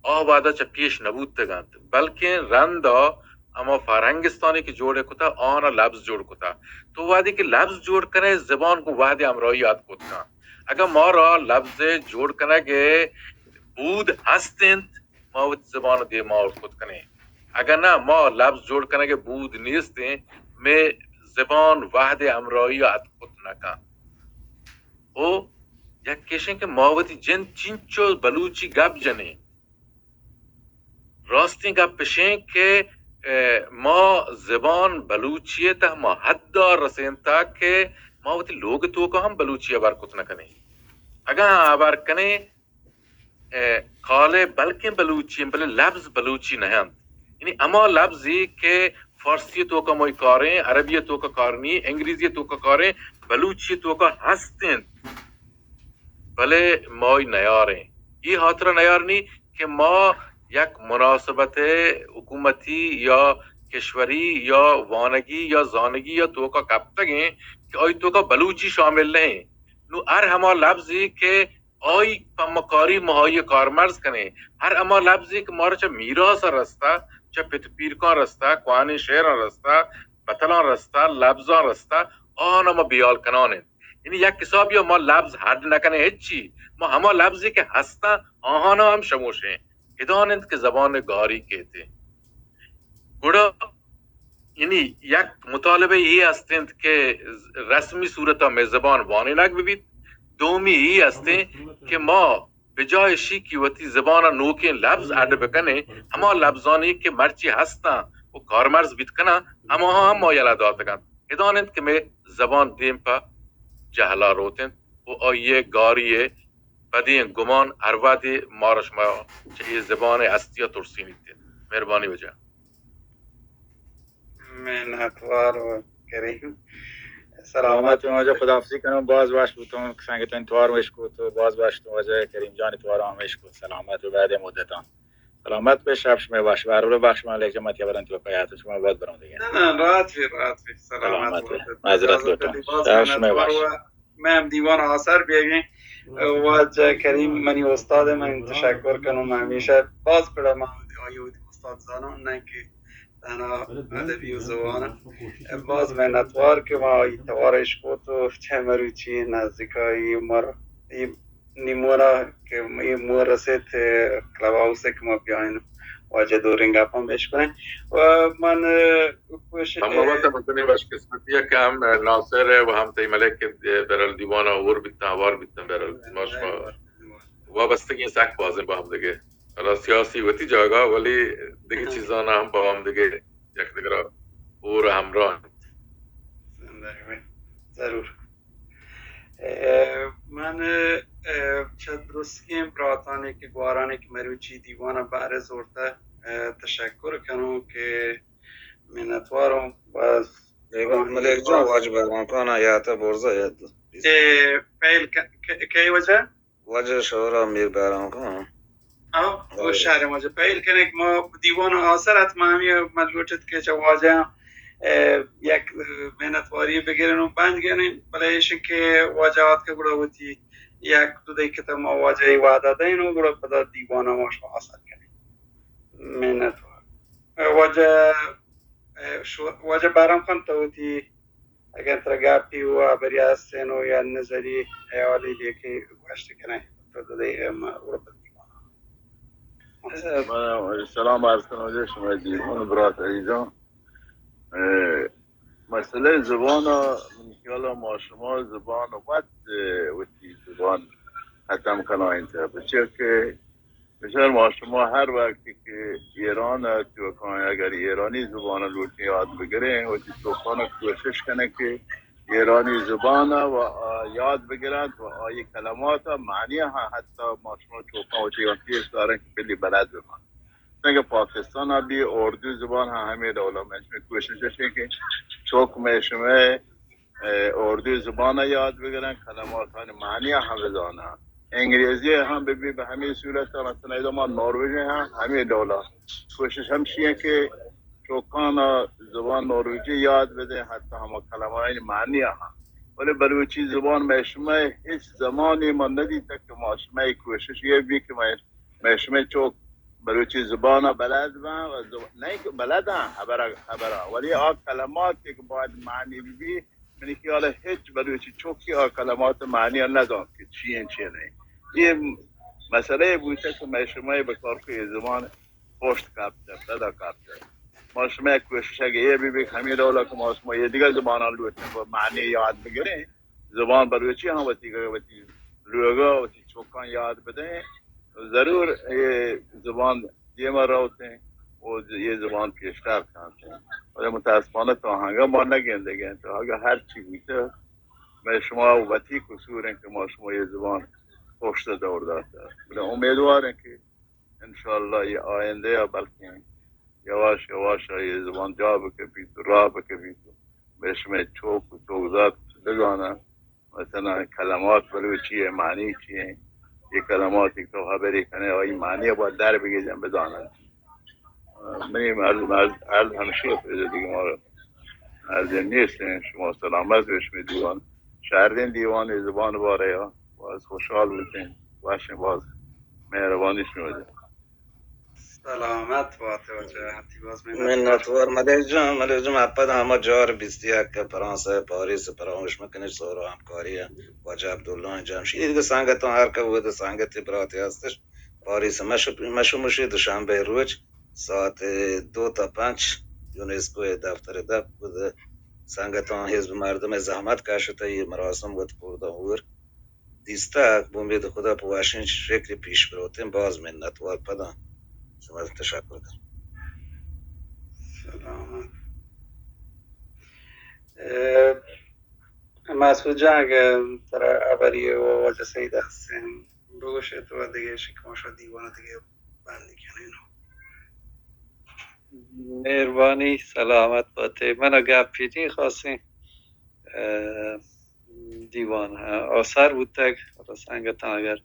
آ وہد ء چہ پیش نہ بوتگ انت، بلکیں رند ء ہما فرہنگستانی کہ جوڑ کتہ، آہاں لبز جوڑ کتہ. تو وہدے کہ لبز جوڑ کنئے، زبان گوں وہد ء ہمراہی ء اتک کت کن. اگاں مارا لبز ء جوڑ کنگ ء بود ہست انت، ما وتی زبان ء دیما آورت کت کنیں. اگاں نہ، ما لبز جوڑ کنگ ء بود نیست انت، مئے زبان وہد ء ہمراہی ء اتک کت نہ کن. او یک ایش انت کہ ما وتی جند چینچو بلوچی گپ جنیں. راستیں گپ اش انت کہ، ء، ما زبان بلوچی ء تہ ما حد ء رسینتگ کہ ما وتی لوگ ء توکا ہم بلوچی ء ہبر کت نہ کنیں. اگاں ہبر کنیں، اے، کالے بلکیں بلوچی انت، بلے لبز بلوچی نہ انت۔ یعنی ہما لبزی کہ فارسی توکا مئی کاریں، عربی توکا کار نی، انگریزی توکا کاریں، بلوچی توکا ہست انت، بلے مئی نیاریں۔ ای ہاترا نیارنی کہ ما یک مناسبت حکومتی یا کشوری یا وانگی یا زانگی یا توکا کپتگیں کہ آئی توکا بلوچی شامل نہیں۔ نو ہر ہما لبزی کہ آئی پمکاری ما آئی کارمرز کنیں، ہر ہما لبزی کہ مارا چہ میراث رستہ، چہ پت پیرکاں رستہ، کوہنیں شعراں رستہ، بتلاں رستہ، لبزاں رستہ، آہانا ما بیال کنان انت۔ یعنی یک حسابی ما لبز ہڈ نہ کنیں ہچی، ما ہما لبزی کہ ہستاں آہانا ہم شموشیں۔ ہدان انت کہ زبان گاری کیتے۔ گڑا یعنی یک مطالبہ ای است انت کہ رسمی صورت میں زبان وانینگ ببیت۔ دومی ای است انت کہ ما بجائے اشی کہ وتی زبان نوکیں لبز اڈ بکنیں، ہما لبزانی کہ مرچی ہستاں و کارمرز بیت کناں، ہماہاں ہم ما یلہ داتگ انت۔ ہدان انت کہ مئے زبان دیم پہ جہلا روت انت و آئی گاری بدیں گمان ہر وہدی مارا شما چہ اے زبان ہستی ء ترسینیت۔ مہربانی وجہ۔ منتوار و کریم۔ سلامت واجہ، خداحافظی کنوں، باز وش بوتوں، سنگتانی توار وش کو تو، باز وش تو واجہ کریم جان توار ہم وش کو، سلامت و بعد مدتان۔ سلامت بے، شپ شما وش، بہر بخش مالک جماعت یا برن تو کایات شما باز برون دیگه۔ نه، نه، راحت بی، راحت بی، سلامت بی۔ معذرت لوٹوں۔ شپ شما وش۔ من ہم دیوان آسر بیگیں۔ واجہ کریم منی استاد، من تشکر کنوں، من ہمیشہ باز پڑا من آئی وتی استاد زانوں، نہ کہ تنہا ادبی و زبان۔ باز منتوار کہ ما آئی توار اشکوت و چہ مروچی نزدیکا ای مر، ای نیمورا کہ ای مور رسیت کلب ہاؤس کہ ما بیاین واجہ دوریں گپاں بشکنیں۔ و من کوشش ہم وقت مزنی وش قسمتی کہ ہم ناصر و ہم تئی ملک برل دیوان اور بیتن، اوار بیتن برل ما شما وابستگی سک بازیں با ہم دگہ۔ حالا سیاسی وتی جاگہ، ولی دگہ چیزاں ہم با ہم دگہ یک دگرا اور ہمراہ انت۔ ضرور۔ اے، من، اے، چہ درستگیں براتانی کہ گوارانی کہ مروچی دیوان بہر زورتہ، اے، تشکر کنوں کہ منتواروں۔ بس ملک جان، واجہ بہرام خان یات برزا یات۔ اے، پہل ک-، ک-، کئی وجہ؟ واجہ شورا میر بہرام خان۔ ہاں، او شہر واجہ پہل کنگ ما دیوان آسر ات، ما ہمی من لوٹت کہ چہ واجہ، اے، یک، اے، منتواری بگرن و بند گرن، بلے ایش کہ واجہ آت کہ گڑا وتی یک دو دقیقہ ما واجہ وعدہ دین و گڑا پدا دیوان ما شما آسر کنیں۔ منتوار۔ اے، واجہ، اے، شو-، واجہ بہرام خان تو وتی اگر ترا گپی و ہبری ہستین و یا نظری حیالی لیکہ گوشت کنئے تو دو دقیقہ ما وڑ بدی۔ من سلام عرض کنم واجہ شما دیوان برات عزیزان۔ اے، مسئلہ زبان، من خیال ما شما زبان وت، اے، وتی زبان ختم کنائیں، بچہ کہ بچار ما شما ہر وقتی کہ ایران ء چوکاں اگر ایرانی زبان ء لوٹیں یاد بگریں، وتی چوکان ء کوشش کنیں کہ ایرانی زبان ء و، آ، یاد بگرنت و آئی کلمات ء معنی ء ہم حتی ما شما چوکاں وتی ہم پیش داریں کہ بلی بلد ببنت۔ سنگ پاکستان ء بھی اردو زبان ہم ہمیں ڈول ء میں کوشش ہے کہ چوک میں شمئے اے، اردو زبان ء یاد بگرن، کلماتانی معنی ء ہم بزانن۔ انگریزی ء ہم بہ بی بہ ہمے صورت ء، مثلاً ادا ما نارویج ء ہم ہمے ڈول ء کوشش ہمشی ہے کہ چوکان ء زبان نارویجی یاد بدیں، حتی ہما کلمہانی معنی ء ہم۔ ولی بلوچی زبان مئے شمئے ہچ زمانی من ندیتگ کہ ما شمئے کوشش یہ بی کہ مئے مئے شمئے چوک بلوچی زبان ء بلد بن و زب-، نہ کہ بلد ہاں، ہبرا، ہبرا، ولی آ کلمات کہ باید معنی بہ بی، منی خیال ء ہچ بلوچی چوکی آ کلمات معنی ء نزانت کہ چی انت چی نہیں۔ یہ مسئلہ بوتگ کہ مئے شمئے بکار کو یہ زبان پشت کپتہ، پدا کپتہ۔ ما شمئے کوشش اگہ یہ بہ بی کہ ہمیں ڈولا کہ ما شما یہ دیگر زبان لوٹیں و معنی یاد بگریں۔ زبان بلوچی ہم وتی، وتی لوگا، وتی چوکاں یاد بدیں، ضرور یہ زبان دیما روتیں و یہ زبان پیشرفت کنتیں۔ ولی متاسفانہ تا ہنگا ما نگندگیں، تو اگر ہر چی بیتہ، مئے شما وتی قصور ہیں کہ ما شما یہ زبان پشت دور داتا. بلے امیدوار ہیں کہ انشاءاللہ یہ آئندہ یا بلکہ یواش یواش یہ زبان جا بکپیت و راہ بکپیت و بہ شمئے چوک و چوکزات بزاناں. مثلاً کلمات بلوچی ءِ معنی چی ایں؟ یہ کلمات کہ تو خبرے کنے، آئی معنی ءَ باید در بگیجن بزانن. منی عرض، عرض، عرض ہمشی است، دیگہ ما عرض نیست. شما سلامت بے، شمئے دیوان شریں دیوان زبان بارے ءَ باز خوشحال بوتیں. واشیں، باز مہربانی شما. سلامت باتے واجہ، ہتی باز منت. منتوار ملک جان، ملک جان، اپد ہما جار بیست یک فرانس ءَ، پاریس ءَ پراموش مکنش، سور و ہمکاری ءَ واجہ عبداللہ جمشید، دیگہ سنگتاں ہر کہ بود سنگتی براتی ہستش، پاریس ءَ مش، مش مشی دوشنبہ روچ ساعت دو تا پنچ یونیسکو ءِ دفتر ءَ دپ بود سنگتاں حزب مردم ءِ زحمت کشت ءُ یہ مراسم وت پردہ ہور دیستگ، بہ امید خدا پہ وشیں شکل پیش بروتیں. باز منتوار، پدا شما تشکر کنم. سلامت. اے، مسعود جان، اگہ ترا خبری و واجہ سعید ہستیں، بگوش تو دگہ شکم شو دیوان دگہ بند کنین. مہربانی، سلامت باتے. من گپی نی خواستیں، اے، دیوان ءَ آسر بوتگ، حالا سنگتاں اگر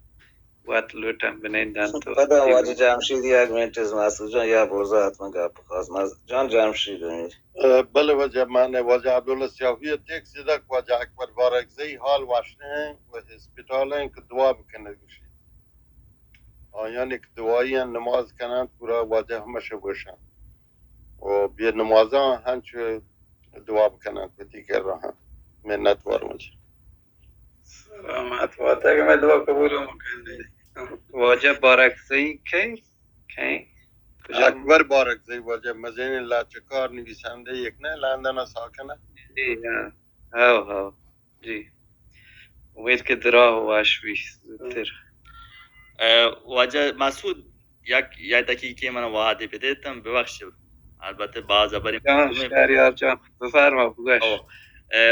وت لوٹن بنندن تو پدا دیوان. واجہ جمشید یک منٹ، مسعود جان، یا برزا حتما گپ خواست. مس-، جان جمشید امیر. اے، بلے واجہ، من واجہ عبداللہ سیاہی ءَ تیک سیدک واجہ اکبر بارکزئی حال وش نہ ایں و ہسپتال ایں کہ دعا بکنت گوشی. آیانی کہ دعائی ایں، نماز کنن، پورا واجہ ہمش گوشن. و بے نمازاں ہنچ دعا بکنن، وتی کر رہا. منت وار مجھے. سلامت بات، اگہ میں دعا قبول مکن. واجہ بارکزئی کئے؟ کئے؟ کجا؟ اکبر بارکزئی واجہ، مزین لاچکار نویسندہ یک نہ، لندن ساکن. جی، ہاں. ہاو، ہاو. جی. امید کہ دراہ و وش بی زودتر. اے، واجہ مسعود، یک، یک دقیقے من وہدے بدیتم، ببخش. البتہ باز ہبریں جان، شہریار جان، بفرما، بگوش. او، اے،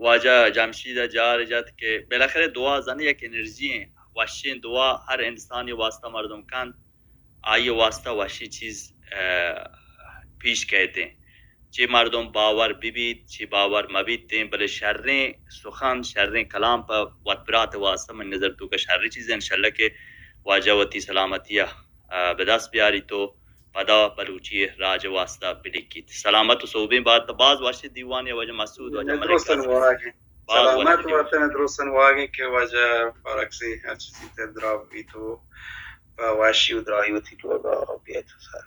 واجہ جمشید جار جت کہ بالاخرہ دعا زن یک انرژی ایں، وشیں دعا ہر انسانی واسطہ مردم کن، آئی واسطہ وشیں چیز، اے، پیش کئیت ایں. چہ مردم باور بہ بیت، چہ باور مہ بیت ایں، بلے شریں سخن، شریں کلام پہ وت برات واسطہ من نظر توکا شریں چیز ایں. انشاءاللہ کہ واجہ وتی سلامتی ءَ، اے، بہ دست بیاریت و پدا بلوچی راج واسطہ بلکیت. سلامت و سوبیں بات. باز وشیں دیوانے واجہ مسعود، واجہ ملک درستن قاسم. واگیں. باز سلامت وشیں دیوان. وطن درستن واگیں کہ واجہ بارکزئی ہر چیزی تر دراہ بیت و پہ وشی و دراہی وتی لوگا بیت و سر.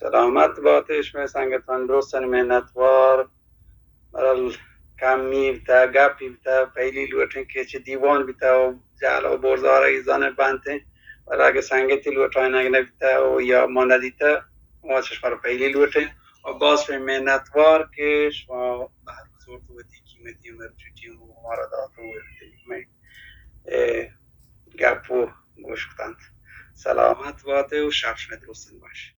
سلامت بات شمئے سنگتاں، درستانی منتوار. برحال کمی بیتا، گپی بیتا، پہلی لوٹیں کہ چہ دیوان بیتا و جہل و برزارگی زانہ بنتیں. برحال اگہ سنگتی لوٹائینگ نہ بیتا و یا ما ندیتا، ما چہ شما را پہلی لوٹیں. و باز شمئے منتوار کہ شما بہر بزورت وتی قیمتی مرچی ٹیم و مارا دات و مئے، اے، گپ و گوش کتنت. سلامت باتے و شپ شمئے درستن باش.